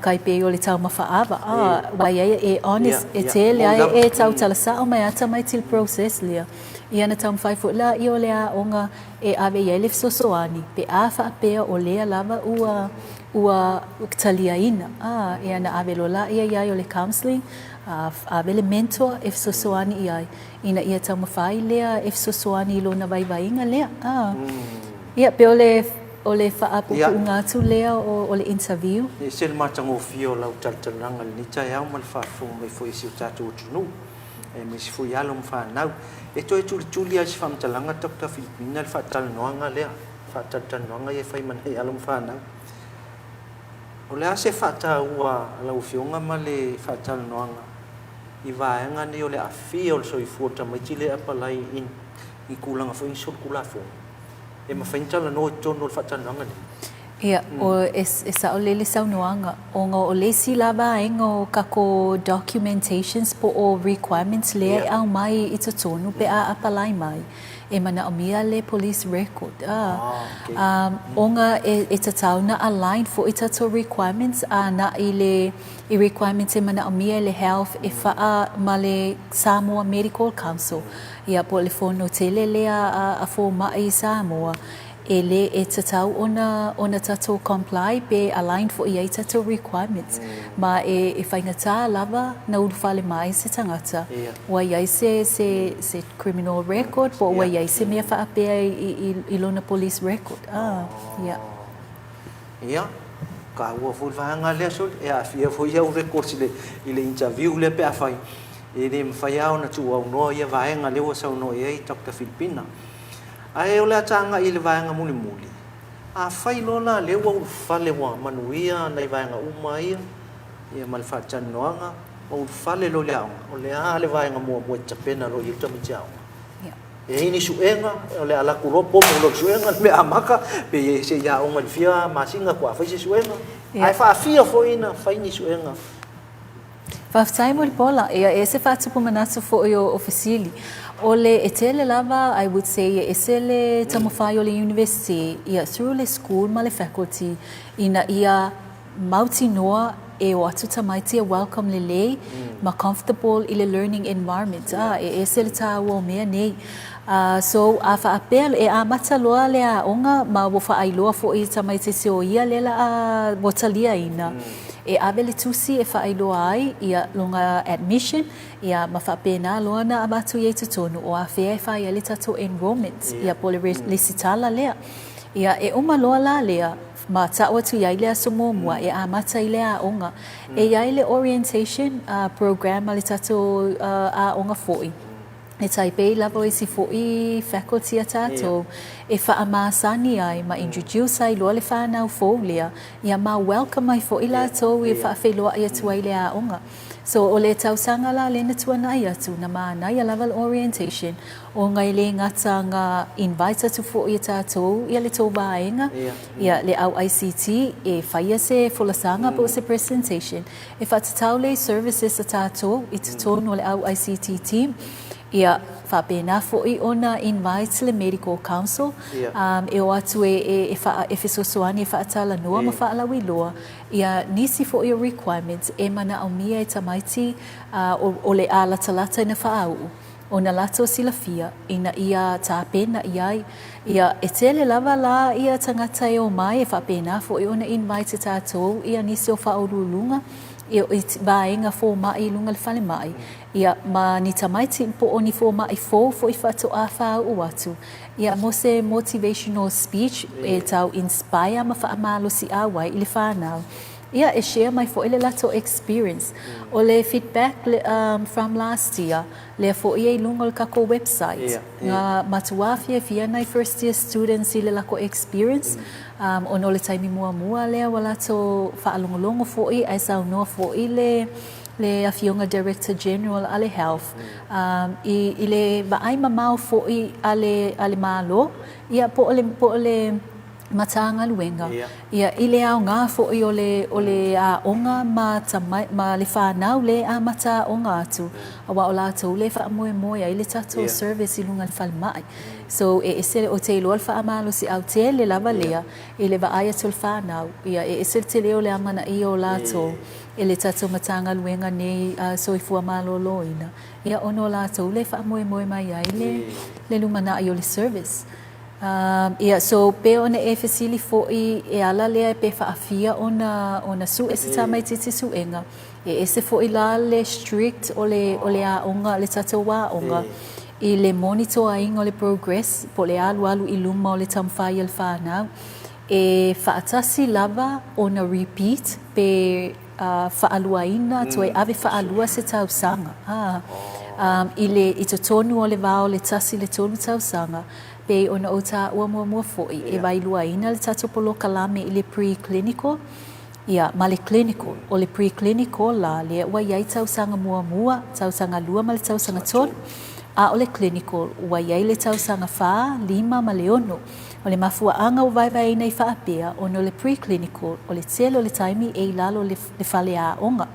kai pei o le taumafa ava, a, wai ai e honest, e tele ai e tautala sao mai a tamaiti le process lea. Ia na taumafai foi la ia o le aoga e ave i ai le fesoasoani pe a faapea o lea lava ua ua taliaina, a, ia na ave loa la ia i ai o le counselling, a, ave le mentor e fesoasoani i ai ina ia taumafai lea e fesoasoani i lona vaivaiga lea, a. Ia, pei o le O le faapuupuuga atu lea o le interview. E ese le matagofie o lau talatalanoaga i lenei taeao ma le faafofoga mai foi a si o tatou atunuu, aemaise foi alo ma fanau. E toe tulituli lava i se faamatalaga Doctor Filipina le faatalanoaga lea, faatalatalanoaga ia e fai ma nai alo ma fanau. O le a se faataua a lau Afioga ma le faatalanoaga i vaega nei o le aafia o le soifua o tamaiti lea e apalai i tulaga foi i solitulafono? E mafai ona talanoa i totonu o le faatalanoaga lenei? Ia, o, e, e sao lelei le saunoaga, ona o le isi la vaega o tatou documentations po o requirements lea e aumai i totonu pe a apalai mai, e manaomia le police record. Ah, okay. Ona e, e tatau ona align foi tatou requirements ana'i le, i requirements e manaomia e le Health e faa ma le Samoa Medical Council. Ia, po o le fono tele lea a fomai i Samoa, e le e tatau ona ona tatou comply pe align foi i ai tatou requirements. Ma e e faigata lava na ulufale mai se tagata ua i ai se se se criminal record po o ua i ai se mea faapea i i i lona police record. Ah, ia. Ia, taua foi le vaega lea sole, e aafia foi au records i le i le interview lea pe afai E le mafai lava ona tuuaunoa ia vaega lea ua saunoa i ai Doctor Filipina. Ae o le a tagai i le vaega mulimuli, afai loa la lea ua ulufale ua manuia nai vaega uma ia, ia ma le faatalanoaga, ua ulufale loa i le aoga, o le a le vaega muamua e tapena loa i ai le tamaiti aoga? E i ai ni suega, o le a alu atu loa pomu loa i le suega le mea amata, pe se i aoga i le fia masina faatoa fai se suega? Ae faafia foi ona fai ni suega? Faafetai Mulipola. Ia e ese faatupu manatu foi o fesili. O le e tele lava I would say e ese le taumafai o le University ia through le school ma le faculty ina ia mautinoa e o atu tamaiti e welcome lelei ma comfortable i le learning environment a e ese le tāua o mea nei. So a faapea e amata loa le aoga ma ua faailoa foi i tamaitiiti o ia lea la a ua taliaina e ave le tusi e faailoa ai ia lona admission ia ma faapena loa ona avatu i ai totonu o afea e fai ai le tatou enrollment ia po o le lesitala lea. Ia e uma loa la lea ma tau atu i ai le aso muamua e amata ai le aoga. E i ai le orientation program a le tatou aoga foi, e tai pei lava o isi foi faculty a tatou e faamasani ai ma introduce ai loa le fanau fou lea, ia ma welcome ai foi latou e faafeiloai atu ai i le aoga. So o le tausaga la lea na tuanai atu, na manaia lava le orientation, Ona e le gata na invite atu foi e tatou ia le tou vaega, ia le au ICT e faia se folasaga po o se presentation e faatatau lea i services a tatou i totonu o le au ICT team. Ia faapena foi ona invite le Medical Council e o atu e e fesoasoani e faatalanoa ma faalauiloa ia nisi foi o requirements e manaomia e tamaiti o le a latalata ina faauu. Ona latou silafia ina ia tapena i ai. Ia, e tele lava la ia tagata e omai e faapena foi ona invite e tatou ia nisi o faauluuluga i vaega fomai i luga le falemai, ia, ma ni tamaiti po o ni fomai fou foi faatoa faauu atu, ia, mo se motivational speech e tau inspire ma faamalosiau ai i le fanau. Ia, e share mai foi le latou experience. O le feedback from last year, lea foi e i luga o le takou website. Na matuā fiafia nai first year students i le lakou experience, ona o le taimi muamua lea ua latou faalogologo foi ae saunoa foi le le Afioga Director General a le Health i le vaai mamao foi a le Malo, ia po o le Matagaluega, ia, i le aoga foi o le, o le aoga ma tama, ma le fanau lea e amata aoga atu, aua o latou lea e faamoemoe ai le tatou service i luga i le falemai. So, e ese, ou te iloa le faamalosiau tele lava lea i le vaai atu o le fanau, ia, e ese le tele o le amanaia o latou e le tatou Matagaluega nei Soifua Maloloina, ia, ona o latou lea e faamoemoe mai ai le, le lumanai o le service. Ia, so pe ona e fesili foi e ala lea pe faafia ona ona sue se tamaitiiti suega, e ese foi la le strict o le o le aoga le tatou aoga i le monitor ina o le progress po o le alualu i luma o le taumafai a le fanau e faatasi lava ona repeat pe faaluaina, toe ave faalua se tausaga i le i totonu o le va o le 1 i le 3 tausaga, pei ona ou taua muamua foi, e waeluaina le tatou polokalame i le pre-clinical, ia, ma le clinical. O le pre-clinical la, lea ua i ai tausaga muamua, tausaga lua ma le tausaga tolu, a o le clinical, ua i ai le tausaga fa, lima ma le ono. O le mafuaaga ua vaevaeina i faapea, ona o le pre-clinical, o le tele o le taimi e i lalo o le faleaoga,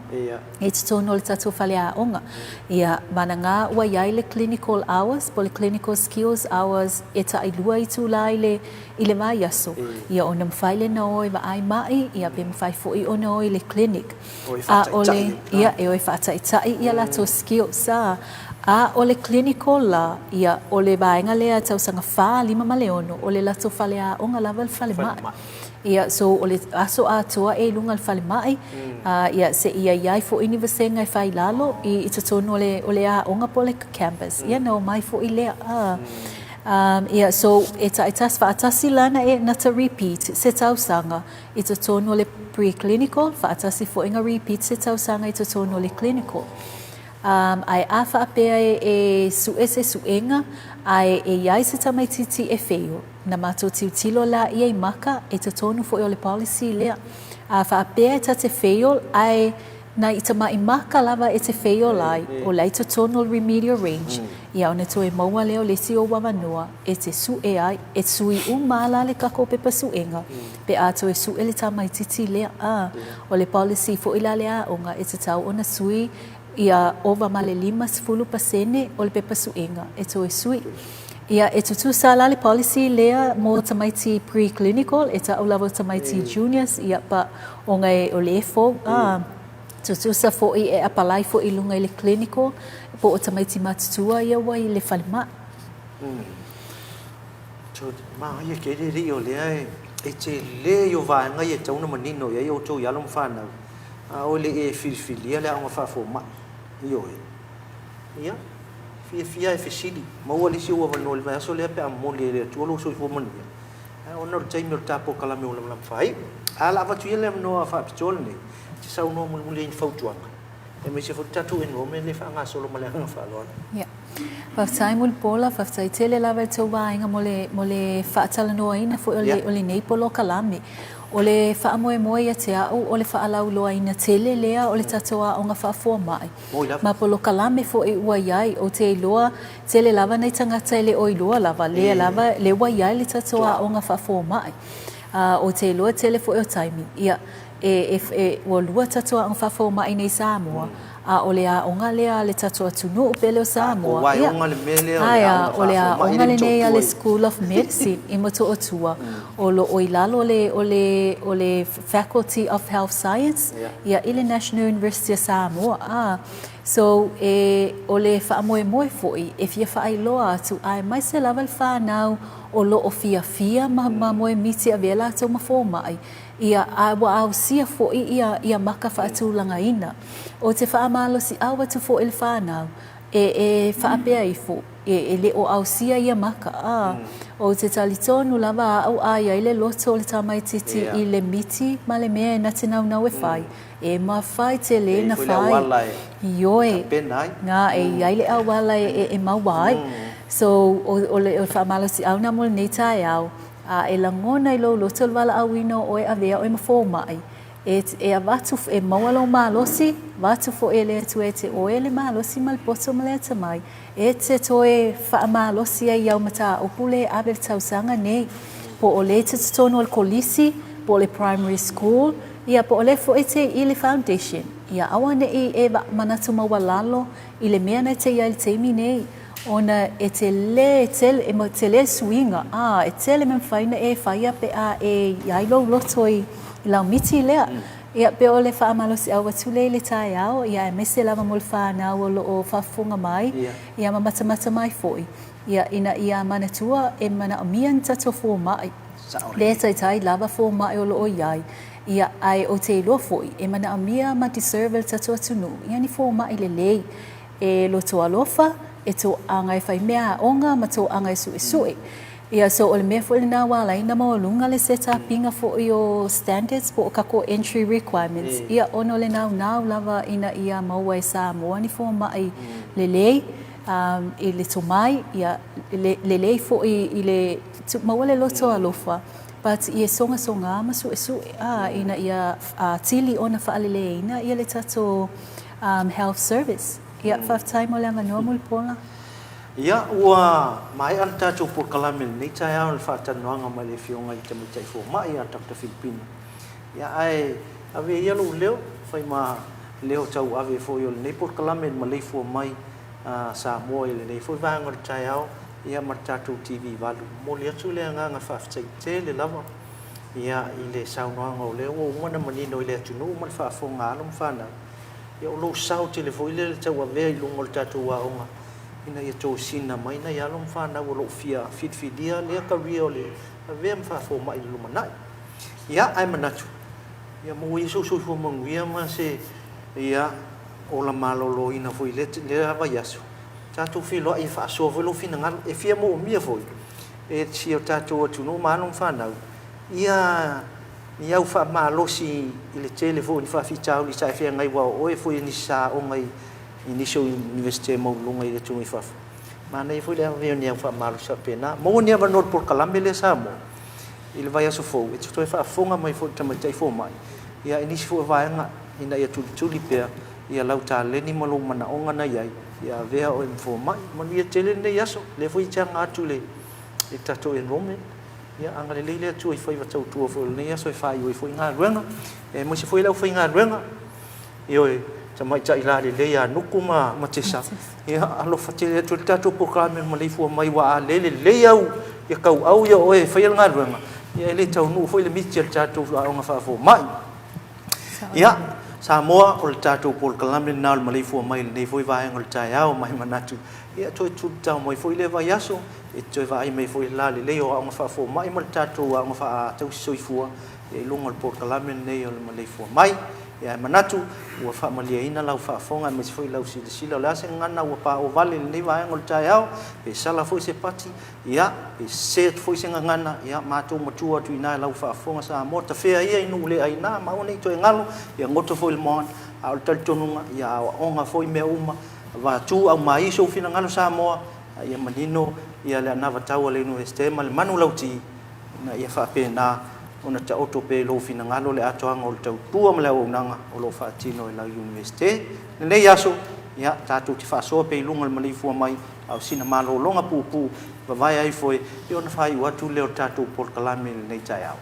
e i totonu o le tatou faleaoga. Ia, vanaga ua i ai le clinical hours po o le clinical skills hours e tailua itulā i le i le vaiaso, ia ona mafai lea ona o e vaai ma'i, ia pe mafai foi ona o i le clinic. A o le, ia, e o e faataitai ia latou skills, a. A o le clinical la, ia, o le vaega lea tausaga 4, 5 ma le 6, o le latou faleaoga lava le falemai. Ia, so o le aso atoa e i luga o le falemai, a, ia, seia i ai foi ni vasega e fai i lalo i, i totonu o le, o le aoga po o le campus, ia na omai foi lea, a. Ia, so e taitasi faatasi la na e, na ta repeat se tausaga i totonu o le pre-clinical, faatasi foi na repeat se tausaga i totonu o le clinical. Ae a faapea e, e sue se suega, ae e i ai se tamaitiiti e fail, na matou tilotilo la ia i maka e totonu foi o le policy lea. A faapea e ta te fail, ae na i tama'i maka lava e te fail ai, o la i totonu o le remedial range, ia ona toe maua lea o le isi ou avanoa e te sue ai, e sui uma la le takou pepa suega pe a toe sue le tamaitiiti lea. A, o le policy foi la le aoga e tatau ona sui ia ova ma le 50% o le pepa suega e toe sui. Ia, e tutusa la le policy lea mo tamaiti pre-clinical, e ta'u lava o tamaiti juniors, ia, but ona e o le fou, a, tutusa fo'i e apalai fo'i i luga i le clinical, po o tamaiti matutua ia ua i le falemai. So, manaia tele alii o lea e, e tele i o vaega ia e tatau ona manino i ai outou i alo ma fanau, a oe le i e filifilia le aoga faafomai. Ioe. Ia, fiafia e fesili, maua le isi ou avanoa i le vaiaso lea pe a momoli e le Atua lou soifua manuia, ae ona o le taimi o le ta polokalame ua lamalama faaiu. Ae o le a avatu ia le avanoa faapitoa lenei, e te saunoa mulimuli ai i ni fautuaga, aemaise foi le tatou enrollment lea e faagasolo ma le agaga faaaloalo. Ia. Faafetai Mulipola, faafetai tele lava i le tou vaega mo le, mo le faatalanoaina foi o le, o lenei polokalame. O le faamoemoe ia te au, o le faalauiloaina tele lea o le tatou aoga faafoamai, ma polokalame foi ua i ai. Ou te iloa, tele lava nai tagata e le o iloa lava, lea lava, lea ua i ai le tatou aoga faafomai. Ou te iloa tele foi o taimi, ia, e, e, ua lua tatou aoga faafomai i nei i Samoa, a o le aoga lea a le tatou atunuu pele o Samoa, ia, ae a, o le aoga lenei a le School of Medicine i Motootua, o lo o i lalo o le, o le, o le Faculty of Health Science, ia, i le National University o Samoa, a. So, e, o le faamoemoe foi e fia faailoa atu, aemaise lava le fanau o lo o fiafia ma, ma moemiti e avea latou ma fomai, ia, a ua ausia foi ia, ia maka faatulagaina. Ou te faamalosiau atu foi i le fanau, e, e faapea ifo, e, e le o ausia ia maka, a. Ou te talitonu lava au a i ai le loto o le tamaitiiti i le miti ma le mea e na te naunau e fai, e mafai tele na fai. Ioe, na, e i ai le auala e, e, e maua ai. So, o, o le, o le faamalosiau na mo lenei taeao, A e lagona i lou loto le valaauina o oe avea oe ma fomai, e, e avatu, e maua lou malosi, avatu foi e le Atua e te oe le malosi ma le poto ma le atamai, e te toe faamalosi ai i au mataupu le ave le tausaga nei, po o le te totonu o le kolisi, po o le primary school, ia po o le foi te i le foundation. Ia aua ne i e manatu maualalo i le mea na te i ai i le taimi nei, ona e tele, tele, e tele suiga, a, e tele mea mafai ona e faia pe a e i ai lou loto i lau miti lea. Ia, pe o le faamalosiau atu lea i le taeao, ia aemaise lava mo le fanau o lo o faafofoga mai, ia ma matamata mai foi, ia, ina ia manatua e manaomia ni tatou fomai, le taitai lava fomai o lo o i ai, ia, ae ou te iloa foi, e manaomia ma deserve e le tatou atunuu, ia ni fomai lelei. E loto alofa, e toaga e fai mea aoga ma toaga e suesue. Ia, so o le mea foi lena ua ala ai ona maualuga le set up ina foi o standards po o tatou entry requirements, ia, ona o le naunau lava ina ia maua e Samoa ni fomai lelei i le tomai, ia, lelei foi i le maua le loto alofa, but ia sogasoga ma suesue, a, ina ia atili ona faaleleiina ia le tatou Health Service. Ia, faafetai mo le avanoa Mulipola. Ia, ua maea le tatou polokalame i lenei taeao i le faatalanoaga ma le Afioga i le Tamaitai Fomai ia Doctor Filipino. Ia, ae ave ia lou leo, fai ma leo tauave foi o lenei polokalame i le maleifua mai a Samoa i lenei foi vaega o le taeao, ia ma le tatou TV 8. Momoli atu le agaga faafetai tele lava ia i le saunoaga o lea ua uma ona manino i le atunuu ma le faafofoga a alo ma fanau. Ia o lou sao tele foi lea i le tauavea i luga o le tatou aoga ina ia tosina mai nai alo ma fanau o lo o fia filifilia lea career o le avea ma faafomai i le lumanai. Ia, ae manatu, ia maua ia sou soifua manuia ma se ia ola maloloina foi i lea, lea vaiaso. Tatou feiloai e faasoa foi lou finagalo, e fia moomia foi e si o tatou atunuu ma alo ma fanau ia ni au faamalosi i le tele foi o ni faafitauli sa e feagai aua o oe foi o nisi sa aoga i nisi o Iunivesite maualuluga i le atunuu i fafo. Manaia foi le ave o ni au faamalosi faapena. Maua ni avanoa i le polokalame lea Samoa i le vaiaso fou e te toe faafofoga mai foi i le tamaitai fomai ia i nisi foi o vaega ina ia tulituli pea ia lau taleni ma lou manaoga na i ai ia avea oe ma fomai. Manuia tele lenei aso, lea foi e te aga atu i le tatou enrollment. Ia agalelei le Atua i faiva tautua foi o lenei aso e faaiu ai foi galuega, aemaise foi le aufaigaluega. Ioe, Tamaitai lalelei ia Nuku ma ma Tesa. Ia, alofa tele atu i le tatou polokalame o le maleifua mai aua a le lelei au ia tauau ia oe e faia le galuega, ia e le taunuu foi le miti a le tatou aoga faafomai. Ia, Samoa, o le tatou polokalame lena o le maleifua mai i lenei foi vaega o le taeao ma e manatu, ia toe tulitao mai foi lea vaiaso, e te toe vaai mai foi i le lalelei o aoga faafomai ma le tatou aoga faatausi-soifua ia i luga o le polokalame lenei o le maleifua mai. Ia ae manatu ua faamalieina lau faafofoga aemaise foi lau silasila o le a se gagana ua paovale i lenei vaega o le taeao, pe sala foi se pati, ia, pe sese atu foi se gagana, ia matou matua atu i ina i lau faafofoga Samoa, tafea ia i nuu le aina ma aua ne i toe galo, ia goto foi i le moana, a o le talitonuga, ia aoaoga foi mea uma, avatu aumai sou finagalo Samoa, a ia manino ia le anavatau a le Iunivesite ma le manulauti, ina ia faapena ona taoto pea i lou finagalo le atoaga o le tautua ma le auaunaga o lo o faatino e lau Iunivesite. I lenei aso, ia, tatou te faasoa pea i luga o le maleifua mai, a o sina malologa puupuu e vavae ai foe, ia ona faaiu atu lea o le tatou polokalame i lenei taeao.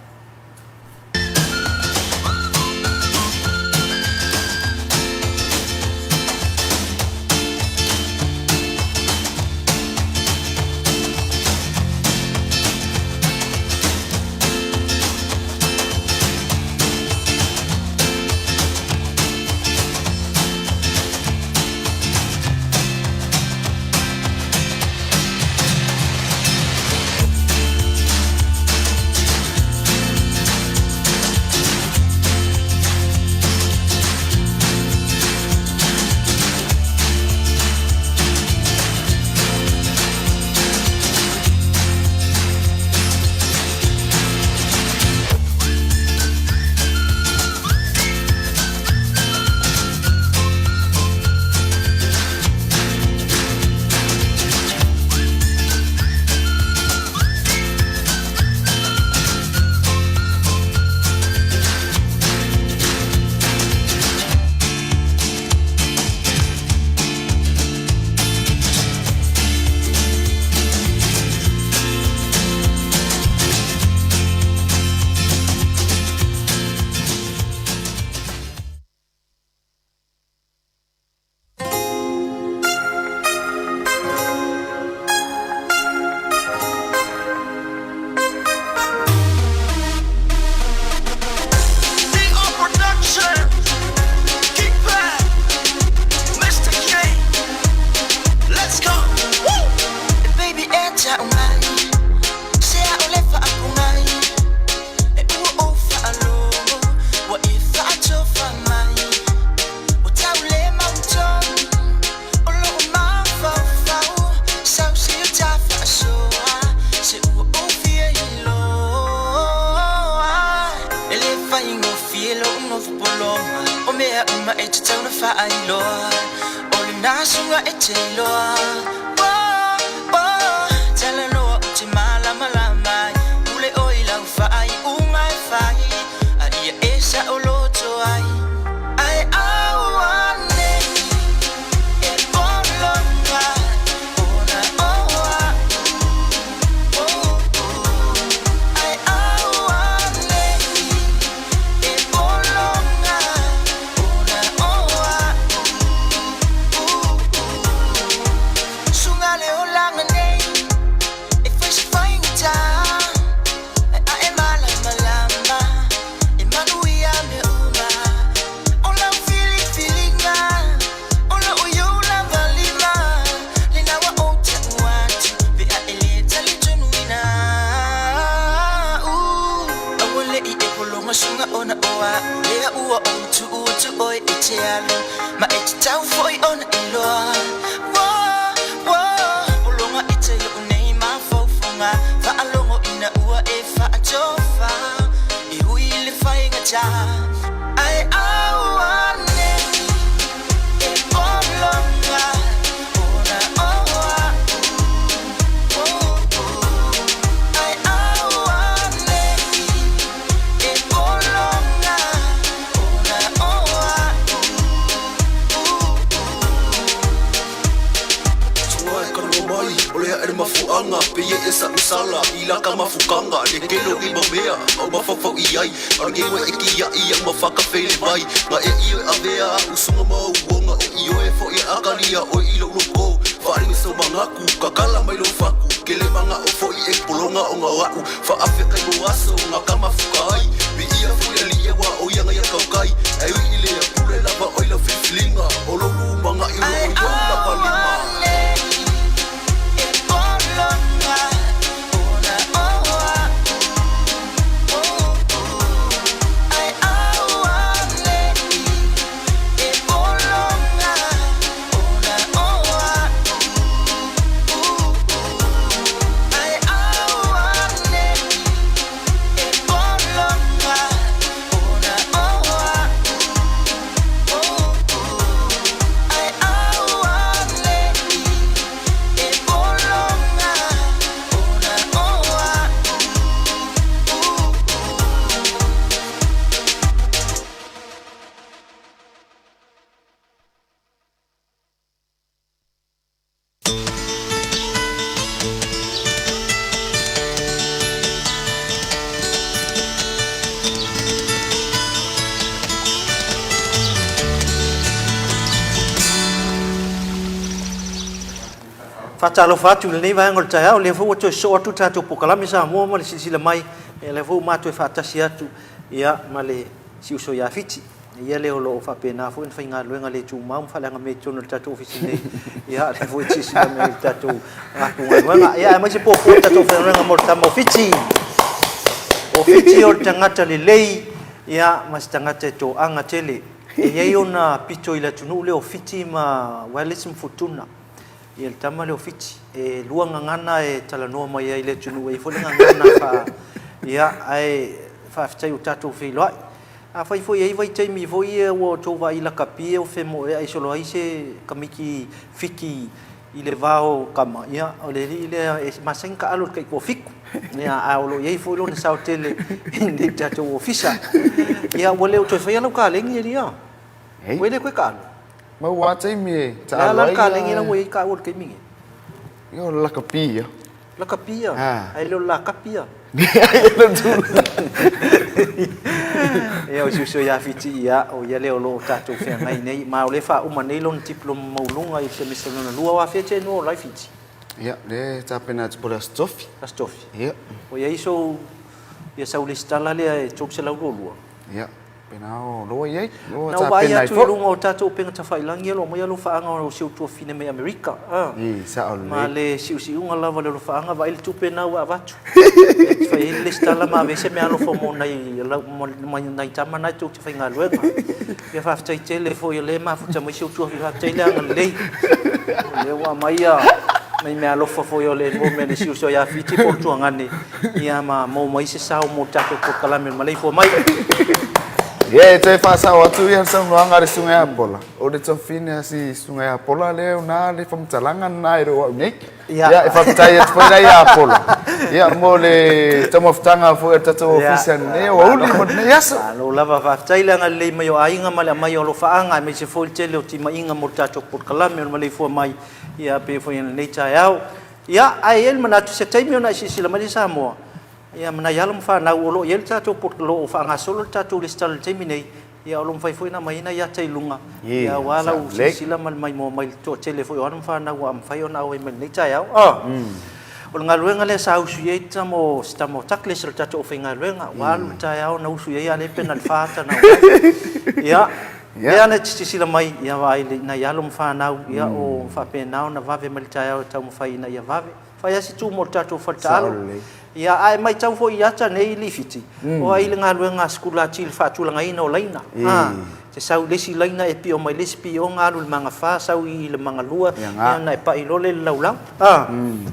e sa'u sala i laka mafukanga le kele o nei mau mea ma ou mafaufau i ai a o lenei ua e kiaʻi iaʻu ma whakawhele mai nga e i oe avea a'u suga ma ou uoga o i oe foʻi e akali ia oe i lou loko faaliu i sou mangaku kakala mai lou faku kele manaʻo foʻi e pologa ona o aʻu faafetai mo aso nga ka mafuka ai viia foi le Alii auā o ia nga ia kaukai ae ui i lea pule lava oe i lau filifiliga o lou lumagaʻi o loo i ou lava lima. Faatalofa atu i lenei vaega o le taeao, o lea foi ua toe sosoo atu le tatou polokalame Samoa ma le silasila mai, o lea foi ua matou faatasi atu ma le siuso ia Fiti. Ia lea o lo o faapena foi ona faigaluega le tumau ma faaleagamea i totonu o le tatou ofisa nei. Ia lea foi e silasila mai i le tatou galuega. Ia aemaise puapua le tatou faigaluega mo le tama o Fiti. O Fiti o le tagata lelei, ia ma se tagata e toaga tele. E i ai ona pito i le atunuu lea o Fiti ma Wallis ma Futuna. Ia le tama lea o Fiti. E lua gagana e talanoa mai ai i le atunuu, e i ai foi le gagana faa... Ia, ae faafetai ua tatou feiloai. Afai foi e i ai vaitaimi foi ia ua outou vaai lakapi ua femoeai solo ai se kamiki Fiti i le va o tama, ia, o le alii lea e masani ona taalo i le taitoafitu, ia, ae o lo o i ai foi lona sao tele i lenei tatou ofisa. Ia, ua le o toe faia lau kalegi alii a? Ua e le toe taalo? Maua lava taimi e taalo ai. O le a la le kalegi la ua i ai taua i le taimi nei? Ia, o le lakapi ia. Lakapi ia? Ae le o le lakapi ia? Ia, o si uso ia Fiti, ia, o ia lea o lo o tatou feagai nei, ma o lea e faauma nei lona diploma maualuga i le semester lona lua. O afea te nua o lai Fiti? Ia, lea e tapena atu po o le Aso Tofi. Aso Tofi. Ia. Ua i ai sou, ia sau lesitala lea e 322? Ia. Pena o loa i ai, loa Na ou vaai atu i luga o tatou upega tafailagi o lo o aumaia alofaaga o si ou tuafafine mai Amerika. I, sao lelei. Ma le siusiuga lava o le alofaaga, vaai le tupe lena ua avatu. E fai ai le lesitala ma ave ai se meaalofa mo nai, mo nai tama na e tou te faigaluega. Ia faafetai tele foi o lea e mafuta mai si ou tuafafine, faafetai le agalelei. O lea ua aumai nai meaalofa foi o le mo mea le siusiu ia Fiti po o le Tuagane. Ia ma maua mai se sao mo le tatou polokalame o le maleifua mai. Ia, e toe faasao atu ia le saunoaga a le Susuga ia Pola. O le tuafafine a si Susuga ia Pola lea e ona le faamatalaga lena e le o au nei. Ia, e faafetai atu foi la ia Pola, ia, mo le taumafataga foi a le tatou ofisa i lenei aoauli ma lenei aso. Malo lava, faafetai le agalelei mai o aiga ma le aumai o alofaaga aemaise foi le tele o timaiga mo le tatou polokalame o le maleifua mai, ia, pei foi o lenei taeao. Ia, ae i ai le manatu, se taimi ona e silasila mai lea Samoa, ia, ma nai alo ma fanau o lo o i ai le tatou o lo o faagasolo le tatou resitala i le taimi nei, ia, o lo o mafai foi ona aumai ai nai ata i luga, ia, aua lau silasila ma le maimoa mai i le toatele foi o alo ma fanau ua mafai ona auai mai i lenei taeao. O le galuega lea sa usu i ai tama o si tama o Douglas o le tatou aufaigaluega, ua alu le taeao na usu i ai a o lea pe na o le fa ata na auai. Ia, Lea na te silasila mai, ia vaai i nai alo ma fanau, ia o faapena ona vave mai le taeao e taumafai ina ia vave. Fai lava si tu mo le tatou fale taalo. Ia, ae matau foi i ata nei Lifiti, o ai le galuega a Sikulati i le faatulagaina o laina. A, te sau i le isi laina e pio mai le isi pioga alu i le magafa, sau i le magalua, ia ona e pai loa lea i le laulau. A,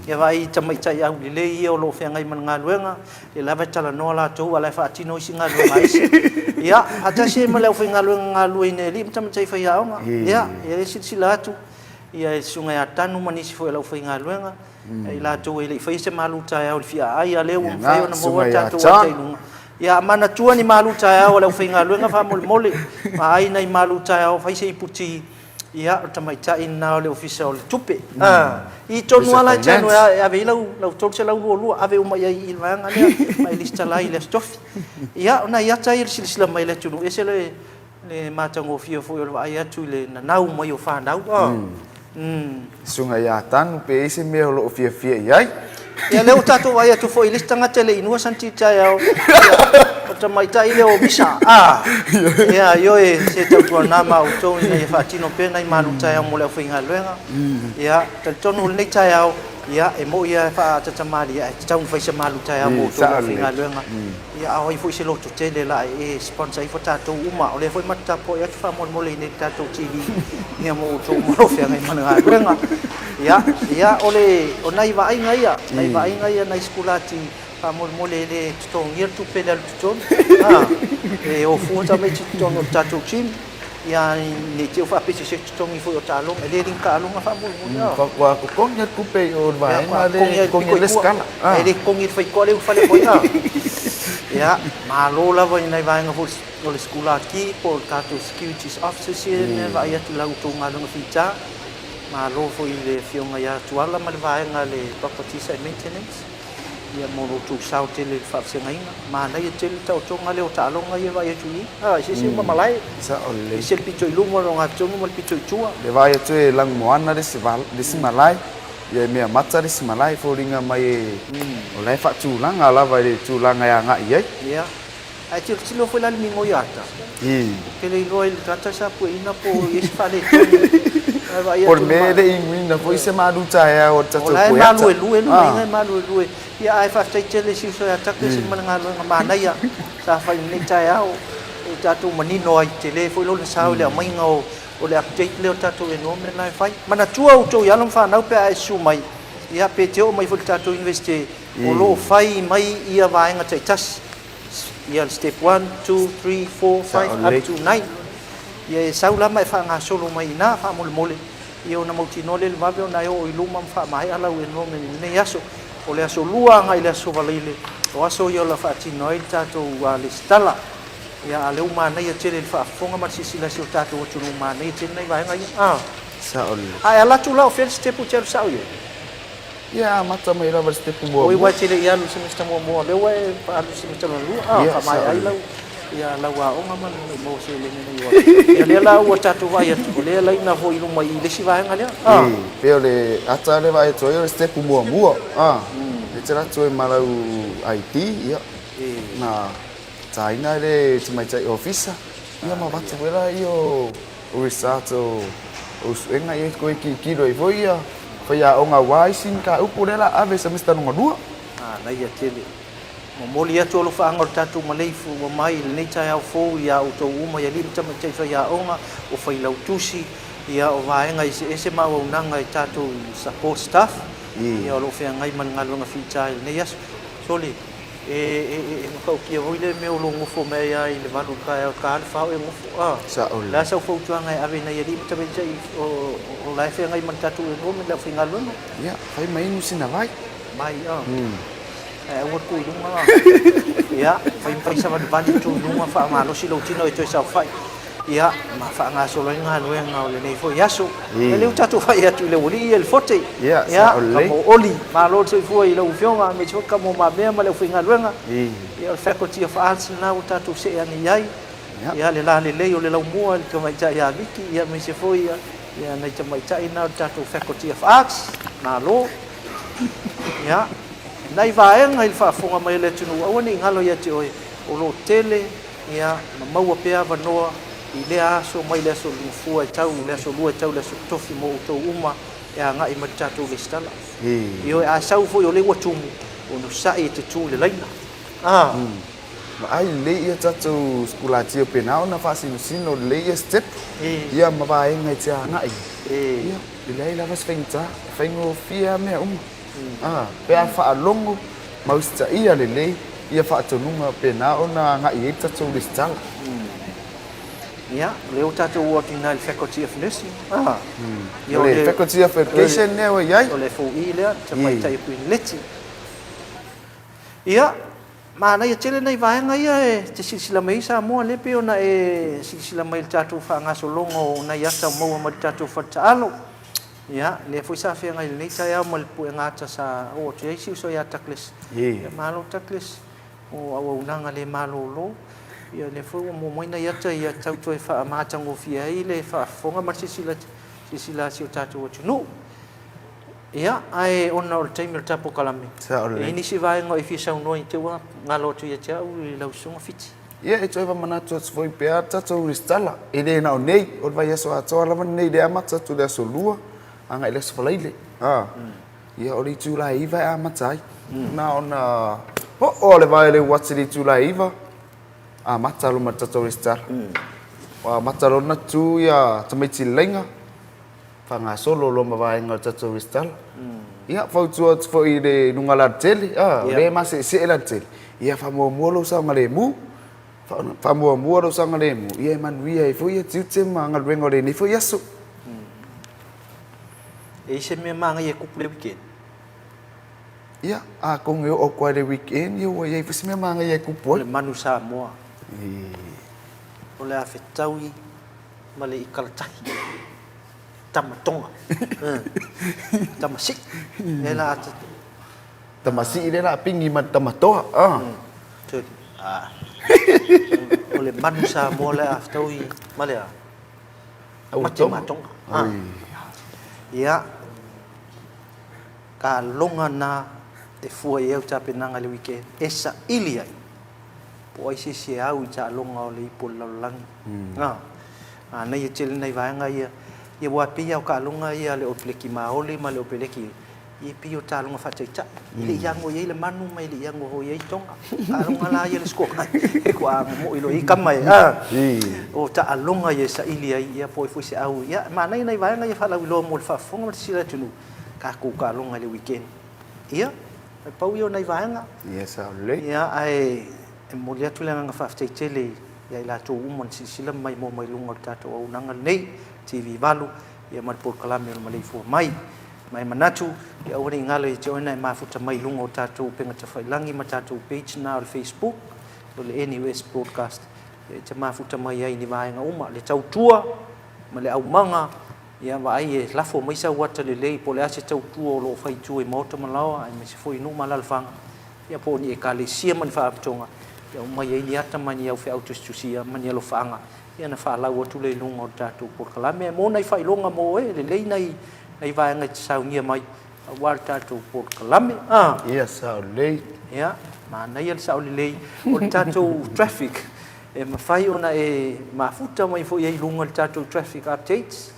ia vaai i tamaitai aulelei ia o lo o feagai ma le galuega, Lea lava e talanoa latou a o la e faatino isi galuega a isi. Ia, faatasi ai ma le aufaigaluega galulue i Nealii ma tamaitai faiaoga. Ia, ia e silasila atu ia le Susuga ia Tanu ma nisi foi o le aufaigaluega, i latou e le i faia se malu taeao i le fiaai, a o lea ua mafai ona maua tatou ata i luga. Ia manatua ni malu taeao a le aufaigaluega faamolemole, vaai nai malu taeao, fai se iputi. Ia, o le tamaitai lena o le Ofisa o le Tupe. I tonu lava la e te alu e ave ai lau 322, ave uma i ai i le vaega lea ma e lesitala ai i le Aso Tofi. Ia, o nai ata ia i le silasila mai a le atunuu, e ese le matagofie foi o le vaai atu i le nanau mai o fanau. Susuga ia Tanu pe i ai se mea o lo o fiafia i ai. Ia lea ua tatou vaai atu foi i le isi tagata e le i inua sana taeao, ia, o le tamaitai lea o Misa. A, ia, ioe, se tautuana ma outou ina ia faatino pea nai malu taeao mo le aufaigaluega. Ia, talitonu o lenei taeao, ia, e moni lava e faatatamalie, ae tatau ona fai se malu taeao mo outou le aufaigaluega. Ia, a o ai foi se loto tele la e sponsor ifo tatou uma. O lea foi matou tapuai atu faamolemole i inei i le tatou TV ia mo outou uma o lo o feagai ma le galuega. Ia, ia o le, o nai vaaiga ia, nai vaaiga ia nai sikulati faamolemole e le totogia le tupe i le alu i totonu. A, e o fua tamaiti i totonu o le tatou gym, ia ne i te i ua faapese se totogi foi o taaloga. E le lini taaloga faamolemole. A. Ua totogi lava le tupe i o i le vaega lea e totogi ai le lesitala. E le totogi e le faitoa lea e ulufale atu ai. A. Ia, malo lava i nai vaega foi o le sikulati po o le tatou securities officers ia e vaai atu i la outou galuega fita. Malo foi i le Afioga ia Tuala ma le vaega a le Properties and Maintenance ia mo lo outou sao tele i le faavasegaiga. Manaia tele le taotoga lea o taaloga ia e vaai atu i i. A, eseese uma malae. Sao lelei. Ese le pito i luma o le ogatotonu ma le pito i tua. Le vaai atu e lanumoana le isi malae, ia e meamata le isi malae, e foliga mai e o la e faatulaga lava i le tulaga e agai i ai. Ia. Ae tilotilo foi la le migoi ata. Ou te le iloa i le tagata sa pueina po o i ai se faaletonu. Ae vaai atu. Po o le mea e le i inuina foi se malu taeao a le tatou pueata. O la e maluelue le maiga e maluelue. Ia ae faafetai tele i si uso ia Takes ma le galuega manaia sa fai i lenei taeao e tatou manino ai. Tele foi lona sao i le aumaiga o le update lea o le tatou enrollment la e fai. Manatua outou i alo ma fanau pe a e susu mai, ia pe te oo mai foi i le tatou Universite o lo o fai mai ia vaega taitasi. Ia le step 1, 2, 3, 4, 5 up to 9. Ia e sau la ma e faagasolo mai i ina faamolemole, ia ona mautinoa lea i le vave ona e oo i luma ma faamaea lau enrollment i lenei aso. O le aso Lua agai i le aso Valeile, o aso ia o le a faatino ai le tatou lesitala. Ia a o lea ua manaia tele i le faafofoga ma le silasila a si o tatou atunuu, manaia tele nai vaega ia. A. Sao lelei. A e alu atu la o fea le sitepu e te alu sao i ai? Ia amata mai lava i le sitepu muamua. Oi ua e te le i alu i le semester muamua, lea ua e alu i le semester lona lua, a, faamaea ai lau, ia, lau aoga ma le maua seleni nei ua. Ia lea la ua tatou vaai atu, o lea e laina foi i luma i i le isi vaega lea, a. E pei o le ata lea e vaai atu ai o le sitepu muamua, a. E te alu atu ai ma lau ID, ia, na taina e le tamaitai ofisa, ia ma avatu foi laia o results o suega ia toe tilotilo ai foi ia faiaoga aua isi mataupu lea la ave semester lona lua. Manaia tele. Momoli atu alofaaga o le tatou maleifua mai i lenei taeao fou ia outou uma i alii ma tamaitai faiaoga, o failautusi, ia o vaega eseese ma auaunaga i tatou support staff, ia o lo o feagai ma le galuega fita i lenei aso. Sole, E matautia foi le mea o lo o nofo mai ai lava i le 8 i le taeao, ta le 4 o e nofo. A, Sao o le a sau fautuaga e ave i nai alii ma tamaitai o la e feagai ma le tatou enrollment i le aufaigaluega? Ia, fai ma inu sina vai. Vai, a. Ae aua le tuu i luga la. Ia, fai ma fai savalivali tuu i luga, faamalosi lou tino e toe saofai. Ia, ma faagasolo ai le galuega o lenei foi aso. Ia, lea ua tatou fai atu i le aualii ia i le Fote. Ia, sao lelei. Ka mo Oli, malo le soifua i lau Afioga, aemaise foi ka mo Mamea ma le aufaigaluega. Ia, o le Faculty of Arts lena ua tatou see ane i ai. Ia, le lalelei o le laumua i le tamaitai ia Viki, ia, aemaise foi ia nai tamaitai na o le tatou Faculty of Arts. Malo. Ia, nai vaega i le faafofoga mai a le atunuu, aua ne i galo ia te oe, o lo o tele Ia, ma maua pea avanoa i lea aso mai le aso Gafua e tau i le aso Lua e tau i le aso Tofi mo outou uma e agai mai le tatou lesitala. Ioe, a sau foi o lea ua tumu, onosai e te tu i le laina. A. Vaai lelei ia tatou sikulati o pena ona faasinosino lelei ia step ia ma vaega e te agai ai. Ia, e leai lava se faigata, e faigofie lava mea uma. A, pe a faalogo ma usitaia lelei ia faatonuga pena ona agai ai le tatou lesitala. Ia, o lea ua tatou oo atu i ina i le Faculty of Nursing. A, ia o le Faculty of Education lea ua i ai. O le FOE lea, tamaitai o Queen Leti. Ia, Manaia tele nai vaega ia e te silasila mai ai Samoa lea pei ona e silasila mai i le tatou faagasologa o nai ata maua mai le tatou fale taalo. Ia, lea foi sa feagai i lenei taeao ma le puega ata sa oo atu i ai si uso ia Douglas. Ia, malo Douglas mo auaunaga le malolo. Ia, lea foi ua maua mai nai ata ia tau toe faamatagofie ai le faafofoga ma le silasila, silasila a si o tatou atunuu. Ia, ae ona o le taimi o le tapo kalame, e i ai nisi vaega o e fia saunoa i te ua galo atu ia te au i lau susuga Fiti. Ia, e toe faamanatu atu foi pea le tatou resitala, e le na o nei, o le vaiaso atoa lava lenei i le amata atu i le aso Lua agai i le aso Faraile. A, ia, o le itula e 9 e amata ai. Na ona oo o le vae o le uati i le itula e 9, amata loa ma le tatou resitala. Ua amata loa ona tu ia tamaiti i le laina, faagasolo loa ma vaega o le tatou resitala. Ia, fautua atu foi i le luga alatele, a, o lea e maseesee le alatele, ia faamuamua lou saogalemu, faamuamua lou saogalemu, ia e manuia ai foi tiute ma galuega o lenei foi aso. E i ai se mea manaia e kupu i le weekend? Ia, atonu e oo atu lava i le weekend, ia ua i ai foi se mea manaia e kupu ai. O le manu Samoa. O le a fetaui ma le ikalatahi. Tama tonga. Tama sii. Lea la a Tama sii lea la a pingi ma le tama toa. Ah. Ah. O le manu Samoa lea a fetaui ma le a? Mate ma tonga. Ah. Ia. Ka loga na e fua i ai au tapenaga i le weekend e saili ai po o ai se isi e au i taaloga o le ipu o le lalolagi. Nā, manaia tele nai vaega ia, ia aua e pei lava o taaloga ia a le Opeleki Maoli ma le Opeleki, ia e pei o taaloga faataitai. E le i ago i ai le manu ma e le i ago foi i ai Tonga. Taaloga la ia le score e kua momo'i loa i ai tama e, a! O taaloga ia e saili ai, ia po o ai foi se au. Ia, manaia nai vaega ia faalauiloa mo le faafofoga ma le sisila atunuu, tatou taaloga i le weekend. Ia, e pau ia o nai vaega. Ia, sao lelei. Ia, ae e momoli atu le agaga faafetai tele ia i latou uma na silasila ma maimoa mai luga o le tatou auaunaga lenei, TV 8, ia ma le polokalame o le Maleifua Mai. Ma e manatu, ia aua ne i galo ia te oe na e mafuta mai i luga o tatou upega tafailagi ma tatou page na o le Facebook, o le NUS Broadcast, ia e te mafuta mai ai i ni vaega uma, le tautua ma le aumaga, Ia vaai e lafo mai sau ata lelei po o le a se tautua o lo o fai i tua i maota ma laoa aemaise foi i nuu ma alaalafaga, ia po o ni ekalesia ma ni faalapotopotoga, ia aumai ai ni ata ma ni au feau tusitusia ma ni alofaaga, ia ona faalau atu lea i luga o le tatou polokalame. Ae mo nai faailoga mo oe, e lelei nai nai vaega e te saunia mai aua le tatou polokalame. A! Ia, sao lelei. Ia, manaia le sao lelei o le tatou traffic. E mafai ona e mafuta mai foi ai i luga i le tatou traffic updates,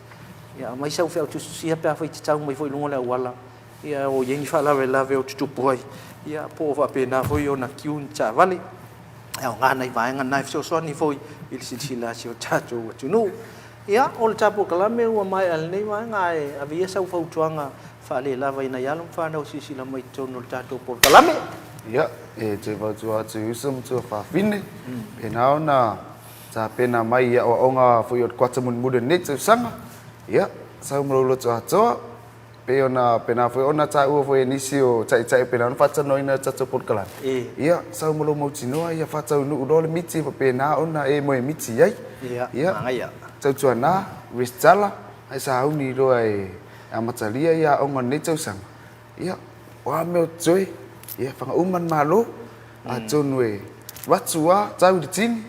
ia aumai sau feau tusitusia pe afai e te tau mai foi i luga o le auala, ia o i ai ni faalavelave o tutupu ai, ia po o faapena foi ona queue ni taavale. E aoga nai vaega na e fesoasoani foi i le silasila a si o tatou atunuu. Ia, o le tapolokalamme ua maea i lenei vaega, ae ave ia sau fautuaga faalelava i nai alo ma fanau e silasila mai i totonu o le tatou polokalame. Ia, e toe fautua atu i uso ma tuafafine, pena ona tapena mai i aoaoga foi o le kuata mulimuli o lenei tausaga. Ia, sau ma lou loto atoa, pei ona pena foi ona taua foi e nisi o taitai pena ona faatalanoaina le tatou polokalame. Ia, sau ma lou mautinoa, ia faataunuu loa le miti faapena ona e moemiti ai. Ia, tautuana, resitala, ae sauni loa e amatalia ia aoga o lenei tausaga. Ia, o a mea o totoe, ia fagauma le Malo, atonu e avatu lava tau i le tini,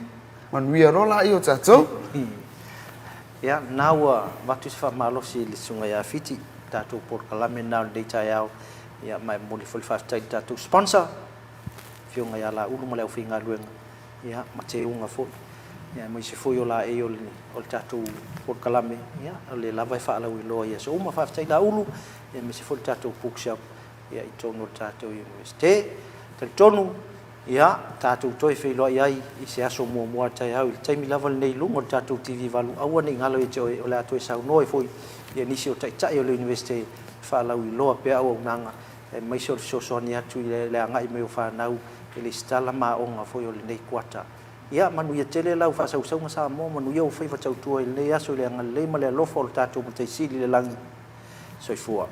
manuia loa laia o tatou. Ia, lena ua avatu se faamalosi i le Susuga ia Fiti, le tatou polokalame lena o lenei taeao. Ia, ma e momoli foi le faafetai i le tatou sponsor, le Afioga ia Laulu ma le aufaigaluega, ia, ma Teuga foi, ia, aemaise foi o laei o le, o le tatou polokalame, ia, o lea lava e faalauiloa i aso uma. Faafetai Laulu, ia, aemaise foi le tatou bookshop, ia, i totonu o le tatou Iunivesite. Talitonu, Ia, tatou toe feiloai ai i se aso muamua a taeao i le taimi lava lenei i luga o le tatou TV 8, aua ne i galo ia te oe, o le a toe saunoa ai foi ia nisi o taitai o le Iunivesite e faalauiloa pea auaunaga aemaise o le fesoasoani atu i le agai mai o fanau e lesitala ma aoga foi o lenei kuata. Ia, manuia tele lau faasausauga Samoa, manuia ou faiva tautua i lenei aso i le agalelei ma le alofa o le tatou Matai Sili i le lagi. Soifua.